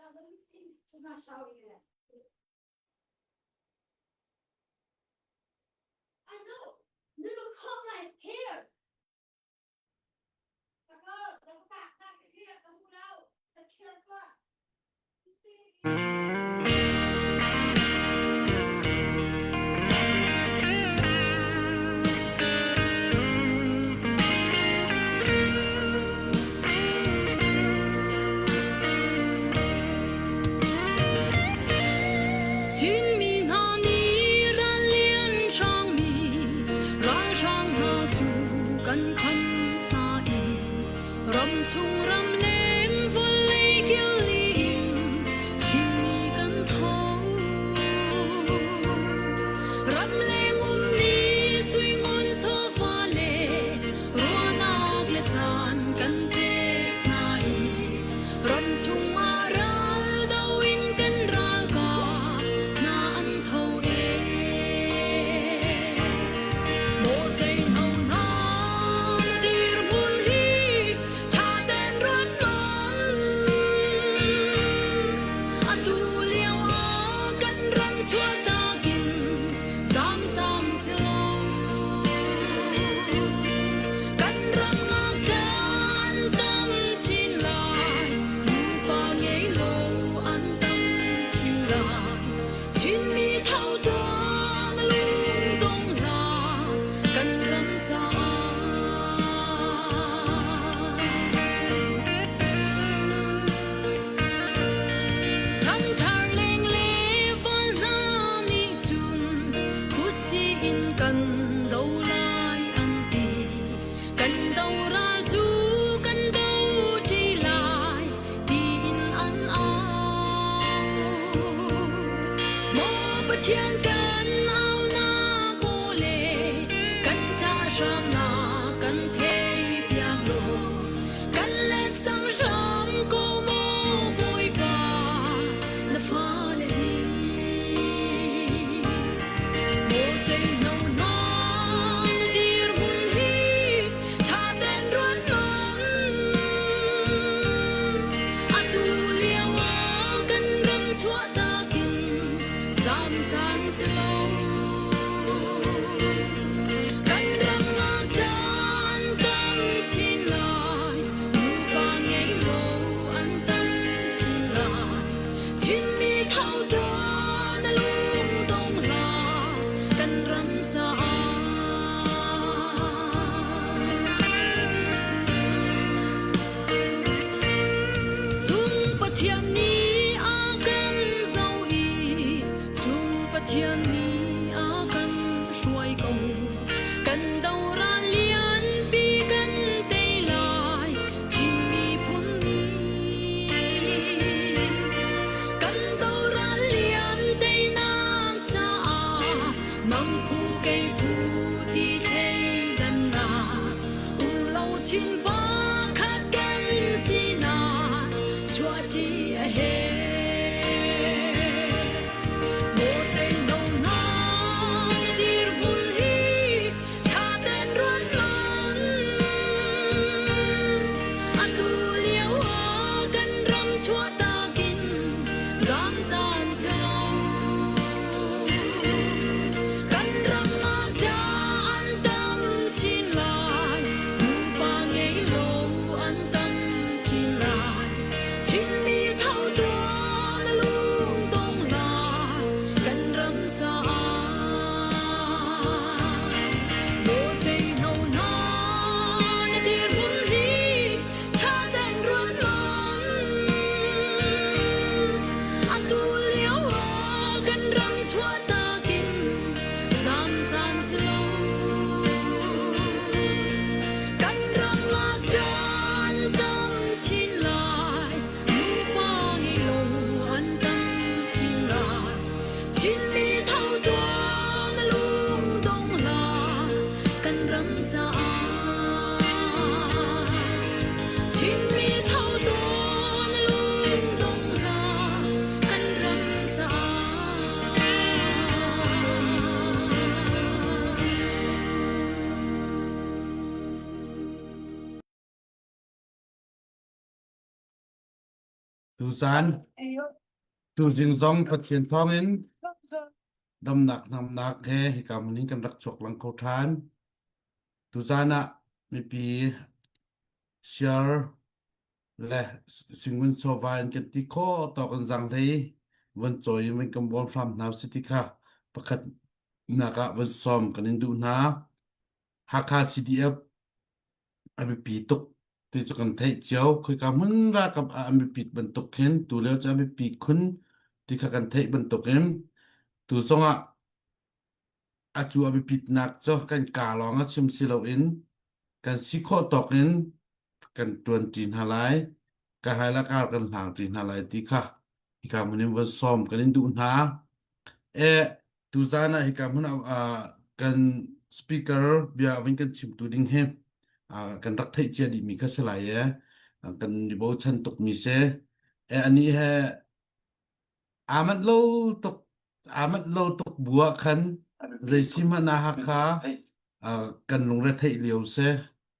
I know. Noodle caught my hair. Chinmi hna nih ral lian hrangmi ralhrang hna cu. Tuzan tuzing zong Pathian thawngin damnak hnamnak he hika hmun in kan rak chuak lang kho ṭhan. Tuzan ah mipi siar le singun chawva in kan ti khawh tawk in zaanghlei von cawi in van kan bawm hram hna usih ti kha pakhat nak ah von sawm kan in duh hna. Hakha CDF a biapi tuk ti cu kan theih cio. Khoika hmun ralkap ah an biapit bantuk khin tulio cu a biapi khun ti kha kan theih bantukin tu zongah a cu a biapitnak cu kan kaa lawng a chim si loin kan si khawh tawk in kan ṭuanṭi hna lai. Ka hai le kar kan hlangṭi hna lai ti kha hika hmun in von sawm kan in duh hna. E tuzaan ah hika hmun ah kan speaker bia vun kan chimtu ding hi kan rak theih cia dihmi kha si lai e kan i bochan tukmi si. E anih he aa manh lo tuk aa manh lo tuk bu ah khan zei si hmanh ah Hakha kan lungre theih lio si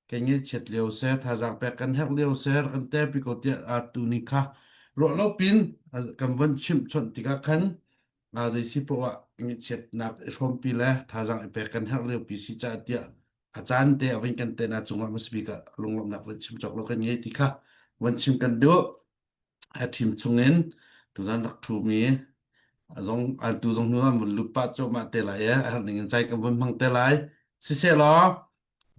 kan ngaihchiat lio seh thazaang pek kan herh lio seh rak kan telpi ko tiah tu ni kha ruah lo pin kan von chimh chawnh tikah khan zei si poah ah ngaihchiatnak i hrawmpi le thazaang i pek kan herh lio pi si caah tiah a caan te a vun kan ten a cungah masbik ah lunglawmhnak von chim cawk lo kan ngei ti kha von chim kan duh. A ṭhim chungin tuzan rak ṭhumi zong tu zong hnu an vun lut pah cuahmah te lai i a herh ning in cai kan vun hmang te lai. Sisehlaw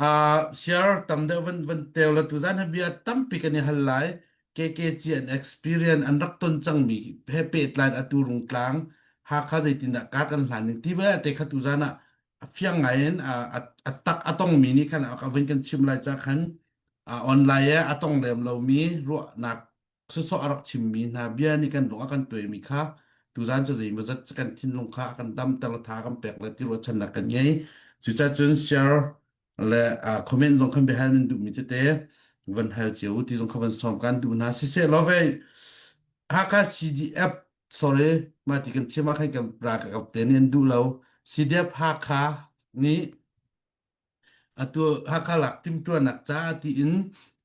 uh, share tam deuh van van teu la tuzan hi bia tampi kan i hal lai. KKG an experience an rak ton cangmi he pehtlai atu rungtlang Hakha zeitindah kar kan hlan ning ti te kha tuzan ah a fiang ngai in a tak a tongmi nih khan a vun kan chim lai ca khan online a tong lem lomi ruahnak sawsawh a rak chimmi hna bia nih kan lung a kan tuaimi kha tuzan cu zeimawzat kan thinlung kha a kan damter tha kan pek le ti ruahchannak kan ngei. Cucaah cun share le comment zong khan biahal nan duhmi tete van hal cio ti zong kha van sawm kan duh hna. Siseh law vei Hakha CDF sorry mah ti kan chim ah khan kan ralkap te nih an duh lo. CDF Hakha nih Atu Hakha lak timhtuahnak caah tiin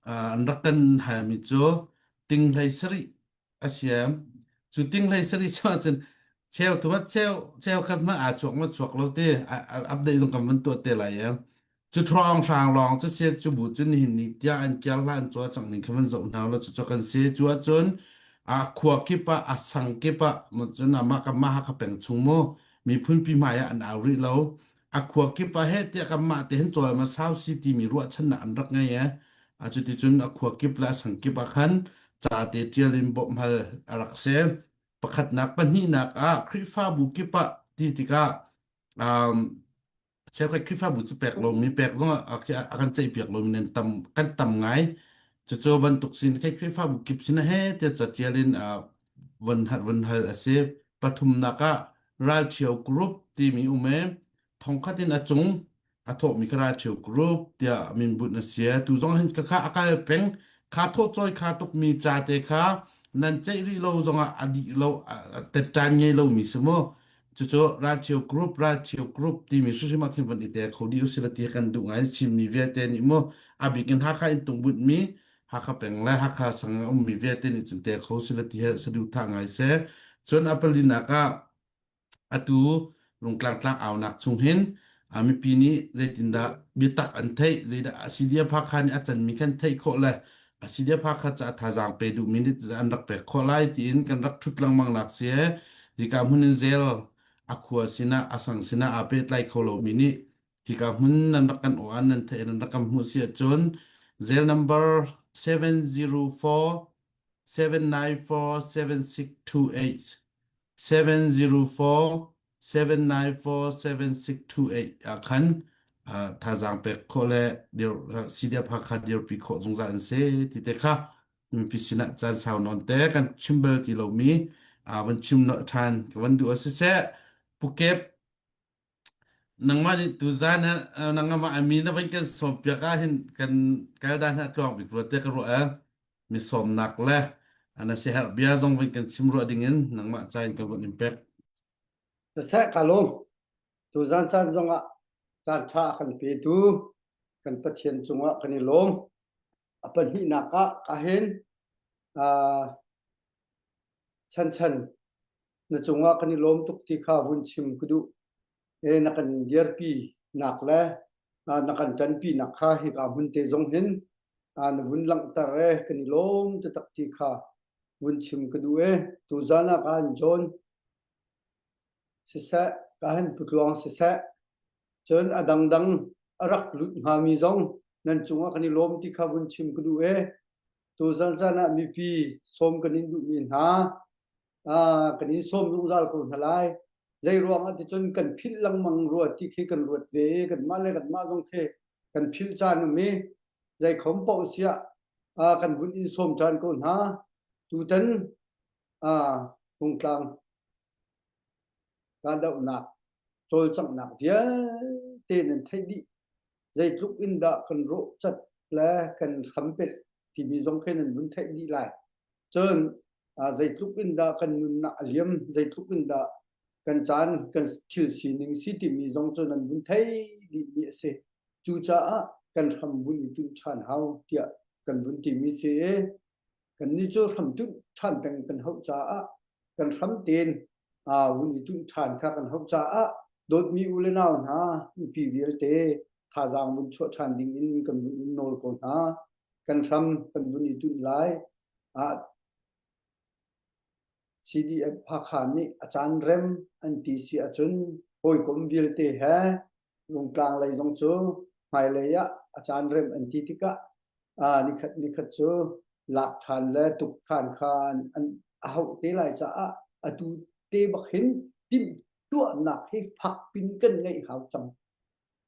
an rak kan halmi cu ting 17 a si. Cu ting 17 cu ahcun cheu tu cheu cheu khat hmanh aa chuak ma chuak lo ti update zong kan van tuah te lai i cu ṭhawng hrang lawng cu si cu bu cu nihin ni tiah an kiar hlah an caw cang ning kha van zoh hna lo cu kan si cu ahcun a khua kip ah a sang kip ah cun amah kanmah Hakha peng chung mu miphun pi hmai ah an au rih lo a khua kip ah heh tiah kanmah te hin cawi ma sau si timi ruahchannak an rak ngei e a cuticun a khua kip le a sang kip ah khan ca te ṭial in bawmh hal a rak si pakhatnak pahnihnak ah Khrihfabu kip ah ti tikah um, cheukhat Khrihfabu cu pek lomi pek zong a, a kan ceihpiak lomi nan tam kan tam ngai cucu bantuk sin khi Khrihfabu kip sin he tiah ca ṭial in uh, von von hal a si pathumnak ah ralṭhio group timi um i thongkhat in a cung a thawhmi kha ralṭhio group tiah min bunh a si. Tu zong hin kha a kal peng kha thawhcawi kha tukmi ca te kha nan ceih rih lo zongah a dih lo tetṭan ngei lomi si mu. Cucu ralṭhio group ralṭhio group timi hrimhrim ah khin von i tel kho dih usih ti kan duh ngai Chinmi vialte nih mu a bik in Hakha in tungbunhmi Hakha peng le Hakha sang a ummi vialte nih cun tel kho sila ti hi saduhthah ngai si. Cun a palinak ah atu Rungtlang tlang aunak chung hin mipi nih zeitindah biatak an theih, zeidah CDF Hakha nih a canmi kan theih khawh le CDF Hakha caah thazaang pe duhmi nih an rak pek khawh lai tiin kan rak ṭhut lengmang nak si. Hika hmun in zel a khua sinah a sang sinah aa pehtlai kho lomi nih Hika hmun nan rak kan aw nan theih nan rak kan hmuh si ahcun zel number 704 794 7628 704 794 7628 ah khan thazaang pek khawh le dir CDF Hakha dirpi khawh zungzal an si ti te kha mipi sinah caan sau nawn te kan chim bal ti lomi van chim ṭhan ka van duh a siseh Pukep Nangmah nih tuzaan ah nangmah a mi na van kan sawmpiak ahhin kan kal dan hi a tluang bik rua tiah ka ruah. Mi sawmnak le na siaherh bia zong van kan chim ruah dingin nangmah ca in kan von in pek. Siseh ka lawm. Tuzaan caan zongah caan ṭha a kan petu kan Pathian cungah kan i lawm. A pahnihnak ah ka hin uh, Chanchan na cungah kan i lawm tuk ti kha vun chim ka duh. E na kan dirpi nak le na kan ṭanpi nak kha hika hmun te zong hin na vun langhter e kan i lawm taktak ti kha vun chim ka duh e. Tuzan ah khan John siseh, ka han putluang siseh, cun a dangdang a rak lut hngami zong nan cungah kan i lawm ti kha vun chim ka duh e. Tuzan caan ah mipi sawm kan in duhmi hna kan in sawm zungzal ko hna lai. Zei ruangah ti cun kan philh lengmang rua ti khi kan ruat ve i kanmah le kanmah zong khi kan philh caan um i zei khom paoh siah kan vun in sawm ṭhan ko hna. Tutan Hungtlang kahdohnak cawlcanghnak vialte nan theih dih. Zeitluk in dah kan rawhcat le kan hrampelh timi zong khi nan vun theih dih lai. Cun zeitluk in dah kan nunnak a liam, zeitluk in dah kan caan, kan thil sining si timi zong cu nan vun thei dihmi a si. Cucaah kan hram vun i tunh ṭhan hau tiah kan vun timi si i kannih cu hram tunh ṭhan peng kan hauh caah kan hram tein vun i tunh ṭhan kha kan hauh caah dawtmi u le nau hna mipi vialte thazaang vun chuah ṭhan ding in kan vun in nawl ko hna. Kan hram kan vun i tunh lai. CDF Hakha nih a caan rem an ti si ahcun hawikom vialte he Rungtlang lei zong cu hmailei ah a caan rem an ti tikah nikhat nikhat cu lak ṭhan le tuk ṭhan kha an a hauh te lai caah atu te bak hin timhtuahnak hi fak pin kan ngeih hau cang.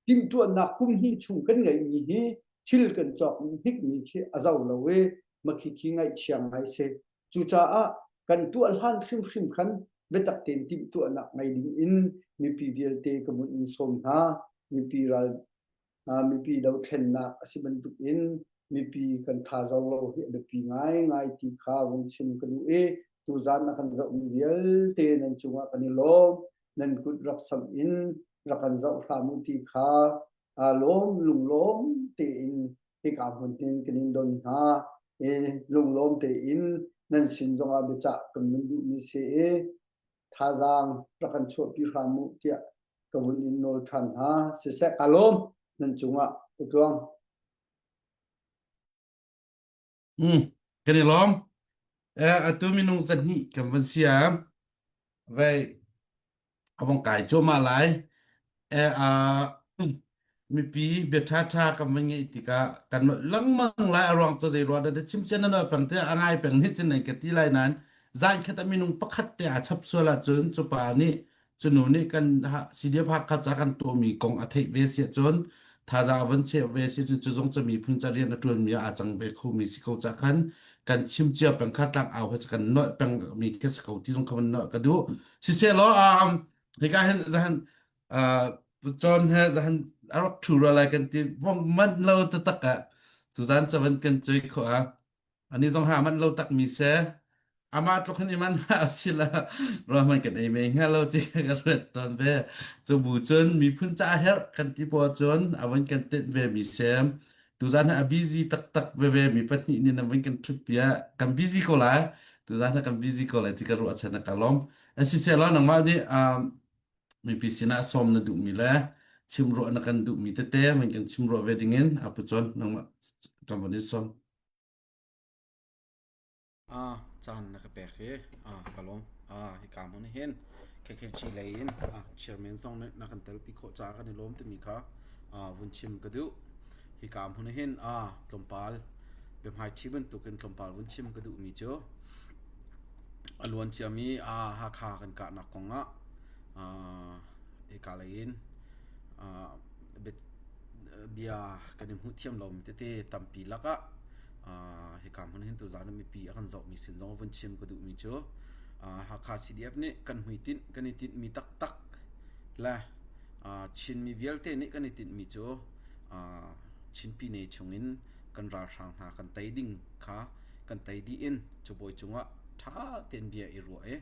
Timhtuahnak kum hnih chung kan ngeihmi hi thil kan cawk hnikmi khi a zo lo i makhi khi ngaihchia ngai si. Cucaah kan tuah hlan hrimhrim khan biatak tein timhtuahnak ngei ding in mipi vialte ka vun in sawm hna. Mipi ral mipi dothlennak a si bantuk in mipi kan thazaang lo hi a biapi ngaingai ti kha vung chim ka duh i tuzaan a kan zohmi vialte nan cungah kan i lawm. Nan kut rak samh in rak kan zoh hram u ti kha aa lawm lunglawm tein hika hmun hin kan in don hna i lunglawm tein nan sin zongah biacah kan vun duhmi si i thazaang rak kan chuahpi hram u tiah ka vun in nawl ṭhan hna. Siseh kaa lawm nan cungah ka tluang. Kan i lawm. Eh, atu minung zahnih kan van siam. Vei a vong kai cuahmah lai. Eh, uh, mipi bia ṭhaṭha kan van ngeih tikah kan nolh lengmang lai a ruang cu zei ruah dah chim cian na nolh peng tiah a ngai peng nih cun nan ka ti lai nain zan khat ah minung pakhat te aa chap sual ahcun cu pa nih cu nu nih kan CDF Hakha ca kan tuahmi kong a theih ve si ahcun thazaang a von cheh ve si cun cu zong cu miphun ca rian a ṭuanmi ah aa cang ve khomi si ko ca khan kan chim cia peng kha tlang au he kan nolh peng mi kha si ko ti zong kha van nolh ka duh siselaw um hika hin zahan John he zahan a rak ṭhu rua lai kan ti vong manh lo taktak ah tuzan cavan kan cui kho a ani zong ha manh lo tak mi se amah tluk hin iman ha sila ruahman kan ei me hnga lo ti ka ruat tawn ve cu bu cun miphun ca herh kan ti po cun avon kan tenh ve mi sem tuzan a busy taktak veve mi pahnih nin avon kan thut pia kan busy ko lai tuzan kan busy ko lai ti ka ruah chan ka lom asiselaw nangmah nih mipi sinah sawm na duhmi le chimruah na kan duhmi tete van kan chimruah ve dingin apu cun nangmah kan von in sawm. Ah, caan na ka pek hi ah ka lawm. Ah, hika hmun hin KKG lei in ah chairman zong nih na kan telpi khawh caah kan i lawm timi kha ah vun chim ka duh. Hika hmun hin ah tlawmpal biahmaiṭhi bantukin tlawmpal vun chim ka duhmi cu a luan ciami ah Hakha kan kahnak kong ah hika lei in bia kan i hmuh thiam lomi tete tampi lakah hika hmun hin tuzaan ah mipi a kan zohmi sin zong vun chim ka duhmi cu Hakha CDF nih kan hmuitinh kan i tinhmi taktak le Chinmi vialte nih kan i tinhmi cu Chin Pyine chungin kan ralhrang hna kan tei ding kha kan tei dih in cabuai cungah ṭha tein bia i ruah i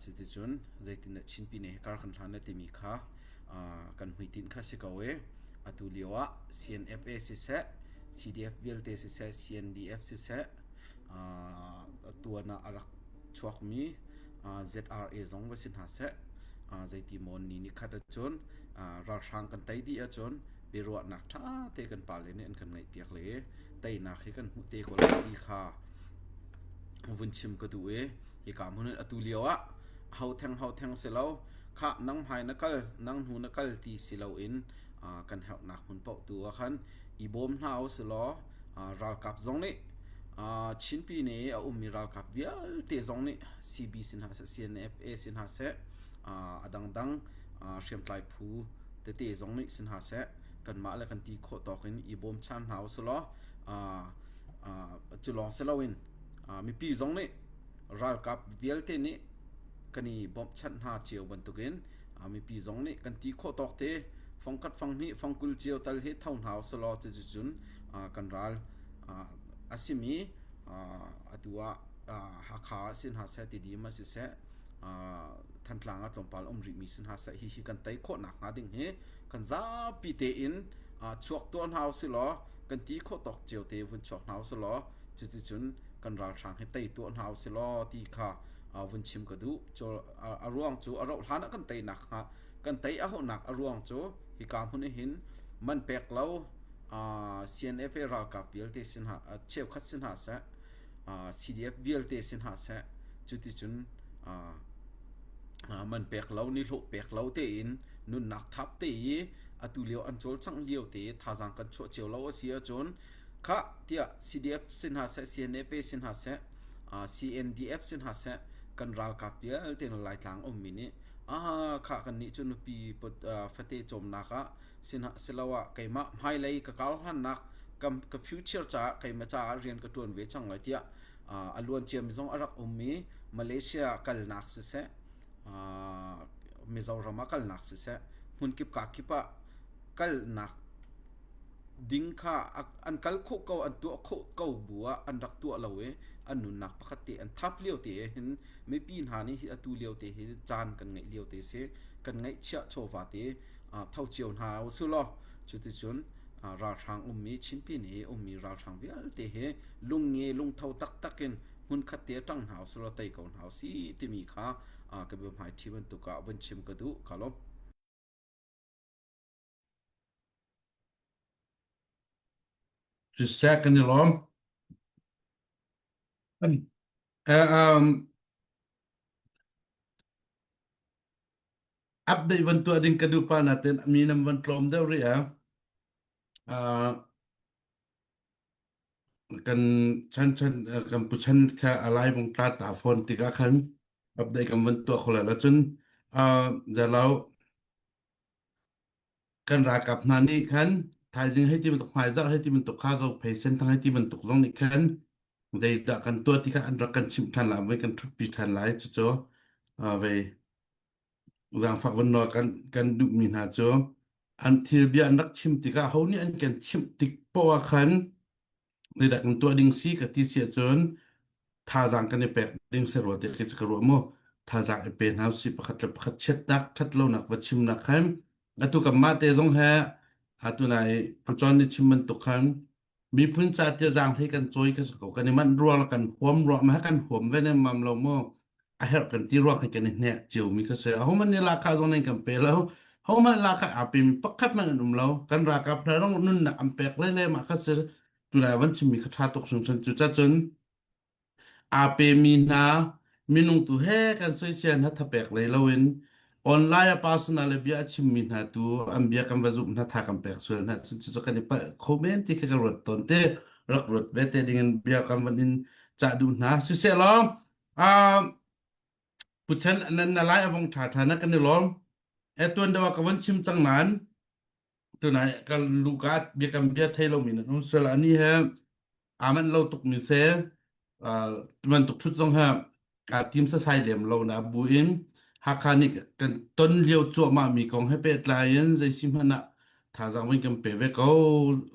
cuticun zeitindah Chin Pyine hi kar kan hlan lai timi kha kan hmuitinh kha si ko i atu lio ah CNFA siseh CDF vialte siseh CNDF siseh tuan ah a rak. chuakmi ZRA zong va si hna seh zeiti maw ni ni khat ahcun ralhrang kan tei dih ahcun biaruahnak ṭha te kan pale nih an kan ngaihpiak le teinak hi kan hmuh te ko lai ti kha vun chim ka duh i hika hmun in atu lio ah ho theng ho theng si lo khah nang hmai na kal nang hnu na kal ti si loin kan herhnak hmun paoh tu ah khan i bawm hna u law ralkap zong nih Chinpi nih a ummi ralkap vialte zong nih CB si hna seh CNFA si hna seh a dangdang hriamtlai phu tete zong nih si hna seh kanmah le kan ti khawh tawk in i bawmchan hna u law cu lawng si loin mipi zong nih ralkap vialte nih kan i bawmhchanh hna cio bantukin mipi zong nih kan ti khawh tawk te fangkhat fanghnih fangkul cio tal hi tho hna usulaw cucun kan ral a simi atu ah Hakha ah si hna seh Tidim ah siseh Thantlang ah tlawmpal um rihmi si hna seh hihi kan tei khawh nakhnga ding hi kan zapi tein chuak tuah hna usilaw kan ti khawh tawk cio te vun chuak hna usilaw cuticun kan ralhrang hi tei tuah hna usilaw ti kha vun chim ka duh. A ruang cu a rauh hlan ah kan teinak hnga kan tei a hauhnak a ruang cu hika hmun ah hin man pek lo CNFA ralkap vialte sin hna cheukhat si hna seh CDF vialte si hna seh cuticun man pek lo nihlawh pek lo tein nunnak thap te i atu lio an cawlcangh lio te thazaang kan chuah cio lo a si ahcun khah tiah CDF si hna seh CNFA si hna seh CNDF si hna seh kan ralkap vialte na Laitlang ummi nih ah khah kan nih cu nupi fate cawmnak ah siloah keimah hmailei ka kal hlannak ka future caah keimah caah rian ka ṭuan ve cang lai tiah a luan ciami zong a rak um i Malaysia kalnak siseh Mizoram ah kalnak siseh hmunkip ka kip ah kalnak ding kha an kal khawh ko an tuah khawh ko bu ah an rak tuah lo i an nunnak pakhat te an thap lio te hin mipi hna nih hi atu lio te hi caan kan ngeih lio te si kan ngeihchiah chawva te tho cio hna u law cuticun ralhrang ummi Chinpi nih ummi ralhrang vialte hi lungnge lungtho taktak in hmunkhat te ṭang hna u law tei ko hna u si timi kha ka biahmaiṭhi bantuk ah vun chim ka duh ka lawm. Siseh kan i lawm. Um, update van tuah ding ka duh pa natin mi nam van tlawm deuh rih a. Uh, kan chan chan kan pu chan kha alai vung tla ta phone tikah khan update kan van tuah kho la cun uh, zalau kan ralkap hna nih khan thaizing hei ti bantuk hmaizarh hei ti bantuk kha zo phei senthang hei ti bantuk zong nih khan zeidah kan tuah ti kha an rak kan chimh ṭhan lai voi kan ṭhutpi ṭhan lai cucu vei zaangfak von nawl kan kan duhmi hna cu an thil bia an rak chim tikah ho nih an kan chimh tik poah ah khan zeidah kan tuah ding si ka ti si ahcun thazaang kan i pek ding si rua ti khi ka ruah mu thazaang i pe hna si pakhat le pakhat chiatnak that lonak va chimnak khan atu kan mah te zong he atu nai puchon ni chim bantuk khan miphun ca tia zaang hlei kan cawi ka ko kan i manh ruang kan huam ruang ma kan huam ve ne mam lo mu a herh kan ti ruang kan i hnek cio mi kha si ho man ni laka zong nan kan pe lo ho man laka a pe mi pakhat man an um lo kan ralkap hna rong nunnak an pek le le ma kha si tunai van chimmi kha ṭha tuk hringhran cu cun aa pemi hna minung tu he kan soisel hna thapek lei loin online a personal le bia a chimmi hna tu an bia kan va zumh hna tha kan pek sual hna cu cu kan i palh kho men ti kha ka ruat tawn te rak ruat ve te ding in bia kan van in cah duh hna siseh law Puchan nan na lai avong ṭha ṭha na kan i lawm e tuan deuh ah ka von chim cang nain tunai ka luka biakam bia thei lomi nan um sual ani he aa manh lo tukmi se bantuk thut zong he aa tim sasai lem lo na bu in Hakha nih kan ton lio cuahmah mi kong he pehtlai in zei si hmanh ah thazaang vun kan pe ve ko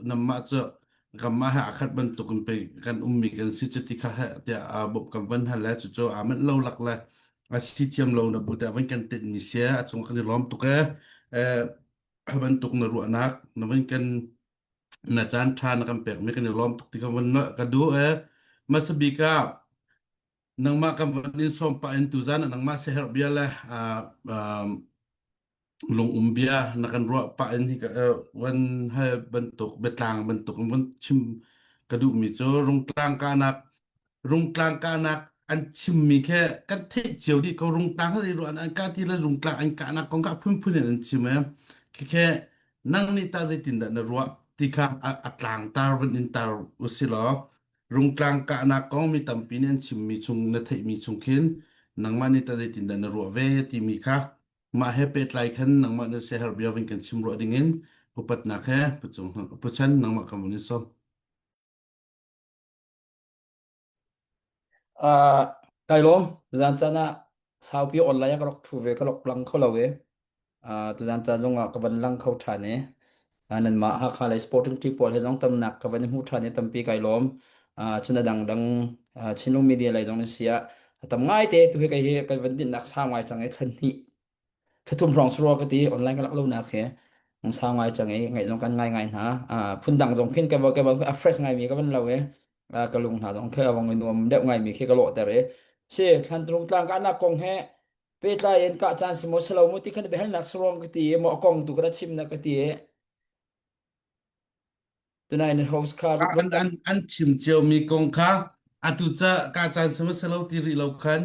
namah cu kanmah he akhat bantuk in pe kan ummi kan si cu ti kha he tiah bawmh kan van hal le cucu aa manh lo lak le a si thiam lo na bu tiah van kan tinh mi sia a cung kan i lawm tuk e bantuk na ruahnak na van kan na caan ṭha na kan pekmi kan i lawm tuk ti kha van ka duh e masabik ah. Nangmah kan van in sawm pah in tuzan ah nangmah siaherh bia le lungum bia na kan ruah pah in hi van hal bantuk biatlang bantuk in van chim ka duhmi cu rungtlang kahnak rungtlang kahnak an chimmi khi kan theih cio dih ko rungtlang kha zei ruah an kah ti le rungtlang an kahnak kong kha phunphun in an chim e khi nang nih tah zeitindah na ruah ti kha a tlang tar van in tar usilaw Rungtlang kahnak kong mi tampi nih an chimmi chung na theihmi chung khin nangmah nih tah zeitindah na ruah ve timi kha mah he pehtlai khan nangmah na siaherh bia vun kan chim ruah dingin upatnak he pucung puchan nangmah kan vun in sawm. Uh, kai lawm zan caan ah saupi online ah ka rak thu ve ka rak lang kho lo e. Uh, tuzan ca zong ah ka van lang kho ṭhan e. Uh, nanmah Hakha lei sporting team pawl he zong tamnak ka van i hmu ṭhan i tampi kai lawm. Uh, cun a dangdang uh, Chinlung media lei zong in si ah tam ngai te tu hi kai hi kan van dinnak sau ngai cang i thlan hnih Thlathum hrawng sarua ka ti online ka lak lo nak he sau ngai cang i ngaih zong kan ngai ngai hna. Ah, phundang zong khin ka ka a fresh ngai mi ka van lo i ah, ka lung hna zong khi a vong i nuam deuh ngai mi khi ka lawhter i si thlan tung tlang ka nak kong he pehtlai in kah caan si maw si lo mu ti khan biahalnak saruang ka ti i maw a kong tu ka ra chim na ka ti i tunai na host kha An an an chim cio mi kong kha atu ca ka caan sihmanhsehlaw ti rih lo khan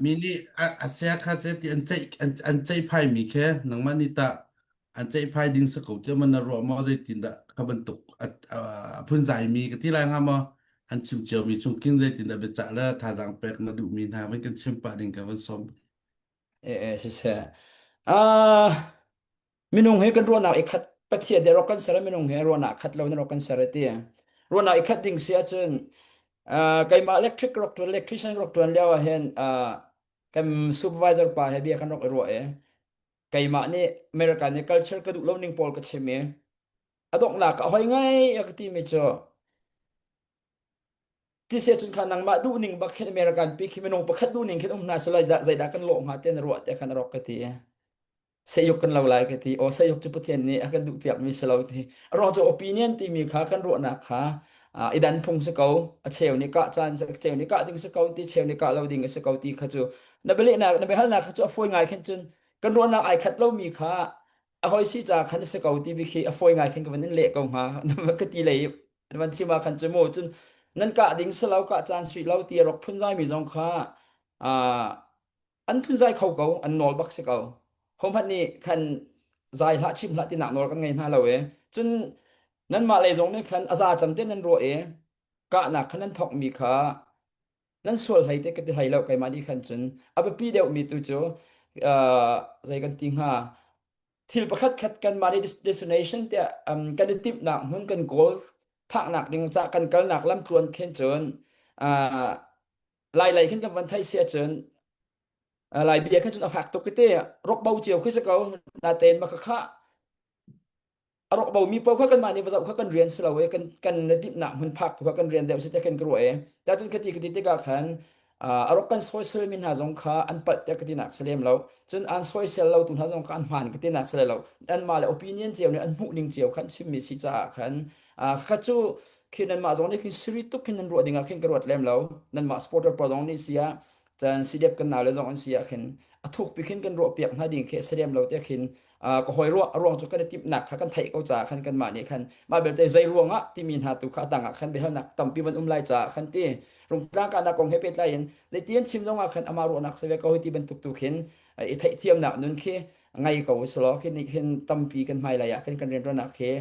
mi nih a, a sia kha se ti an ceih an, an ceihphai mi khe nangmah nih tah an ceihphai ding si ko tiah man na ruah maw zeitin dah kha bantuk a, a, a phunzai mi ka ti lai hnga maw an chim cio mi chung kin zeitin dah biacah le thazaang pek na duh mi hna van kan chim pah ding ka van sawm eh eh siseh ah Minung hi kan ruahnak i khat Pathian nih rawk kan ser i minung hi ruahnak khat lo in rawk kan ser ti. Ruahnak i khat ding si ahcun uh, keimah electric rak tuan electrician rak tuan lio ah hin uh, kan supervisor pa he bia kan rak i ruah i keimah nih America nih culture ka duh lo ning pawl ka chim i a donghnak ah hoi ngai a ka ti mi cu Tise cun kha nangmah duhning bak khin American pi khi minung pakhat duhning khin um hna sela zeidah kan lawh hnga tiah na ruah tiah khan a rawk ka ti. Sayuk kan lo lai ka ti. Aw sayuk cu Pathian nih a kan duh piakmi si lo ti. A ruang cu opinion timi kha kan ruahnak kha i dan phung si ko. A cheu nih kah caan a cheu nih kah ding si ko ti cheu nih kah lo ding a si ko ti kha cu na bialehnak na biahalnak kha cu a fawi ngai khin cun kan ruahnak ai khat lomi kha a hoi si ca khan a si ko ti bi khi a fawi ngai khin ka van in leh ko hnga ka ti lei van chim ah khan cu mu cun nan kah ding si lo kah caan sui lo ti a rak phunzai mi zong kha an phunzai kho ko an nawl bak si ko hohmanh nih khan zai hlah chim hlah tinak nawl kan ngei hna lo e cun nanmah lei zong nih khan a za cam te nan ruah i kahnak khan nan thawk mi kha nan sual hlei te ka ti hlei lo keimah nih khan cun a biapi deuh mi tu cu zei kan ti hnga thil pakhat khat kanmah nih destination tiah um, kan i timhnak hmun kan goal phaknak ding ca kan kalnak lamtluan khin cun uh, lai lei khin kan van theih si ahcun lai bia khin cun a fak tuk te rok bo cio khi si ko natein ma kha a rok bo mi paoh kha kanmah nih va zoh kha kan rian si lo i kan kan na timhnak hmun phak tu kha kan rian deuh si te kan ka ruah i ta cun khati ka ti tikah khan a rok kan soisel mi hna zong kha an palh tiah ka tinak si lem lo cun an soisel lo tu hna zong kha an hmaan ka tinak si lo anmah le opinion cio nih an hmuh ning cio khan chimmi si caah khan kha cu khi nanmah zong nih khin siri tuk khin nan ruah ding ah khin ka ruat lem lo nanmah supporter pawl zong nih si ah cun CDF kan nau le zong an si ah khin a thuk pi khin kan ruah piak hna ding khi si lem lo te khin ka hoi ruah a ruang cu kan i timhnak kha kan theih ko caah khan kanmah nih khan mah belte zei ruang ah timi hna tu kha a tang ah khan biahalnak tampi van um lai caah khan ti rungtlang kahnak kong he pehtlai in zeiti an chim zong ah khan amah ruahnak si ve ko hi ti bantuk tu khin i theihthiamnak nun khi ngei ko usulaw khi nih khin tampi kan hmailei ah khin kan rianṭuannak khi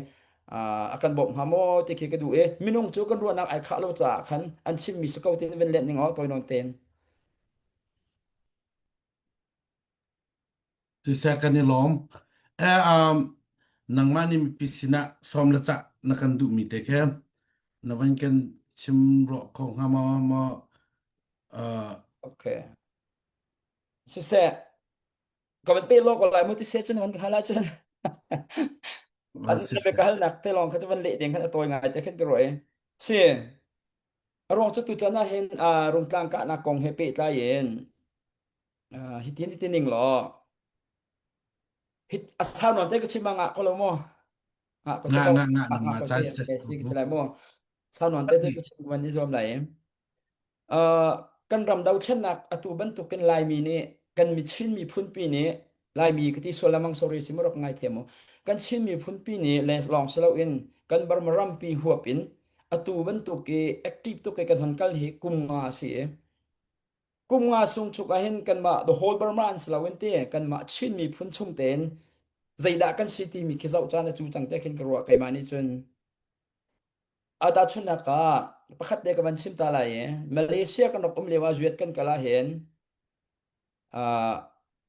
a kan bawmh hnga maw ti khi ka duh i minung cu kan ruahnak ai khah lo caah khan an chimmi si ko tin van let ning aw tawi nawn ten Siseh kan i lawm. Eh, um, nangmah nih mipi sinah sawm le cah na kan duhmi te khe na van kan chim ruah kho hnga maw maw uh, okay siseh ka van pe law ko lai mu ti se cun van ka hal ahcun an na ka halnak te lawng kha cu van leh ding khan a tawi ngai te khin ka ruah i si a ruang cu tu chan ah hin rungtlang kahnak kong he pehtlai in hitin ti ning law hit a sau nawn te ka chim ah ko lo maw nga ko nga nga nga nang ma chan se si ka lai maw sau nawn te ka chim van i zuam lai. kan ram dothlennak atu bantukin Laimi nih kan mi Chin miphunpi nih Laimi ka ti sual lamang sorry si rak ngai thiam u. Kan Chin miphunpi nih le lawng si loin kan Burma rampi huap in atu bantuk i active tuk i kan hon kal hi kum nga a si i kum nga sung chuk ahhin kanmah the whole Burma an si loin ti kanmah Chin miphun chung tein zeidah kan si timi khi zoh caan a cu cang te khin ka ruah keimah nih cun A tahchunhnak ah pakhat te ka van chim ta lai i Malaysia kan rak um lio ah zuet kan kal ahhin uh,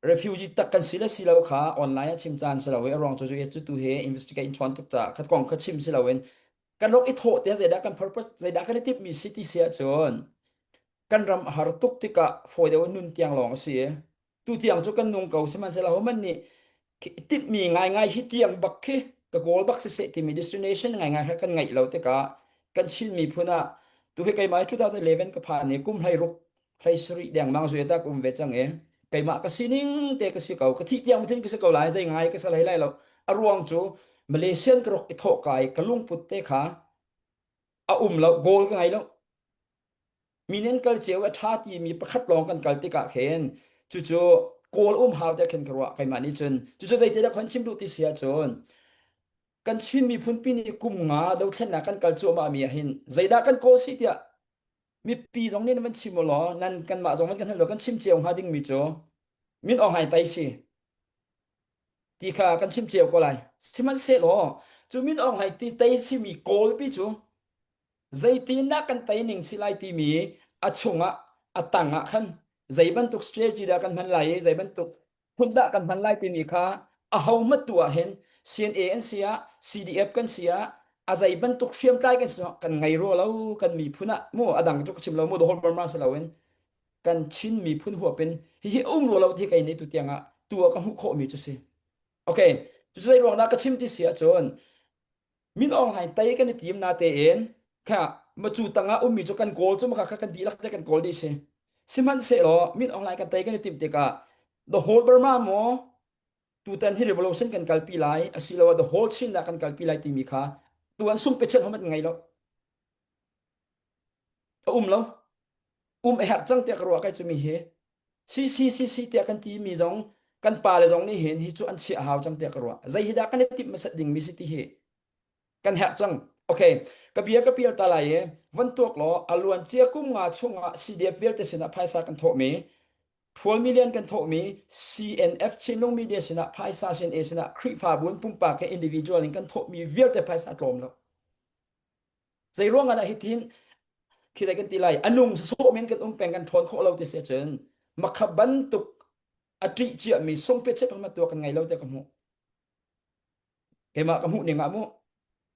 refugee tak kan si le si lo kha online ah chim caan si lo i a ruang cu cu tu he investigate in ṭhawn tuk caah khat kong kha chim si loin kan rak i thawh te zeidah kan purpose zeidah kan i timhmi si ti si ahcun kan ram a har tuk tikah fawi deuh in nun tiang lawng a si i tu tiang cu kan nung ko sihmanhsehlaw hohmanh nih timhmi ngaingai hi tiang bak khi ka goal bak siseh timi destination ngaingai kha kan ngeih lo tikah kan Chin miphun ah tu hi keimah 2011 ka phan i kum hlei ruk hlei sarih dengmang zu ta ka um ve cang i keimah ka sining te ka si ko ka thih tiang thin ka si ko lai zei ngai ka sa hlei lai lo a ruang cu Malaysian ka rok i thawh kai ka lungput te kha a um lo goal ka ngei lo Mi nih an kal cio i a ṭha timi pakhat lawng kan kal tikah khin cucu kawl um hau tiah khin ka ruah keimah nih cun cucu zeitidah kan chim duh ti si ahcun kan Chin miphunpi nih kum nga dothlennak kan kal cuahmah mi ahhin zeidah kan kawl si tiah mipi zong nih nan van chim u law nan kanmah zong van kan hal law kan chim cio hnga dingmi cu min Aung Hlaing tai si ti kha kan chim cio ko lai sihmanhsehlaw cu min Aung Hlaing ti tei simi kawl pi cu Zeitindah kan tei ning si lai timi a chungah a tang ah khan zei bantuk strategy dah kan hman lai i zei bantuk phun dah kan hman lai timi kha a ho hmat tu ah hin CNA an si ah CDF kan si ah a zei bantuk hriamtlai kan si ah kan ngei rua lo kan miphun ah mu a dang cu ka chim lo mu the whole Burma si loin kan Chin miphun huap in hihi um rua lo ti kei nih tu tiang ah tu ah ka hmuh khawh mi cu si okay cu zei ruang dah ka chim ti si ahcun Min Aung Hlaing tei kan i tim natein kha macu tangah ummi cu kan kawl cu maka kha kan dihlak te kan kawl dih si. Sihmanhsehlaw Min Aung Hlaing kan tei kan i timh tikah the whole Burma maw tutan hi revolution kan kalpi lai asiloah the whole Chin dah kan kalpi lai timi kha tu an sung pechet homat ngei lo. A um lo. Um a herh cang tiah ka ruah kai cu mi hi. CCCC tiah kan ti mi zong kan pa le zong nih hin hi cu an chiah hau cang tiah ka ruah. Zei hi dah kan i timh hmasat ding mi si ti hi kan herh cang. Okay, ka bia ka pial ta lai i van tuak law a luan cia kum nga chungah CDF vialte sinah phaisa kan thawhmi 12 million kan thawhmi CNF Chinlung Media sinah phaisa sin e sinah Khrihfabu in pumpak he individual in kan thawhmi vialte phaisa tlawm lo. Zei ruang ah dah hitin khi dai kan ti lai a nung sawh men kan um peng kan ṭhawn khawh lo ti si ahcun makha bantuk a ṭih ciami sungpe chep ma tua kan ngei lo tiah ka hmuh. Keimah ka hmuh ning ah mu.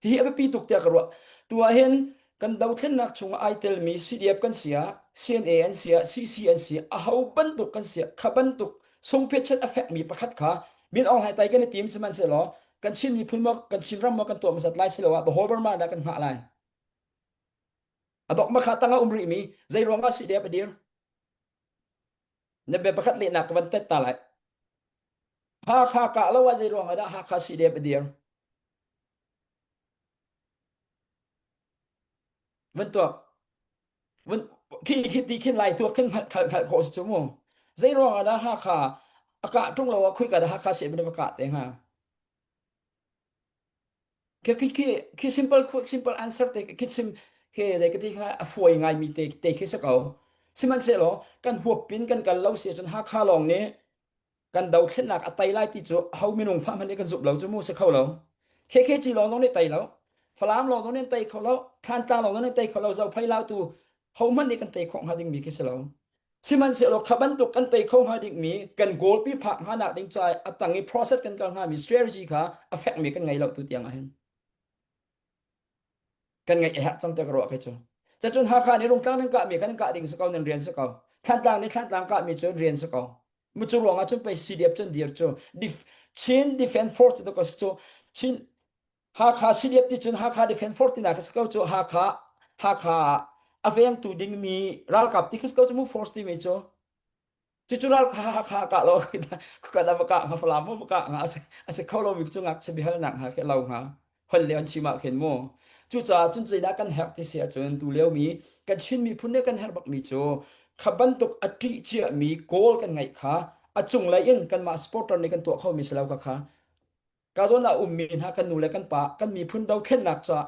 Hihi a biapi tuk tiah ka ruah. Tu ah hin kan dothlennak chungah ai telmi CDF kan si ah, CNA an si ah, CC an si ah, aho bantuk kan si ah, kha bantuk sungphet a fekmi pakhat kha min Aung Hlaing tai kan i tim sihmanhsehlaw kan Chin miphun maw kan Chin ram maw kan tuah hmasat lai siloah the whole Burma dah kan hngah lai. A dok ma kha tangah um rih mi zei ruangah CDF a dir? Na bia pakhat lehnak ka van tet ta lai. Hakha kah lo ah zei ruangah dah Hakha CDF a dir? Van tuak. Van khi khi ti khin lai tuak khin hngalh hngalh khawh si cu mu. Zei ruangah dah Hakha a kah ṭung lo ah khuika dah Hakha CDF na va kah te hnga? Khi khi khi khi simple simple answer te khi sim khi zei ka ti kha a fuai ngai mi te te khi si ko. Sihmanhsehlaw kan huap pin kan kal lo si ahcun Hakha lawng nih kan dothlennak a tei lai ti cu ho minung fa hmanh nih kan zumh lo cu mu si kho lo. KKG lawng zong nih tei lo. Falam lawng zong nih tei kho lo. Thantlang lawng zong nih tei kho lo. Zophei Lautu ho hmanh nih kan tei khawh hnga ding mi khi si lo. Sihmanhsehlaw kha bantuk kan tei kho hnga dingmi kan goal pi phak hnga nak ding ca a tang i process kan kal hngami strategy kha a fekmi kan ngei lo tu tiang ah hin kan ngeih a herh cang te ka ruah kai cu. Cacun Hakha nih Rungtlang nan kahmi kha nan kah ding si ko nan rian si ko. Thantlang nih Thlantlang kahmi cu rian si ko. Mu cu ruangah cun pei CDF cun dir cu Chin Defense Force ti ko si cu Chin Hakha CDF ti cun Hakha Defense Force tinak kha si ko cu Hakha Hakha a vengtu dingmi ralkap ti kha si ko cu mu force timi cu cucu ralkha Hakha kah lo ka da va kah hnga Falam va kah hnga a si kho lomi cu ngakchia biahalnak hnga khi lo hnga hol le an chim ah khin mu cucaah cun zeidah kan herh ti si ahcun tu lio mi kan Chin miphun nih kan herh bakmi cu. Kha bantuk a ṭih ciami goal kan ngeih kha a cunglei in kanmah supporter nih kan tuah khomi si lo kha kha ka zawn ah ummi hna kan nu le kan pa kan miphun dothlennak caah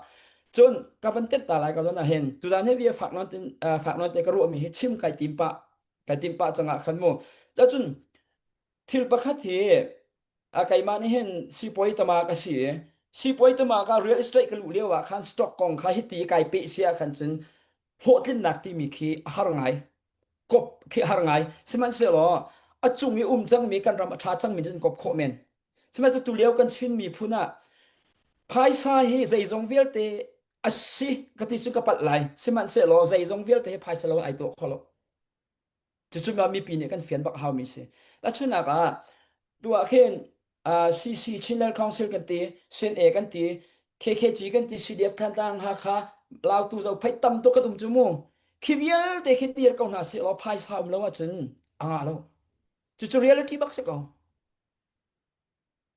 cun ka van tenh ta lai ka zawn ah hin tuzan hi bia fak nawn tin fak nawn te ka ruahmi hi chim kai tim pah kai tim pah cangah khan mu cun thil pakhat hi a keimah nih hin sipuai tama ka si i sipuai tama ka real estate ka luh lio ah khan stock kong kha hiti kai peh si ah khan cun hlawhtlinnak timi khi a har ngai kop khi a har ngai sihmanhsehlaw a cung i um cangmi kan ram a ṭha cangmi cun kop khawh men sihmanhsehlaw tu lio kan Chin miphun ah phaisa hi zeizong vialte a si ka ti cu ka palh lai sihmanhsehlaw zeizong vialte hi phaisa lo in ai tuah kho lo Cucu ma mipi nih kan fian bak haumi si. Tahchunhnak ah tu ah khin CC Chinland Council kan ti, CNA kan ti, KKG kan ti, CDF Thantlang Hakha Lautu Zophei tam tuk kan um cu mu. Khi vialte khi dir ko hna sih law phaisa um lo ahcun a ngah lo. Cucu reality bak si ko.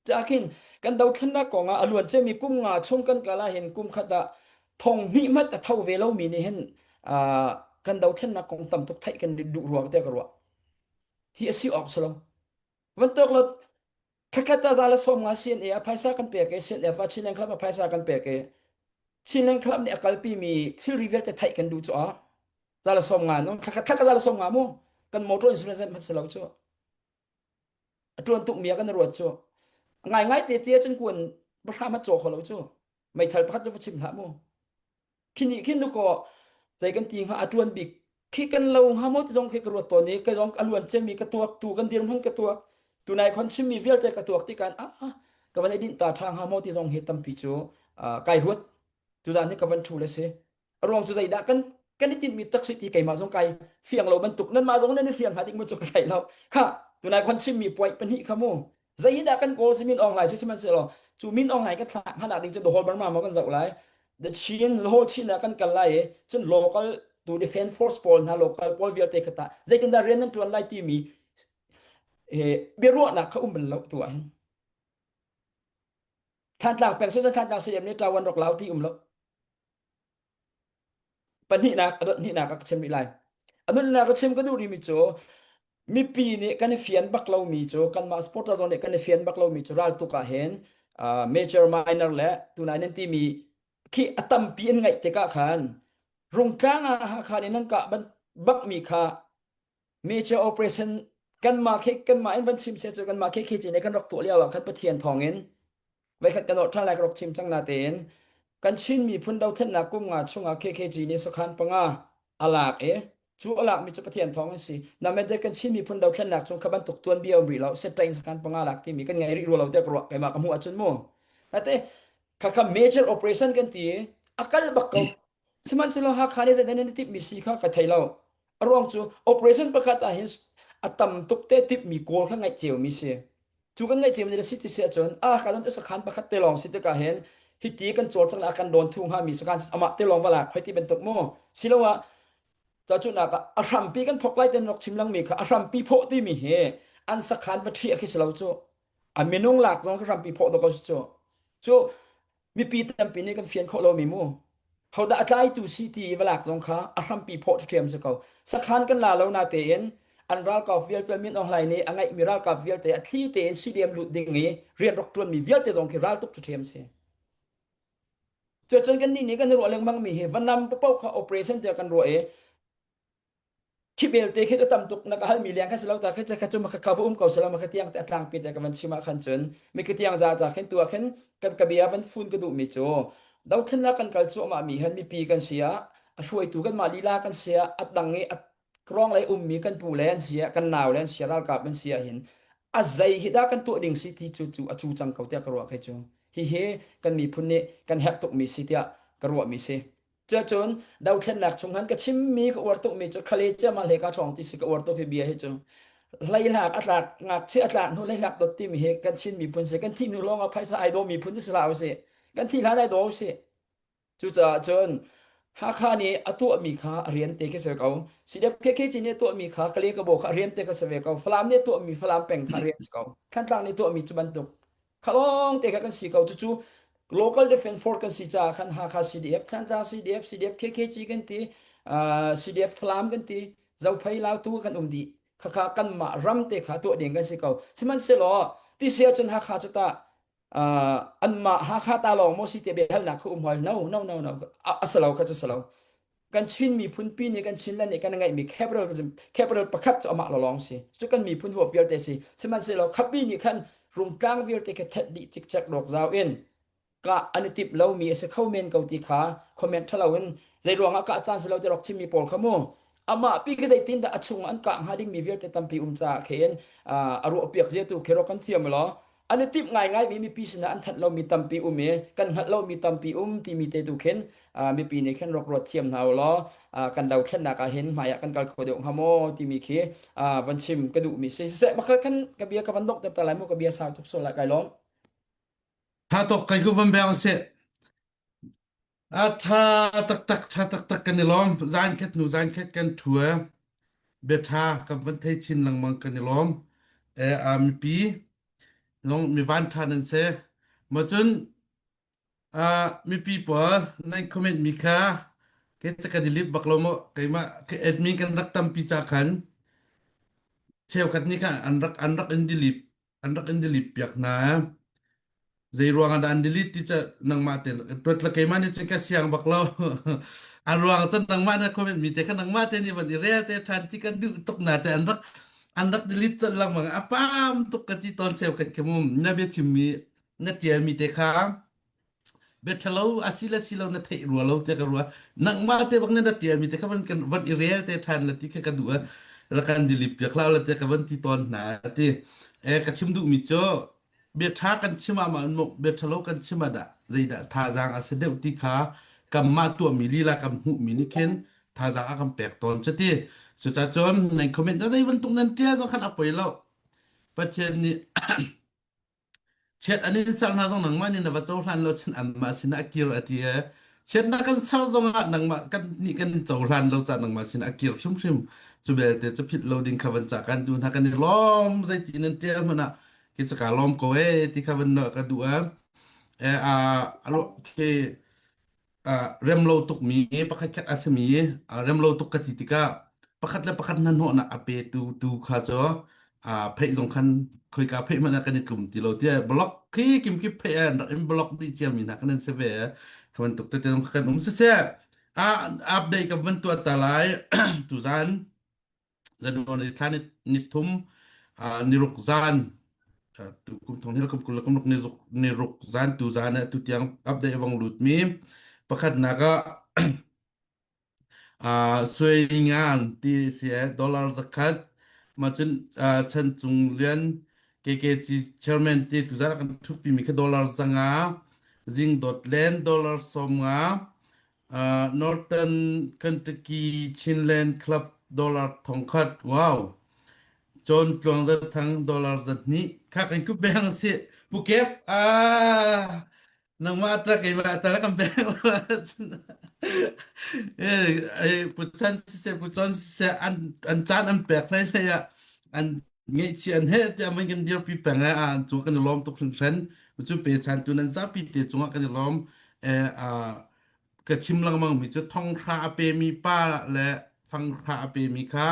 Cakhin kan dothlennak kong ah a luan ciami kum nga chung kan kal ahhin kum khat ah thong hnih hmanh a tho ve lomi nih hin kan dothlennak kong tam tuk theih kan duh ruang tiah ka ruah. Hi a si awk si lo. Van tuk lo thlakhat ah za le 50 CNA a phaisa kan pek i CNF ah Chinland Club a phaisa kan pek i Chinland Club nih a kalpi mi thilri vialte theih kan duh cu ah za le 50 no thlakhat thlakhat za le 50 mu kan motor insurance hmanh si lo cu a ṭuan tukmi ah kan ruat cu ngaingai te te cun kuan pahra a caw kho lo cu meithal pakhat cu va chim hlah mu khi nih khin kaw zei kan ti hnga a ṭuan bik khi kan lo hnga maw ti zong khi ka ruat tawn i ka zong a luan cemmi ka tuak tu kan dirhmun ka tuak tunai khon chimmi vialte ka tuak ti kan ah ka van i dinh ta ṭha hnga maw ti zong hi tampi cu kai ruat tuzan hi ka van ṭhu le si A ruang cu zeidah kan kan i tinhmi tak si ti keimah zong kai fiang lo bantuk nanmah zong nan i fiang hnga ding mu cu ka thei lo. Kha tunai khon chimmi puai pahnih kha mu. Zei dah kan kawl si Min Aung Hlaing si sihmanhsehlaw cu Min Aung Hlaing kan thlak hmanak ding cu the whole Burma maw kan zoh lai. The Chin the whole Chin ah kan kal lai i cun local tu defense force pawl hna local pawl vialte kha tah zeitindah rian nan tuan lai timi biaruahnak kha um bal lo tu ah hin. Thantlang peng cu Thantlang CM nih ṭawan rak lau ti um lo. Pahnihnak a dot hnihnak ah ka chim rih lai. A nunnak ka chim ka duh rihmi cu mipi nih kan i fian bak lomi cu kanmah supporter zong nih kan i fian bak lomi cu raltuk ah hin uh, major minor le tunai nan timi khi a tampi in ngaih tikah khan Rungtlang ah Hakha nih nan kah bakmi kha major operation kanmah khi kanmah in van chim se cu kanmah khi khi nih kan rak tuah lio ah khan Pathian thawngin voikhat kan ṭhan lai ka rak chim cang na tein kan Chin miphun dothlennak kum nga chungah KKG nih sakhan panga a lak i cu a lakmi cu Pathian thawng an si namete kan Chin miphun dothlennak chung kha bantuk tuanbia um rih lo setṭain sakhan panga lak timi kan ngei rih rua lo tiah ka ruah keimah ka hmuh ahcun mu ate khakha major operation kan ti i a kal bak ko sihmanhsehlaw Hakha nih zeidah nan i timhmi si kha ka thei lo A ruang cu operation pakhat ah hin a tam tuk te tipmi kawl kha ngaih ciomi si. Cu kan ngaih ciomi si ti si ahcun a ka cu sakhan pakhat te lawng si tikah hin hiti kan cawlcang le a kan dawn thu hngami sakhan amah te lawng va lak hoi ti bantuk mu. Siloah tahchunhnak ah a hrampi kan phok lai ten rak chim langmi kha a hrampi phawh timi hi an sakhan va ṭhiah khi si lo cu. A minung lak zong kha hrampi phawh dawk ko si cu. Cu mipi tampi nih kan fian khawh lomi mu hodah a tlaitu si ti i va lak zong kha a hrampi phawh ṭhiam si ko sakhan kan la lo na tein an ralkap vialte Min Aung Hlaing nih a ngeihmi ralkap vialte a thli tein CDM lut ding i rian rak ṭuanmi vialte zong khi raltuk ṭhiam si cuacun kan nih nih kan i ruah lengmang mi hi vanam paoh kha operation tiah kan ruah i Khi belte khi cu tam tuk na ka halmi leng kha si lo ta khi kha cu maka ka va um ko sela maka tiang te a tlangpi te ka van chim ah khan cun mi ka tiang za za khin tu ah khin kan ka bia van fun ka duh mi cu dothlennak kan kal cuahmah mi han mipi kan si ah a hruaitu kan mah lila kan si ah a dang i a rong lei ummi kan pu le an si ah kan nau le an si ah ralkap an si ah hin a zei hi dah kan tuah ding si ti cu cu a cu cang ko tiah ka ruah kei cu hihi kan miphun nih kan herh tuk mi si tiah ka ruah mi si Cuacun dothlennak chung han ka chimmi ka uar tukmi cu khale ciamal he ka ṭhawng ti si ka uar tuk hi bia hi cu hleihlak a tlak ngakchia a tlak hnu hleihlak dot timi hi kan Chin miphun si kan thih hnu lawng ah phaisa ai daw miphun si hlah usih kan thih hlan ai daw usih cucaah cun Hakha nih a tuahmi kha a rian te khi si ko CDF KKG nih a tuahmi kha Kale Kabo kha a rian te kha si ve ko Falam nih a tuahmi Falam peng kha a rian si ko Thantlang nih tuahmi cu bantuk Khalawng te kha kan si ko cucu local defense force kan si caah khan Hakha CDF, Thantlang CDF, CDF KKG kan ti, uh, CDF Falam kan ti. Zophei Lautu kan um dih. Khakha kanmah ram te kha tuah ding kan si ko. Sihmanhsehlaw ti si ahcun Hakha cu tah uh, anmah Hakha ta lawng maw si ti biahalnak kha um hoi no no no no a si lo kha cu si lo. Kan Chin miphun pi nih kan Chinland nih kan ngeihmi capital capital pakhat cu amah lawng si. Cu kan miphun huap vialte si. Sihmanhsehlaw khapi nih khan rungtlang vialte kha thet dih cikcek rawk zau in kah an i timh lomi a si kho men ko ti kha comment ṭhalo in zei ruangah kah caan si lo ti rak chimmi pawl kha mu amah pi khi zeitin dah a chung an kah hnga dingmi vialte tampi um caah khin a ruah piak zia tu khi ro kan thiam law an i timh ngaingai mi mipi sinah an thanh lomi tampi um i kan hngalh lomi tampi um timi te tu khin mipi nih khin rak ruat thiam hna u law kan dothlennak ah hin hmai ah kan kal kho deuh hnga maw timi khi van chim ka duhmi si siseh bakha kan ka bia ka van dok te lai mu ka bia sau tuk sual lai kai lawm Tha tok kai ku van beng seh. A tha taktak tha taktak kan i lawm. Zan khat hnu zan khat kan thu e. Bia tha kan van thei chin lengmang kan i lawm. E a mipi long mi van tha nan se. Ma cun a mipi pawl nan comment mi kha ke cha kan i lip bak lo mo keimah ke admin kan rak tampi cha khan cheukhat nih khan an rak an rak in delete an rak in delete piak hna. Zei ruang ah dah an delete ti cu nangmah te tuat la keimah nih cun ka siang bak lo. A ruang cun nangmah na comment mi te kha nangmah te nih van i rel te ṭhan ti kan duh tuk na te an rak an rak delete colh lengmang a pam tuk ka ti tawn seu ka khimum na bia chimmi na tialmi te kha bia ṭhalo a si le si lo na theih rua lo tiah ka ruah nangmah te bak na ṭialmi te kha van kan van i rel te ṭhan la ti kha ka duh ah rak kan dilip piak hlah la tiah ka van ti tawn hna ti eh ka chim duhmi cu bia ṭha kan chim ah ma bia ṭhalo kan chim ah dah zeidah thazaang a si deuh ti kha kanmah tuahmi lila kan hmuhmi nih khin thazaang a kan pek tawn cu ti cucacun nan comment na zei bantuk nan ṭial zong khan a poi lo Pathian nih Chiat an in ser hna zong nangmah nih na va cohlan lo cun anmah sinah a kir a ti ee. Chiatnak kan ser zongah nangmah kan nih kan cohlan lo caah nangmah sinah a kir hrimhrim. Cu belte cu philh lo ding kha van cah kan duh hna kan i lawm zeiti nan ṭial hmanh ah khi cu kaa lawm ko ee ti kha van ka duh ee. Eh, ah, alo khi remlo tukmi pakhat khat a simi remlo tuk ka ti tikah pakhat le pakhat hnahnawhnak a petu tu kha cu pheih zong khan khoika pheih hmanh ah kan i tlum ti lo tiah block khi kimkip pheih an rak in block dih ciami hna kan an si ve kha bantuk tete zong kan um siseh a update ka van tuah ta lai tuzan January thla ni, ni thum ni ruk zan tu kum thong hil kum kul kum ruk ni zuk ni ruk zan tu zan tu tiang update vong lut mi pakhatnak ah sui ngan ti si dollar zakhat ma cun chan cung lian KKG chairman ti tu zan kan thupi mi kha dollar zanga zing dot len dollar som nga Uh, Northern Kentucky Chinland Club dollar thongkhat. Wow. John Tluang za thang dollar za hnih. Kha kan ku beng si. Pukep. Ah. Nangmah ta keimah ta kan beng. Eh, eh, puchan se puchan se an an caan an pek hlei hlei ah an ngeihchi an he tiah man kan dirpi peng eh an cu kan i lawm tuk hringhran cu pe chan tu nan zapi te cungah kan i lawm eh ah ka chim lengmang mi cu thonghra a pemi pa le fanghra a pemi kha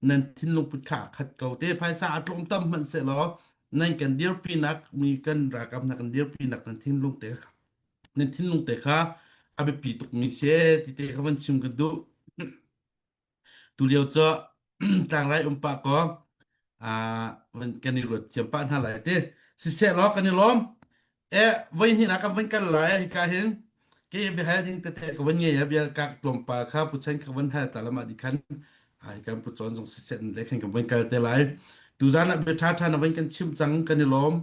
nan thinlung put kha a khat ko te phaisa a tlawm tam hmanh sehlaw nan kan dirpinak mi kan ralkap hna kan dirpinak nan thinlung te kha nan thinlung te kha a biapi tuk mi si ti te kha van chim ka duh Tulio cu tlangrai um pah kaw kan i ruat thiam pah hna lai ti. Siseh law kan i lawm. E voi hnih ah kan van kal lai hika hin ke biahal ding tete ka van ngei bia ka tlawmpal kha puchan ka van hal ta lama di khan ai kan pu chon zong siseh le khan kan van kal te lai. Tuzan ah bia ṭha ṭha na van kan chim cang kan i lawm.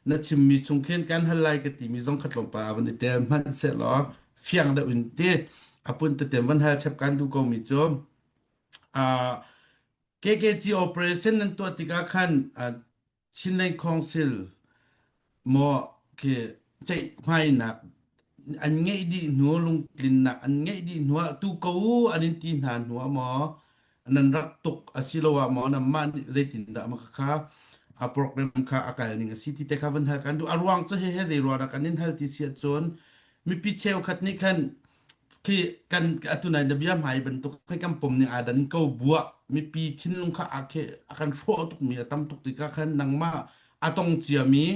Na chimmi chung khin kan hal lai ka timi zong kha tlawmpal a van i tel hmanh seh law fiang deuh in ti apun tete van hal chap kan duh ko mi cu uh, KKG operation nan tuah tikah khan uh, Chinland Council maw khi ceihmainak an ngeih dih hnu lungtlinnak an ngeih dih hnu ah tu ko an in ti hna hnu ah maw nan rak tuk asiloah maw nanmah nih zeitindah ma kha a program kha a kal ning a si ti te kha van hal kan duh a ruang cu he he zei ruang dah kan in hal ti si ahcun mipi cheukhat nih khan. Khi kan atu nai na bia hmai bantuk khi kan pom ning aa dan ko buah mipi thinlung kha a khi a kan hrawh tukmi a tam tuk tikah khan nangmah a tong ciami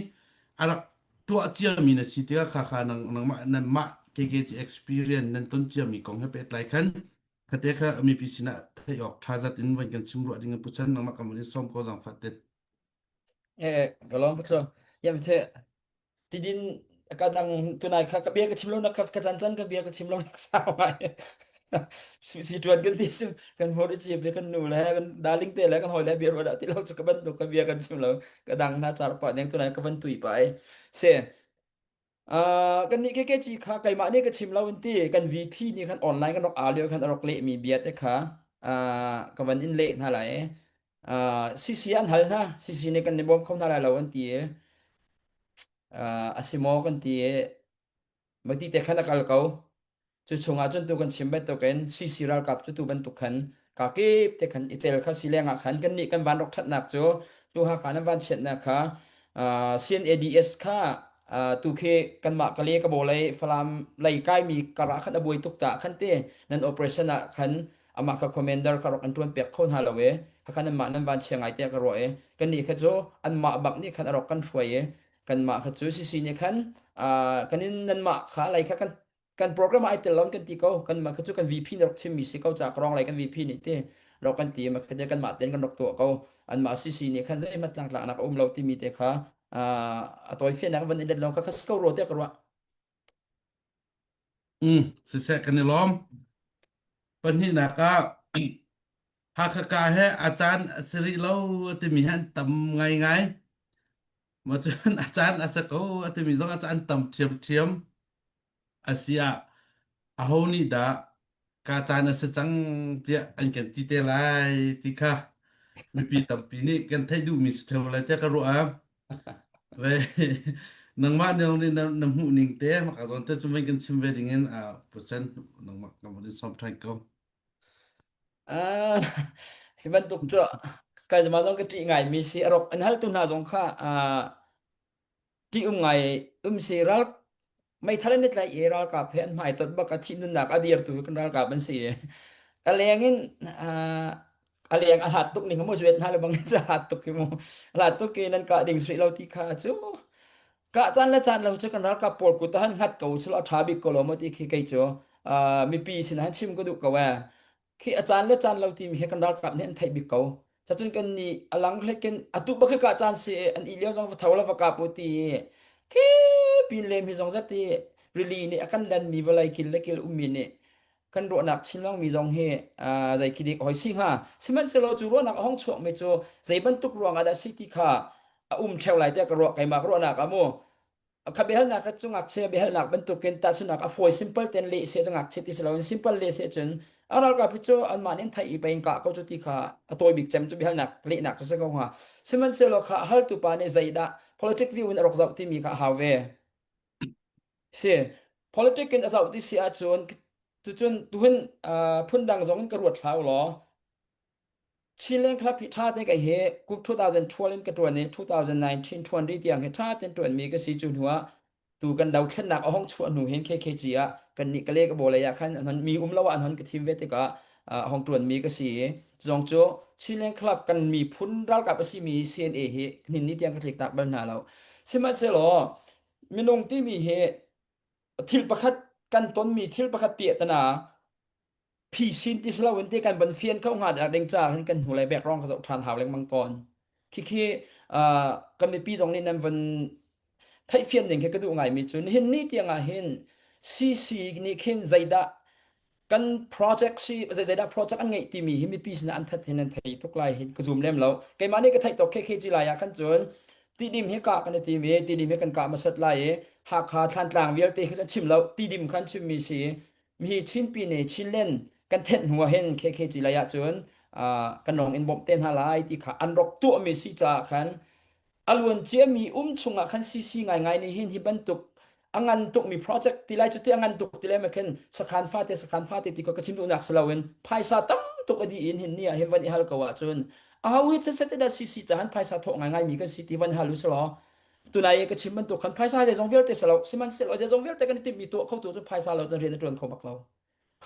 a rak tuah ciami na si tikah kha kha nang nangmah nanmah KKG experience nan ton ciami kong he pehtlai khan khate kha mipi sinah theih awk tha zat in van kan chim ruah ding in puchan nangmah kan van in sawm ko zangfah te. Eh, ka lawm patlo. Yam the tidin ka dang tunai kha ka bia ka chim lo nak ka chan chan ka bia ka chim lo nak sau ngai. Si tuan kan ti sim kan hmur i chip le kan nu le kan darling te le kan hoi le bia ro dah ti lo chu ka bantuk ka bia kan chim lo ka dang na char pa deng tunai ka ban tui pa ai. Se Uh, kan nih KKG kha keimah nih ka chim lo in ti kan VP nih khan online kan rak aa lio khan a rak lehmi bia te kha uh, ka van in leh hna lai. Uh, CC an hal hna CC nih kan i bawm kho hna lai lo an ti i uh, a si maw kan ti i mati te khan a kal ko. Cu chungah cun tu kan chim bantukin CC ralkap cu tu bantuk khan kakip te khan i tel kha si lengah khan kannih kan van rak ṭhatnak cu tu Hakha nan van chiatnak kha uh, CNADS kha uh, tu khi kanmah Kale ka lei Falam lei kaimi karah khan a buai tuk ta khan te nan operation ah khan amah kha commander kha rak an ṭuan pek kho hna lo e kha khan anmah nan van chia ngai te ka ruah e kannih kha cu anmah bak nih khan a rak kan hruai e kanmah kha cu CC nih khan uh, kanin nanmah kha lei kha kan kan program ai tel lon kan ti ko kan mah cu kan VP nih rak chimmi si ko ca karong lai kan VP nih ti rak kan ti ma kha kan mah ten kan rak tuah ko an mah CC nih khan zeihmanh tlangtlak nak a um lo timi te kha a tawi fian van in let long kha kha ko ro te ka ruah Mm, siseh kan i lawm. Pahnihnak ah Hakha ka he a caan a si rih lo a timi hi an tam ngaingai. Ma cun a caan a si ko a timi zong a caan tam ṭhiamṭhiam. A si ah aho nih dah ka caan a si cang tiah an kan ti te lai ti kha mipi tampi nih kan theih duhmi si ṭheo lai tiah ka ruah ah. Ve nangmah nih nih na, na hmuh ning te maka zawn te cu van kan chim ve ding in uh, pucen nangmah kan von in sawm ṭhan ko. Ah, hi bantuk cu kai zama zong ka ṭih ngai mi si a rok an haltu hna zong kha ah ṭih um ngai um si ral meithal an i tlaih i ralkap he an hmai tot bak a thih nunnak a dirtu hi kan ralkap an si i a leng in ah, a leng a hlat tuk ning mu zuet hna le bang a hlat tuk hi mu a hlat tuk i nan kah ding sui lo ti kha cu kah caan le caan lo cu kan ralkap pawl kut ah han hngat ko cu a ṭha bik ko lo maw ti khi kei cu ah, mipi sin han chim ka duh ko eh khi a caan le caan lo timi hi kan ralkap nih an theih bik ko. Cacun kan nih a lang hlek in atu bak hi ka caan si an i lio zong va tho la va kap u ti khi pin lem hi zong zat i rili nih a kan dan mi vawlei kil le kil ummi nih kan ruahnak chin mi zong hi zei khi dik hoi si hnga sihmanhsehlaw cu ruahnak a hong chuak mi cu zei bantuk ruangah dah si ti kha a um theo lai tiah ka ruah keimah ka ruahnak ah mu Kha biahalnak kha cu ngakchia biahalnak bantukin tahchunhnak a fawi simple ten leh seh cu ngakchia ti si loin simple leh seh cun a ralkap hi cu anmah nih an theih i pei in kah ko cu ti kha a tawi bik cem cu biahalnak lehnak cu si ko hnga. Sihmanhsehlaw kha a haltu pa nih zeidah politic view in a rak zoh timi kha a hau ve. Si politic in a zoh ti si ahcun tucun tuhin uh, phundang zong in ka ruat hlah u law Chinland Club hi ṭha tein kei hi kum 2012 in ka ṭuan i 2019 ṭuan rih tiang hi ṭha tein ṭuanmi ka si. Cu hnu ah tu kan dothlennak a hung chuah hnu hin KKG ah kannih Kale ka bawlei ah khan an hon mi um lo ah an hon ka thim ve tikah a hong ṭuanmi ka si i zong cu Chinland Club kan miphun ralkap a simi CNA hi nihin ni tiang ka tlik tak bal hna lo. Sihmanhsehlaw minung timi hi thil pakhat kan tonmi thil pakhat piahtana phisin ti si loin te kan van fian kho hnga dah ding ca hin kan hnulei background ka zoh ṭhan hau lengmang tawn. Khikhi uh, kan mipi zong nih nan van theihfian ning khi ka duh ngaimi cu nihin ni tiang ah hin CC nih khin zeidah kan project si zeidah project an ngeih timi hi mipi sinah an that hin an thei tuk lai hin ka zum lem lo keimah nih ka theih tok KKG lai ah khan cun tidim hi kah kan i tim i tidim hi kan kah hmasat lai i Hakha Thlantlang vialte khi an chim lo tidim khan chimmi si Mi Chin Pyine Chinland kan thenh hnu ah hin KKG lei ah cun kan rong in bawmh te hna lai ti kha an rak tuahmi si caah khan a luan ciami um chungah khan CC ngaingai nih hin hi bantuk a ngan tukmi project ti lai cu ti a ngan tuk ti lai ma khin sakhan fate sakhan fate ti ko ka chim duhnak si loin phaisa tam tuk a dih in hin ni ah hin van i hal ko ahcun a ho hi chan da CC cahan phaisa thawh ngaingai mi kan si ti van hal u selaw tunai ka chim bantuk khan phaisa zeizong vialte si lo sihmanhsehlaw zeizong vialte kan i timhmi tuah kho tu cu phaisa lo cun rian a ṭuan kho bak lo.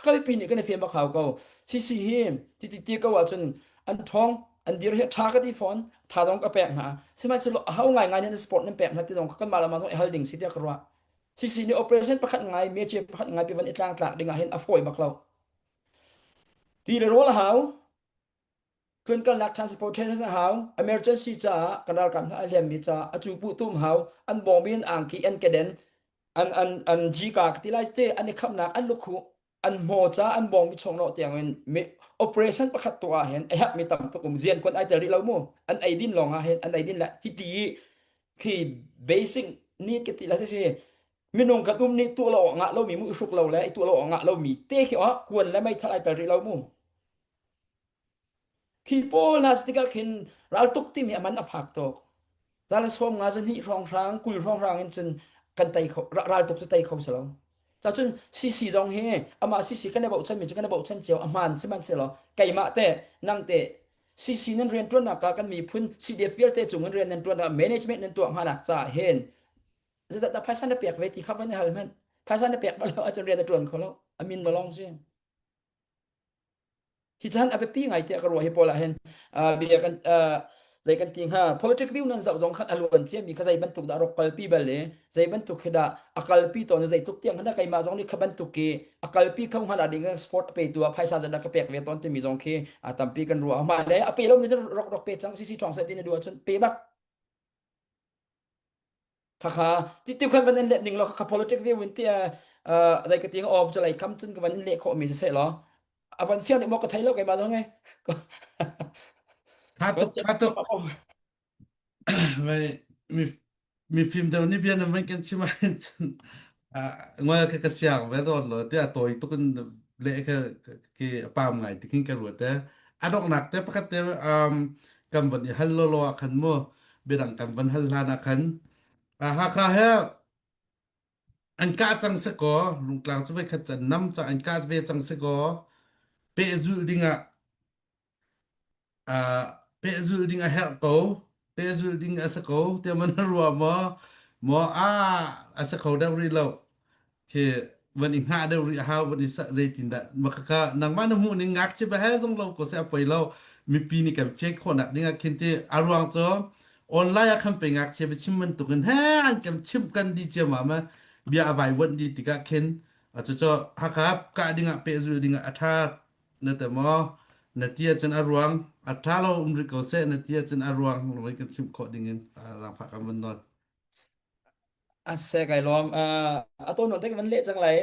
Ka mipi nih kan i fian bak hau ko. CC hi ti ti ti ko ahcun an ṭhawng an dir hi ṭha ka ti fawn tha zong ka pek hna. Sihmanhsehlaw a ho ngaingai nih an sport nan pek hna ti zong kanmah le mah zong i hal ding si tiah ka ruah. CC nih operation pakhat ngai mece pakhat ngai pi van i tlangtlak ding ah hin a fawi bak lo. Ti le rawl a hau. Tlunkalnak transportation a hau. Emergency caah kan ralkap hna a hliammi caah a cu puh tum hau. An bawm in angki an keden an an an jika ka ti lai te an i khamnak an lukhuh an hmaw ca an bawng mi chongnawh tiang in mi operation pakhat tuah ah hin a herhmi tam tuk um zian kuan ai tel rih lo mu an ei din lawng ah hin an ei din le hi ti khi basic need ka ti la si minung kan um nih tuah lo ngah lo mi mu i hruk lo le i tuah lo ngah lo mi te khi oh kuan le meithal ai tel rih lo mu Khi pawl hna si tikah khin raltuk timi a man a fak tuk. Zale sawm nga zahnih hrawnghrang, 20 hrawnghrang in cun kan tei kho, raltuk cu tei kho si lo. Cacun CC zong hi amah CC kan i bochan mi cu kan i bochan cio a hmaan sihmanhsehlaw keimah te nang te CC nan rian ṭuannak ah kan miphun CDF vialte cung in rian nan ṭuannak management nan tuah hnganak caah hin zeizat dah phaisa na pek ve ti kha van i hal hmanh. Phaisa na pek bal lo ahcun rian na ṭuan kho lo. A min ma lawng si. Hi chan a biapi ngai tiah ka ruah hi pawl ah hin bia kan zei kan ti hnga politic view nan zoh zong khan a luan ciami kha zei bantuk dah rak kalpi bal i zei bantuk khi dah a kalpi tawn zei tluk tiang khan keimah zong nih kha bantuk ki a kalpi kho hnga dah ding sport a petu ah phaisa zat dah ka pek ve tawn timi zong khi tampi kan ruah ma le a pe lo mi rak rak pe cang si si ṭhawng seh ti na duh ahcun pe bak Khakha ti ti khan van in let ning law khakha politic view in ti zei ka ti om chu lai kam cun ka van in leh khawh mi si seh law a van fiang nih maw ka thei lo keimah zong e Tha tuk tha tuk vai mi mi phim deuh ni bia nan van kan chim ahhin cun ngol ka ka siang ve dawn lo tiah tawi tuk in le ka ki pam ngai ti khin ka ruat e a donghnak te pakhat te um kan van i hal lo lo ah khan mu biadang kan van hal hlan ah khan Hakha he an kah cang si kaw Rungtlang cu voikhat can nam ca an kah ve cang si kaw pehzulh ding ah pehzulh ding a herh ko pehzulh ding a si ko tiah man ruah maw maw a a si kho deuh rih lo khi van i hngah deuh rih a hau van i zeitindah maka nangmah na hmuh ning ngakchia ba he zong lo ko se a poi lo mipi nih kan fian khawhnak ding ah khin ti a ruang cu online ah khan pe ngakchia biachim bantuk in he an kan chimh kan di cia ma ma bia a vai vuan di tikah khin a cu cu Hakha kah ding ah pehzul ding ah a tha na te maw na ti ahcun a ruang a tha lo um rih ko seh na ti ahcun a ruang lawng kan chimh khawh ding in zaangfah kan vun nawl A se kai lawm. A to non te kan van leh cang lai.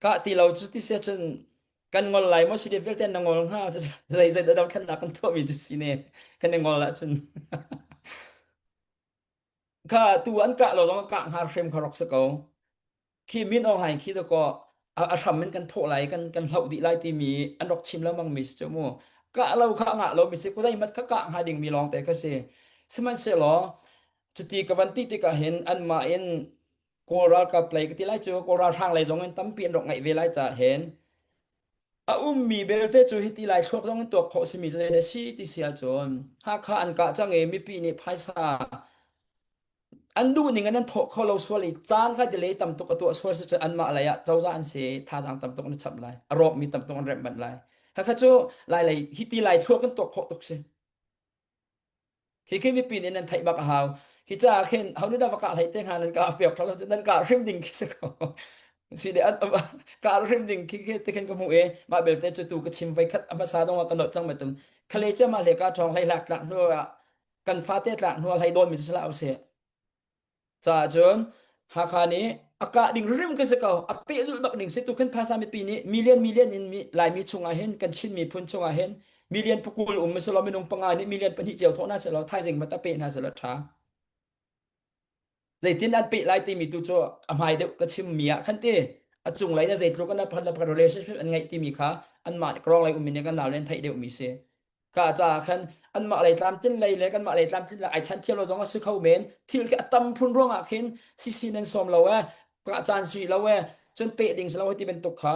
Ka ti lo cu ti sia cun kan ngol lai maw si de vialte na ngol hnga cu zei zei dah dothlennak kan tuah mi cu si ne kan i ngol ahcun kha tu an kah lo zong kah hnga hrim kha rok si ko khi Min Aung Hlaing khi dakaw a hram in kan thawh lai kan kan hloh dih lai timi an rak chim lengmang mi si cu mu kah lo kha ngah lo mi si ku zeimat kha kah hnga ding mi lawng te kha si sihmanhsehlaw cuti ka van ti tikah hin anmah in Kawl ralkap lei ka ti lai cu Kawl ralhrang lei zong in tampi an rak ngaih ve lai caah hin a ummi belte cu hiti lai thluak zong in tuak khawh simi cu zei si ti si ahcun Hakha an kah cang i mipi nih phaisa An duhning in an thawh kho lo sual i caan kha delay tam tuk a tuah sual si cu anmah lei ah cozah an si thazaang tam tuk an chap lai a rawkmi tam tuk an remh manh lai khakha cu lai lei hi ti lai thluak kan tuak khawh tuk si khi khi mipi nih nan theih bak a hau hi caah khin ho nih dah va kah hlei te hnga nan kah piak thalo nan kah hrim ding khi si ko si de an kah hrim ding khi khi te khin ka hmu e mah belte cu tu ka chim voi khat a hmasa dong ah ka not cang ma tum khale che ma le ka thong hlei lak tlak hnu ah kan fate tlak hnu hlei dawn mi si hlah usih. Caah cun Hakha nih a kah ding rim ka si ko a pehzulh bak ding si tu khin phasa mipi nih million million in mi Laimi chungah hin kan Chin miphun chungah hin million pakul um selaw minung panga nih million pahnih cio thawh hna selaw thaizing mat a pe hna selaw tha Zeitin an peh lai timi tu cu a hmai deuh ka chimmi ah khan ti a cunglei na zeitluk an phan le relationship an ngeih timi kha anmah rawng lei ummi nih kan nau le an theih deuhmi si. Ka caah khan anmah lei tlamtlin lei le kanmah lei tlamtlin lei ai chan thiam lo zong a si kho men. Thil khi a tam phun ruangah khin CC nan sawm lo e ka caan si lo e cun peh ding si lo ti bantuk kha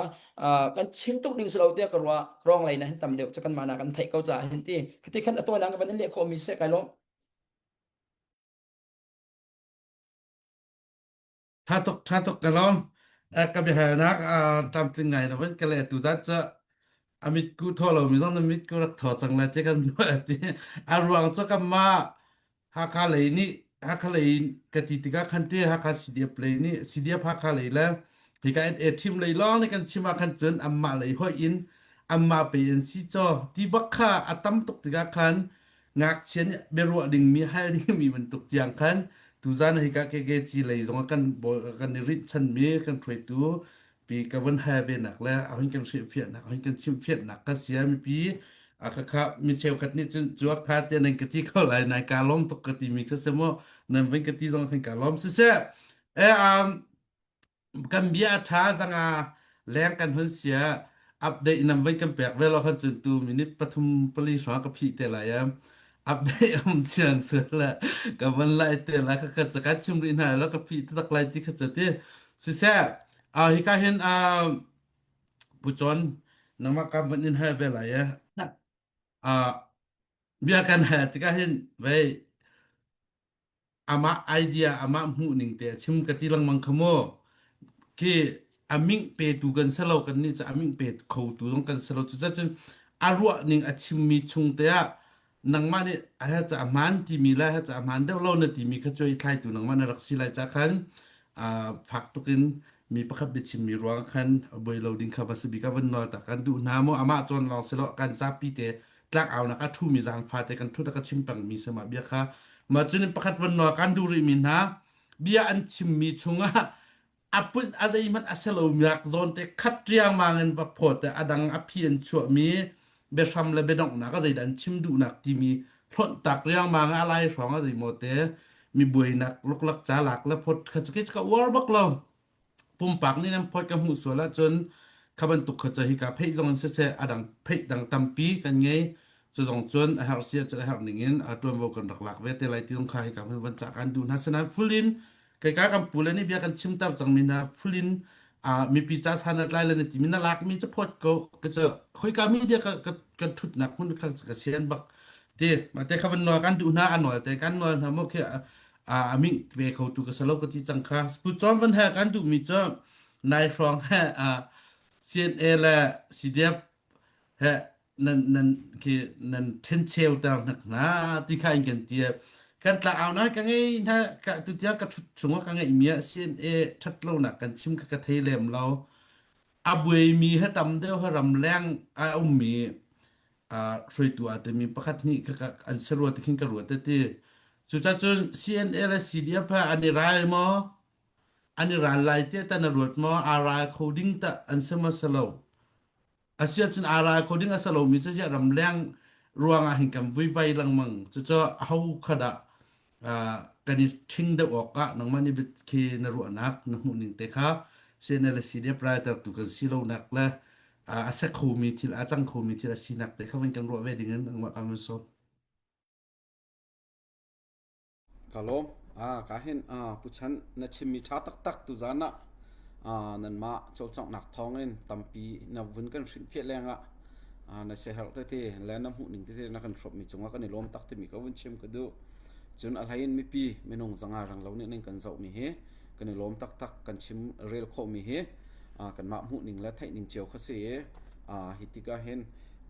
kan chim tuk ding si lo tiah ka ruah rawng lei na hin tam deuh cu kanmah na kan theih ko caah hin ti khati khan a tawinak ka van in leh khawh mi seh kai lawm. Tha tuk, tha tuk ka lawm. Ka biahalnak tlamtling ngai na van ka le tu zat cu a mitku thaw lomi zong na mitku rak thaw cang lai ti kan ruah ti. A ruang cu kanmah Hakha lei nih Hakha lei ka ti tikah khan te Hakha CDF lei nih CDF Hakha lei le hika NA team lei lawng nih kan chim ah khan cun anmah lei hoih in anmah pe in si caw ti bak kha a tam tuk tikah khan ngakchia nih biaruah dingmi hal dingmi bantuk tiang khan tuzan hika KKG lei zong ah kan kan i rinhchanmi kan hruaitu pi ka vun hal ve nak le a hun kan hrilhfiahnak a hun kan chimhfiahnak ka sia mipi a kha kha mi cheukhat nih cun cuak tha te nan ka ti kho lai nai ka lawm tuk ka ti mi kha si mu nan vun ka ti zong khan ka lawm siseh e um kan bia a tha zanga leng kan hun sia update nam van kan pek ve lo khan cun tu minute pathum pali hrawng ka phih te lai am update um chiang se le ka van lai te la ka ka ka chim rih hna lo ka phih tak lai ti kha chu ti siseh Ah hika hin ah Pu Con nangmah ka van in hal ve lai eh. Ah bia kan hal tikah hin vei amah idea amah hmuh ning te a chim ka ti lengmang kha mu. Khi a ming petu kan si lo kan nih cu a ming pe kho tu zong kan si lo cucun a ruah ning a chimmi chung te ah nangmah nih a he ca hmaan timi le he ca hmaan deuh lo na timi kha cuai thlaitu nangmah na rak si lai ca khan fak tukin mi pakhat biachimmi ruang khan buai lo ding kha va si bik a van nawl ta kan duh hna mu amah cawn lawng si lo kan zapi te tlak aunak a ṭhumi zaangfa te kan ṭhut a ka chim pengmi si mah bia kha ma cun pakhat van nawl kan duh rihmi hna bia an chimmi chungah a pun a zeihmanh a si lo miak zawn te khat riangmang in va phawt i a dang a phi an chuahmi biahram le biadonghnak a zeidah an chim duhnak timi hlonh tak riangmang a lai hrawng a zeimaw te mi buainak luklak ca lak le phawt kha cu ka uar bak lo pumpak nih nan phawt ka hmuh sual ahcun kha bantuk kha cu hika pheih zong in siseh a dang pheih dang tampi kan ngei cu zong cun a herh si ahcun a herh ning in a ṭuanvo kan rak lak ve te lai ti zong kha hika hmun van cah kan duh hna sinain full in Keika kan pule nih bia kan chimter cangmi hna full in mipi ca san a tlai le na timi na lakmi cu phawt ko ka cu khoika media ka ka ka thutnak hmun kha ka sian bak ti mah te kha van nawl kan duh hna a nawl te kan nawl hna mo khi a ming ve kho tu ka salo ka ti cang kha pu chon van he kan duh mi cu nai hrawng he CNA le CDF he nan nan khi nan ṭhencheu ter hnak hna ti kha in kan ti kan tla au na ka ngei hna ka tu tia ka ṭhut chungah ka ngeih mi ah CNA ṭhat lonak kan chim kha ka thei lem lo a buaimi he tam deuh he ramleng a ummi a hruaitu a timi pakhat hnih kha an si rua ti khin ka ruat ti cucacun CNA le CDF he an i ral maw an i ral lai tiah ta na ruat maw aa ral kho ding ta an si maw si lo Asiahcun aa ral kho ding a si lomi cu ziah ramleng ruangah hin kan vuivai lengmang. Cucu aho kha dah kan i ṭhing deuh awk ah nangmah nih khi na ruahnak na hmuhning te kha CNL le CDF raltertu kan si lonak le a si khomi thil a cang khomi thil a sinak te kha van kan ruah ve ding in nangmah kan van sawm. Ka lawm. Ah, ka hin ah, Pu Chan na chimmi ṭha taktak tuzaan ah ah, nanmah cawlcanghnak thawngin tampi na vun kan hrinhfiah lengah ah, na siaherh tete le na hmuhning tete na kan hrawmmi cungah kan i lawm tak timi ka vun chim ka duh. Cun a hlei in mipi minung zanga rang lo nih nan kan zohmi hi kan i lawm taktak kan chim rel khawhmi hi ah, kanmah hmuhning le theihning cio kha si i ah, hi tikah hin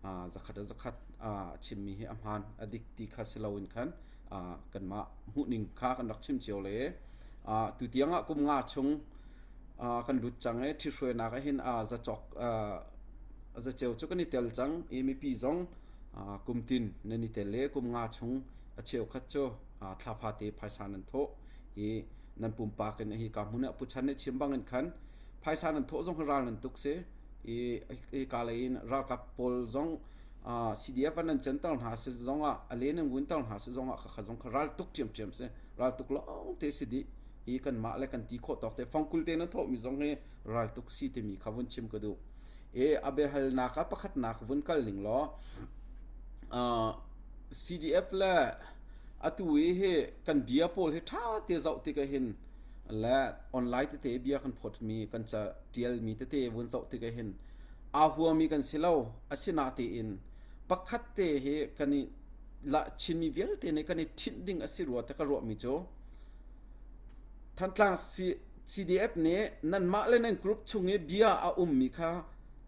ah, zakhat a zakhat ah, a chimmi hi a hmaan a dik ti kha si loin khan kanmah hmuhning kha kan rak chim cio le tu tiang ah kum nga chung kan lut cang i ṭhithruainak ah hin zacawk zaceu cu kan i tel cang i mipi zong kum tin nan i tel i kum nga chung a cheukhat cu thla fate phaisa nan thawh i nan pumpak in hi ka hmun ah Pu Chan nih chim bangin khan phaisa nan thawh zong hi ral nan tuk si i hi ka lei in ralkap pawl zong CDF an nan canter hna si zong ah a len an vunter hna si zong ah khakha zong kha ral tuk ṭhiamṭhiam si ral tuk lawng te si dih hi kanmah le kan ti khawh tawk te fangkul te na thawhmi zong hi ral tuk si timi kha vun chim ka duh e a biahalnak ah pakhatnak vun kal ning law CDF le atu i hi kan bia pawl hi ṭha te zoh tikah hin le online tete bia kan phawtmi kan ca ṭialmi tete vun zoh tikah hin aa huami kan si lo. Asinain pakhat te hi kan i Chinmi vialte nih kan i ṭhinh ding a si rua ti ka ruahmi cu Thantlang si. CDF nih nanmah le nan group chung i bia a ummi kha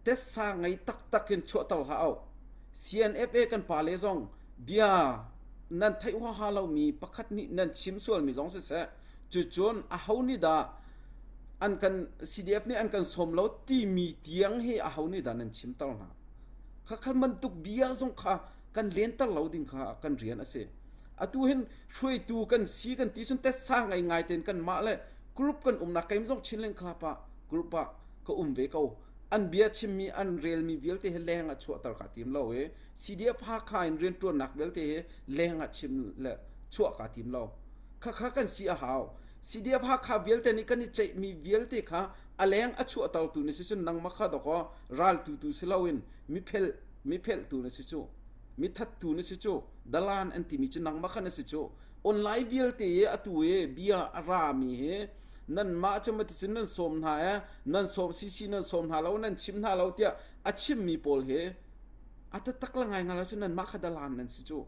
tessa ngei taktak in chuahter hlah u. CNFA kan pale zong bia nan theih huaha lomi pakhat nih nan chim sualmi zong siseh cucun aho nih dah an kan CDF nih an kan sawm lo timi tiang hi aho nih dah nan chimter hna. Khakha bantuk bia zong kha kan lenter lo ding kha kan rian a si. Atu hin hruaitu kan si kan ti cun tessa ngai ngai tein kanmah le group kan umnak keim zong Chinland Club ah group ah ka um ve ko. An bia chimmi an relmi vialte hi leng ah chuahter ka tim lo i CDF Hakha in rianṭuannak vialte hi leng ah chim le chuah ka tim lo. Khakha kan si a hau. CDF Hakha vialte nih kan i ceihmi vialte kha a leng a chuahtertu na si cun nangmah kha dawkaw raltu tu si loin miphel miphelhtu na si cu mithattu na si cu dalan an timi cu nangmah kha na si cu online vialte i atu i bia a rami hi nanmah cu maticun nan sawm hna e nan sawm sisi nan sawm hna lo nan chim hna lo tiah a chimmi pawl hi a taktak la ngai ngai lo cu nanmah kha dalan nan si cu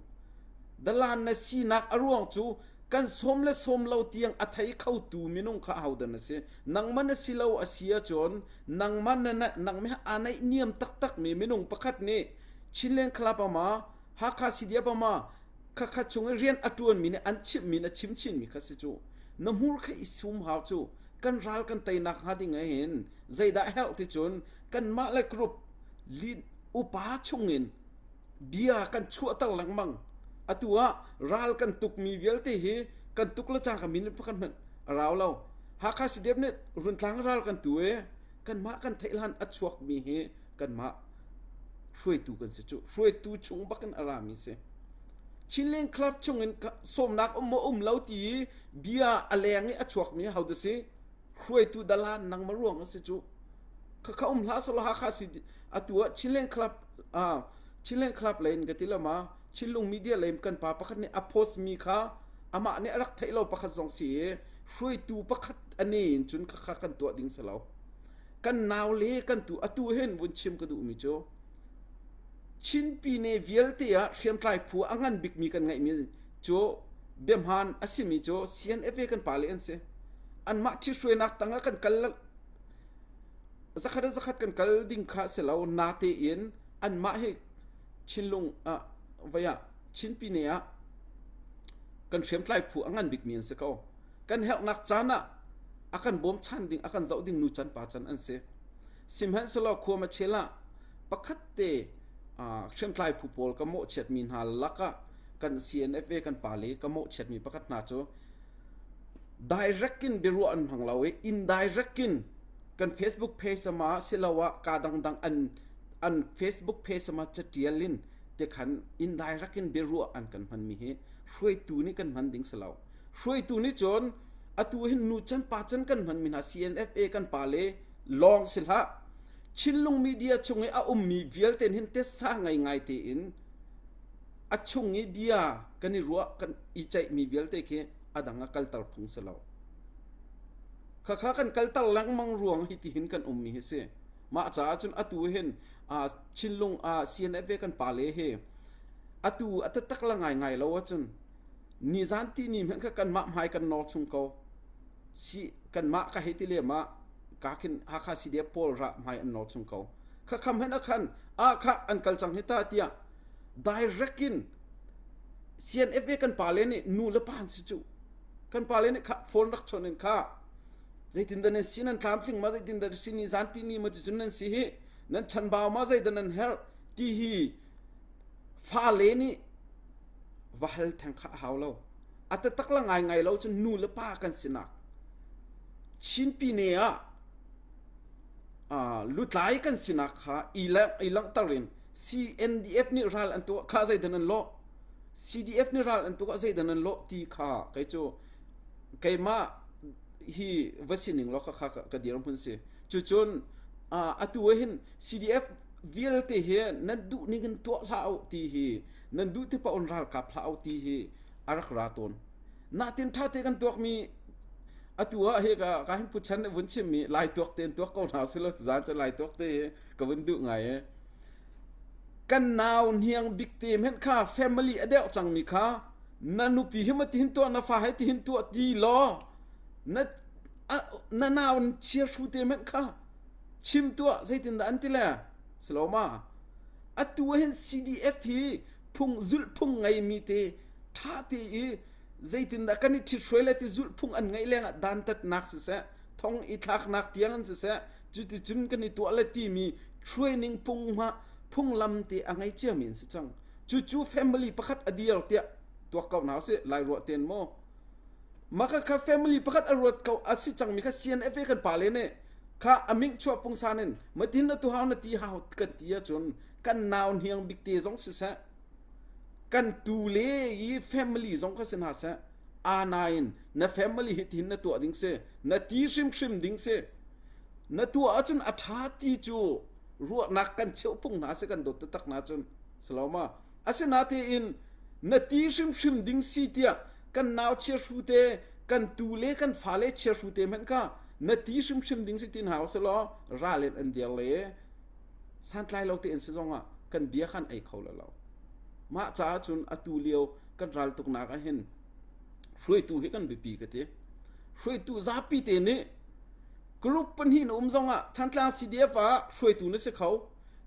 dalan na sinak a ruang cu kan sawm le sawm lo tiang a thei khotu minung kha ahodah na si nangmah na si lo a si ahcun nangmah na nangmah aa naih niam taktak mi minung pakhat nih Chinland Club ama Hakha CDF ama khakha chung i rian a ṭuanmi nih an chimhmi na chim chinmi kha si cu na hmur kha i sum hau cu kan ral kan teinak hnga ding ah hin zeidah herh ti cun kanmah le group lead upa chungin bia kan chuahter lengmang atu ah ral kan tukmi vialte hi kan tuk le cangka min pakhat hmanh a rau lo Hakha CDF nih Runtlang ral kan tu i kanmah kan theih hlan a chuakmi hi kanmah hruaitu kan si cu hruaitu chung bakin a rami si Chinland Club chungin sawmnak um maw um lo ti i bia a leng i a chuakmi ho da si hruaitu dalan nangmah ruang a si cu khakha um hlah selaw Hakha si atu ah Chinland Club ah Chinland Club lei in ka ti lama Chinlung media lei kan pa pakhat nih a post mi kha amah nih a rak theih lo pakhat zong si i hruaitu pakhat ane in cun khakha kan tuah ding si lo kan nau le kan tu atu hin vun chim ka duhmi cu Chin pine vialte ah hriamtlai phu a ngan bikmi kan ngeihmi cu biahmaan a simi cu CNFA kan pale an si anmah ṭhithruainak tangah kan kal zakhat zakhat kan kal ding kha si lo natein anmah hi Chinlung ah vai ah Chin pine ah kan hriamtlai phu a ngan bikmi an si ko kan herhnak caan ah a kan bawmchan ding a kan zoh ding nu can pa can an si sihmanhsehlaw khua machel ah pakhat te hriamtlai phu pawl ka mawhchiatmi hna lakah kan CNFA kan pale ka mawhchiatmi pakhat hna cu direct in biaruah an hmang lo i indirect in kan Facebook page ama siloah ka dangdang an an Facebook page ama catial in te khan indirect in biaruah an kan hmanmi hi hruaitu nih kan hman ding si lo hruaitu nih cun atu hin nu can pa can kan hmanmi hna CNFA kan pale lawng si hlah Chinlung media chung i a ummi vialte hin tessa ngai ngai tein a chung i bia kan i ruah kan i ceihmi vialte khi a dang a kalter phung si lo khakha kan kalter lengmang ruang hi tihin kan ummi hi si mah caah cun atu hin Chinlung CNFA kan pale hi atu a taktak la ngai ngai lo ahcun nizan ti ni hmanh kha kanmah hmai kan nawr chung ko si kanmah ka hei ti lem ah ka khin Hakha CDF pawl ra hmai an nawr chung ko kha kham hen akhan a kha an kal cang hi ta tiah direct in CNFA kan pale nih nu le pa an si cu kan pale nih kha phone rak chon in kha zeitin dah nan si nan tlamtling ma zeitin dah si ni zan ti ni ma ti cun nan si hi nan chanbau ma zeidah nan herh ti hi fale nih va hal theng kha a hau lo a taktak la ngai ngai lo cun nu le pa kan sinak Chin pine ah lutlai kan sinak kha i langhter in CNDF nih ral an tuah kha zeidah nan lawh CDF nih ral an tuah zeidah nan lawh ti kha kei cu keimah hi va sining law kha ka dirhmun si cucun atu ah hin CDF vialte hi nan duh ning in tuah hlah u ti hi nan duh ti paoh in ralkap hlah u ti hi a rak ra tawn natin ṭha te kan tuakmi atu ah hi ka ka hin puchan vun chimmi lai tuak te in tuak ko hna silo tuzaan cu lai tuak te hi ka vun duh ngai e kan nau hniang bik te hmenh kha family a deuh cangmi kha na nupi hi ma tihin tuah na fa he tihin tuah ti law na. Na nau chiahru te hmanh kha chim tuah zeitindah an ti le siloma atu hin CDF hi phung zulh phung ngeimi te ṭha te i zeitindah kan i ṭhithruai le ti zulh phung an ngeih lengah dantatnak siseh thong i thlaknak tiang an siseh cuticun kan i tuah le timi training phung hma phunglam te a ngei ciami an si cang cucu family pakhat a dir tiah tuak ko hna usih lai ruah ten maw maka kha family pakhat a ruat ko a si cangmi kha CNFA kan pa le nih kha a ming chuah pungsan in matin na tu hau na ti hau kan ti ahcun kan nau hniang bik te zong siseh kan tu le i family zong kha si hna seh anain na family hi tin na tuah ding si na ti hrimhrim ding si na tuah ahcun a ṭha ti cu ruahnak kan cheuh phung hna si kan dawt taktak na cun saloma asinatein na ti hrimhrim ding si tiah kan nau chiahru te kan tu le kan fale chiahru te hmanh kha na ti hrimhrim ding si tin hau selaw ral in an dir le santlai lo tein si zongah kan bia khan ei kho lo mah caah cun atu lio kan ral tuknak ah hin hruaitu hi kan biapi ka ti hruaitu zapi te nih group pahnih na um zongah Thantlang CDF ah hruaitu na si kho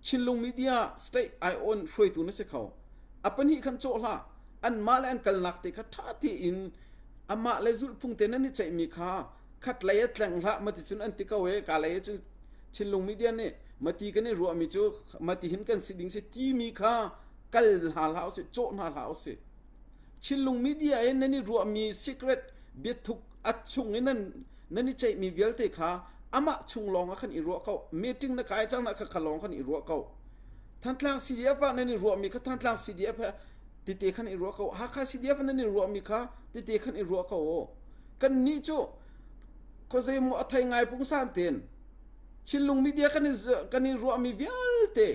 Chinlung Media state ai-on hruaitu na si kho a pahnih khan cawh hlah anmah le an kalnak te kha ṭha tein amah le zulhphung te nan i ceihmi kha khat lei a tleng hlah mati cun an ti ko e ka lei cun Chinlung Media nih mati kan i ruahmi cu mati hin kan si ding si timi kha kal hna hlah usih cawh hna hlah usih Chinlung Media in nan i ruahmi secret biathuk a chung in nan nan i ceihmi vialte kha amah chung lawng ah khan i ruah ko meeting na kai cang na kha kha lawng khan i ruah ko Thantlang CDF ah nan i ruahmi kha Thantlang CDF tete khan i ruah ko Hakha CDF nan i ruahmi kha tete khan i ruah ko kan nih cu khuazei maw a thei ngai pungsan ten Chinlung media kan i kan i ruahmi vialte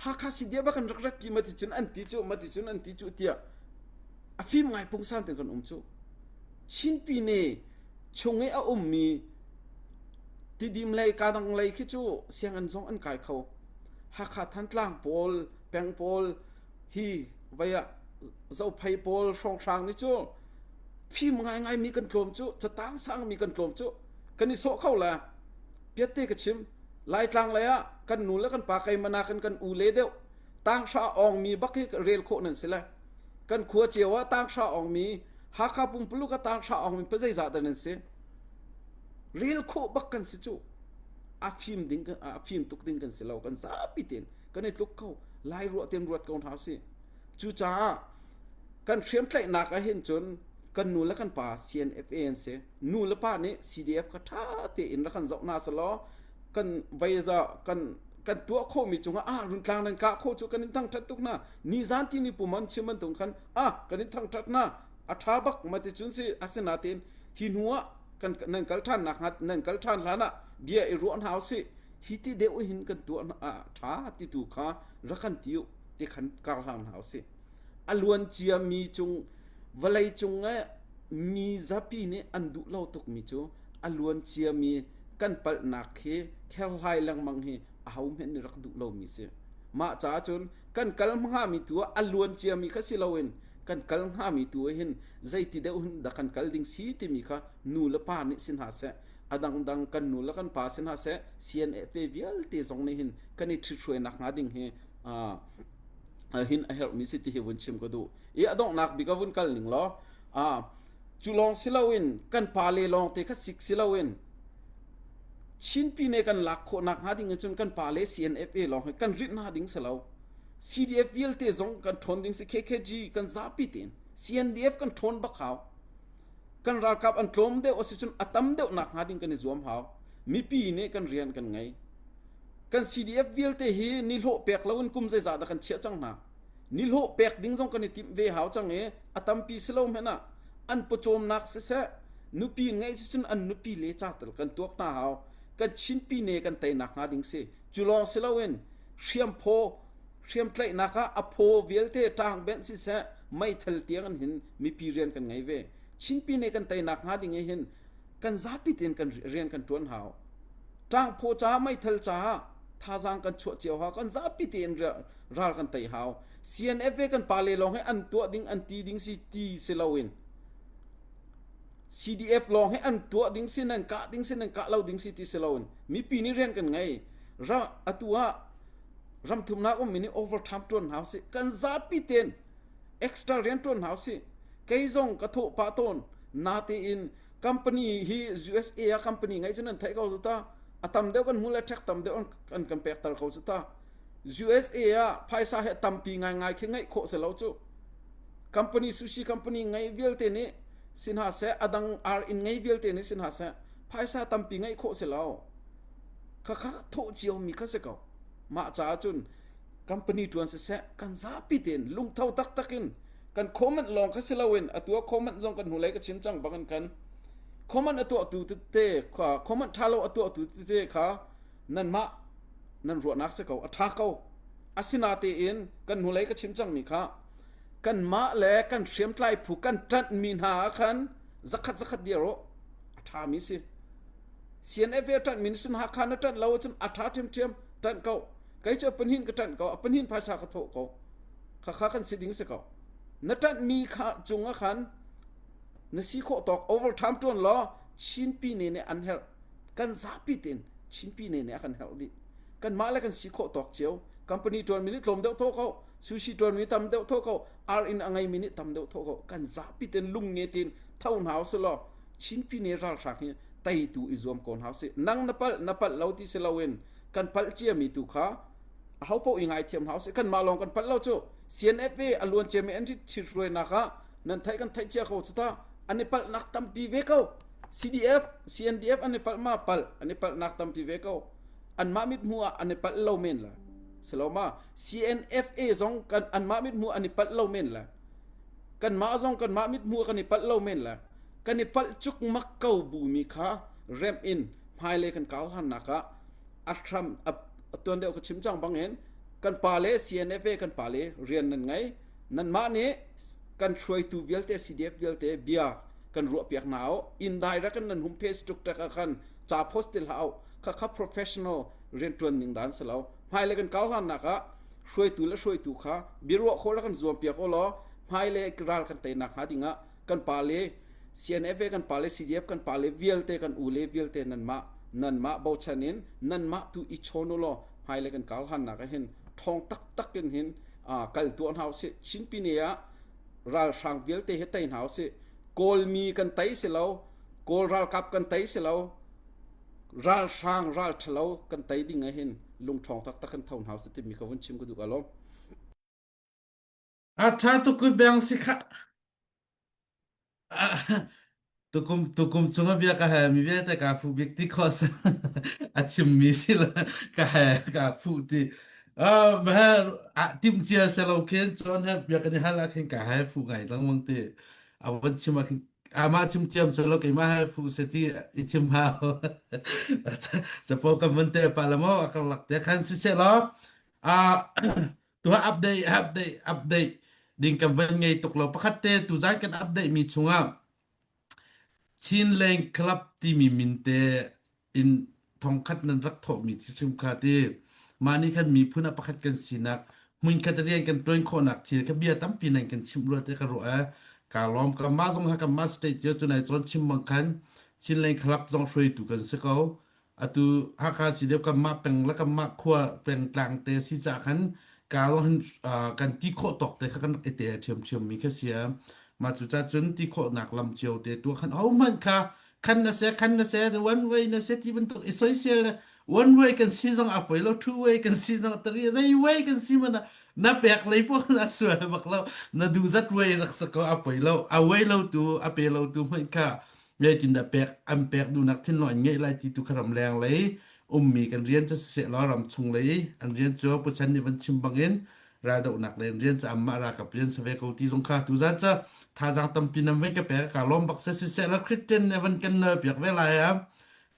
Hakha CDF ah kan rak rak ki mati cun an ti cu mati cun an ti cu tiah a fim ngai pungsan ten kan um cu Chinpi ne chung i a ummi Tidim lei kadang lei khi cu sianginn zong an kai kho Hakha Thantlang pawl peng pawl hi vei ah Zophei pawl hrawnghrang nih cu fim ngaingai mi kan tlawm cu catang sang mi kan tlawm cu kan i sawh kho la piatte ka chim Laitlang lei ah kan nu le kan pa keimah kan kan u le deuh tanghra awng mi bak hi rel khawh nan si le kan khua cio ah tanghra awng mi Hakha pumpuluk ah tanghra awng mi pa zeizah dah nan si rel khawh bak kan si cu a fim ding a fim tuk ding kan si lo kan zapi tein kan i tluk ko lai ruah ten ruat ko hna si cucaah kan hriamtlaihnak ah hin cun kan nu le kan pa CNFA an si nu le pa nih CDF kha ṭha tein rak kan zoh hna selaw kan vei za kan kan tuah khawhmi cungah ah runtlang nan kah khawh cu kan in thangṭhat tuk hna nizan ti ni pum an chim bantuk khan ah kan in thangṭhat hna a ṭha bak ma ti cun si asinain hi hnu ah kan nan kal ṭhan nak hnga nan kal ṭhan hlan ah bia i ruah hna usih hi ti deuh hin kan tuah ah ṭha ti tu kha rak kan ti u ti khan kar hlan hna usih a luan cia mi cung vawlei cung eh mi zapi nih an duh lo tuk mi cu a luan cia mi kan palhnak hi kherhlai lengmang hi aho hmenh nih rak duh lomi si mah caah cun kan kal hnga mi tu ah a luan cia mi kha si loin kan kal hnga mi tu ah hin zeiti deuh hin dah kan kal ding si timi kha nu le pa nih si hna seh a dangdang kan nu le kan pa si hna seh CNA te vialte zong nih hin kan i ṭhithruainak hnga ding hi hin a herhmi si ti hi vun chim ka duh i a donghnak bik a vun kal ning law cu lawng si loin kan pa le lawng te kha sik si loin Chinpi ne kan lak khawhnak hnga ding cun kan pa le CNFA lawng hi kan rinh hna ding si lo CDF vialte zong kan ṭhawn ding si KKG kan zapi tein CNDF kan ṭhawn bak hau kan ralkap an tlawm deuh a si cun a tam deuh nak hnga ding kan i zuam hau mipi nih kan rian kan ngei kan CDF vialte hi nihlawh pek loin kum zeizah dah kan chiah cang hna nihlawh pek ding zong kan i timh ve hau cang i a tampi si lo hmanh ah an pawcawmnak siseh nupi ngeih si cun an nupi le ca tal kan tuak hna hau kan Chinpi ne kan teinak hnga ding si cu lawng si loin hriamphaw hriamtlaihnak ah a phaw vialte ṭang benh siseh meithal tiang an hin mipi rian kan ngei ve Chinpi ne kan teinak hnga ding i hin kan zapi tein kan rian kan ṭuan hau ṭangphaw caah meithal caah thazaang kan chuah cio hau kan zapi tein ral kan tei hau CNF ve kan pale lawng hi an tuah ding an ti ding si ti si loin. CDF lawng hi an tuah ding si nan kah ding si nan kah lo ding si ti si loin mipi nih rian kan ngei. Ra atu ah ramthumnak ummi nih overtime tuan hna usih. Kan zapi ten extra rian tuan hna usih. Kei zong ka thawh pah tawn. Natein company hi USA ah company ngeih cu nan theih ko cu ta. A tam deuh kan hmu le ṭhek tam deuh an kan pekter ko cu ta. USA ah phaisa he tampi ngaingai khi ngeih khawh si lo cu. Company sushi company ngei vialte nih si hna seh a dang ar in ngei vialte nih si hna seh phaisa tampi ngeih khawh si lo. Khakha thawh cio mi kha si ko. Mah caah cun company ṭuan siseh kan zapi tein lungtho taktak in kan comment lawng kha si loin atu ah comment zong kan hnulei ka chim cang bangin kan comment a tuahtu tete kha comment ṭha lo a tuahtu tete kha nanmah nan ruahnak si ko a ṭha ko asinatein kan hnulei ka chim cangmi kha kanmah le kan hriamtlai phu kan ṭanhmi hna ah khan zakhat zakhat dir u a ṭhami si CNF a ṭanhmi nih cun Hakha na ṭanh lo ahcun a ṭha ṭhiamṭhiam ṭanh ko kei cu a pahnih ka ṭanh ko a pahnih phaisa ka thawh ko khakha kan si ding si ko na ṭanhmi kha cung ah khan na si khawh tawk overtime ṭuan law Chin pine nih an herh kan zapi tein Chin pine nih a kan herh dih kanmah le kan si khawh tawk cio company ṭuanmi nih tlawm deuh thawh ko sushi ṭuanmi tam deuh thawh ko ar in a ngeimi nih tam deuh thawh ko kan zapi tein lung nge tein tho hna usih law Chin pine ralhrang hi teitu i zuam ko hna usih nang na palh na palh lo ti si loin kan palh ciami tu kha aho paoh i ngaithiam hna usih kanmah lawng kan palh lo cu CNFA a luan ciami an ṭhithruainak ah nan theih kan theih cia ko cu ta an i palhnak tampi ve ko CDF CNDF an i palh ma palh an i palhnak tampi ve ko anmah mithmuh ah an i palh lo men la siloma CNFA zong kan anmah mithmuh an i palh lo men la kanmah zong kanmah mithmuh kan i palh lo men la kan i palh cukmak ko bu mi kha remh in hmailei kan kau hannak ah a hram a tuan deuh ka chim cang bangin kan pa le CNFA kan pa le rian nan ngei nanmah nih kan hruaitu vialte CDF vialte bia kan ruah piak hna o indirect in nan hum Facebook tek ah khan ca post ti hlah kha kha professional riantuan ning dan si lo hmailei kan kau hlan nak ah hruaitu le hruaitu kha biaruah khawh kan zuam piak o law hmailei ral kan teinak hnga ding ah kan pa le CNFA kan pa le CDF kan pa le vialte kan u le vialte nanmah nanmah bochan in nanmah tu i chawn u law hmailei kan kal han nak ah hin thong taktak in hin kal tuah hna usih Chinpine ah ralhrang vialte hi tei hna usih Kawlmi kan tei si lo Kawl ralkap kan tei si lo ralhrang ral ṭhalo kan tei ding ah hin lungṭhawng taktak kan tho hna usih timi ka vun chim ka duh ka lawm. A ṭha tuk beng si kha. Tukum tukum chung a bia ka hal mi vialte kaa fuh bik ti khawh si a chimmi si la ka hal kaa fuh ti. Ah ah timh cia se lo khin cun he bia kan i hal ah khin ka hal fuh ngai lengmang ti. A van chim ah khin amah chim thiam se lo keimah hal fuh se ti i chim hau. Capo kan van te pa la maw a karlak te khan siseh law ah Tuah update update update ding kan van ngei tuk lo. Pakhat te tuzan kan update mi chungah Chinland Club timi min te in thongkhat nan rak thawhmi thil kha ti mah nih khan miphun ah pakhat kan sinak hmunkhat rian kan ṭuan khawhnak thil kha bia tampi nan kan chimh rua te ka ruah eh ka lawm ka mah zong ha kan mah state cio cu nai cawn chim bang khan Chinland Club zong hruaitu kan si ko Atu Hakha si deuh kanmah peng le kanmah khua pengtlang te si caah khan ka lawng hin kan ti khawh tawk te kha kan rak i te ṭhiamṭhiam mi kha si a. Mah cucaah cun ti khawhnak lam cio te tuah khan hohmanh kha khan na se khan na se one way na se ti bantuk i soisel le one way kan si zong a poi lo two way kan si zong tari zei way kan si mana na pek lei poh na sual bak lo na duh zat way rak sa ko a poi lo a way lo tu a pe lo tu hmanh kha Zeitindah pek an pek duhnak thinlung an ngeih lai ti tu kha ramleng lei ummi kan rian cu siseh law ramchung lei an rian cu Puchan nih van chim bangin raldohnak lei an rian cu anmah ralkap rian si ve ko ti zong kha tuzan cu thazaang tampi nan van ka pek ka lawm bak se siseh law Christian nih van kan nal piak ve lai a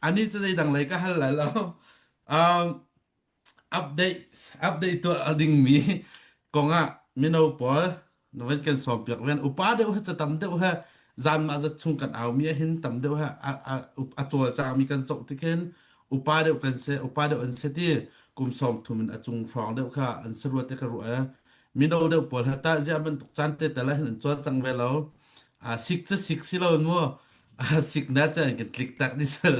ani cu zeidang lei ka hal lai lo um, update update tuah a dingmi kongah mino pawl na van kan sawm piak ven upa deuh he tam deuh he zan mah zat chung kan au mi hin tam deuh he a a a cawlcang mi kan zoh tikin upa deuh kan se upa deuh an se ti kum sawm thum in a cung hrawng deuh kha an se ruat te ka ruah e mino deuh pawl he ta zia bantuk caan te tala hin an cawlcang ve lo a sik cu sik si lo mu. Sikna cu an kan tlik tak ni sal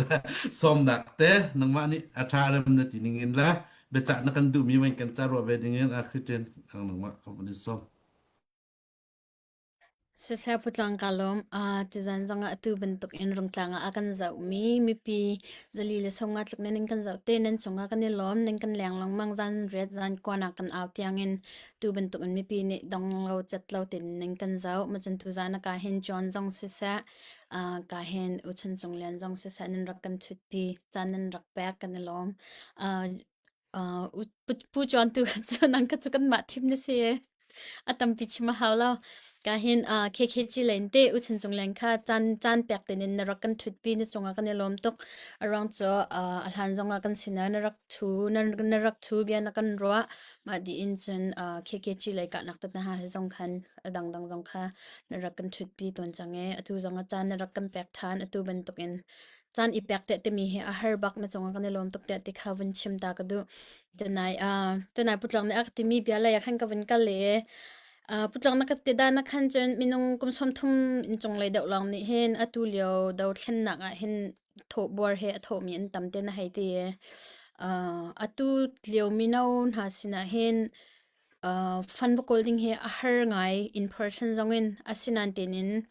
sawmnak te nangmah nih a ṭha rem na ti ning in le biacah na kan duhmi van kan ca ruah ve ding in a Christian ang nangmah ka vun in sawm. Siseh Putlang ka lawm. Uh, tizan zongah atu bantuk in Rungtlang ah a kan zohmi mipi zali le songa tluk nan in kan zoh te nan cungah kan i lawm nan kan leng lengmang zan riat zan kuanak kan au tiangin tu bantuk in mipi nih dong lo cet lo tin nan kan zoh macun tu zan ka hin John zong siseh uh, ka hin Uchun Cung Lian zong siseh nan rak kan thutpi caan nan rak pek kan i lawm. Uh, Uh, pu John tu cu nang ka cu kanmah thim na si. A tampi chim a hau lo. Ka hin uh, KKG len te u chin cung len kha caan caan pek ten in na rak kan thutpi na cungah kan i lawm tuk. Arang cu uh, a hlan zongah kan sinah na rak thu na, na rak thu bia na kan ruah. Mah di in cun uh, KKG lei kah nak tat na ha he zong khan a dangdang zong kha na rak kan thutpi tawn cang e. Atu zong ah caan na rak kan pek than atu bantukin caan i pek teh timi hi a har bak na cungah kan i lawm tuk tiah ti kha vun chim ta ka duh. Tunai uh, tunai putlong nih a ka timi bia lei ah khan ka vun kal le uh, putlong na ka ti dan na khan cun minung kum 30 in cung lei deuh lawng nih hin atu lio do thlennak ah hin thawh buar he a thawhmi an tam te na hei ti. Uh, atu lio mino hna sinah hin Uh, fund va kawl ding hi a har ngai in person zong in asinain tein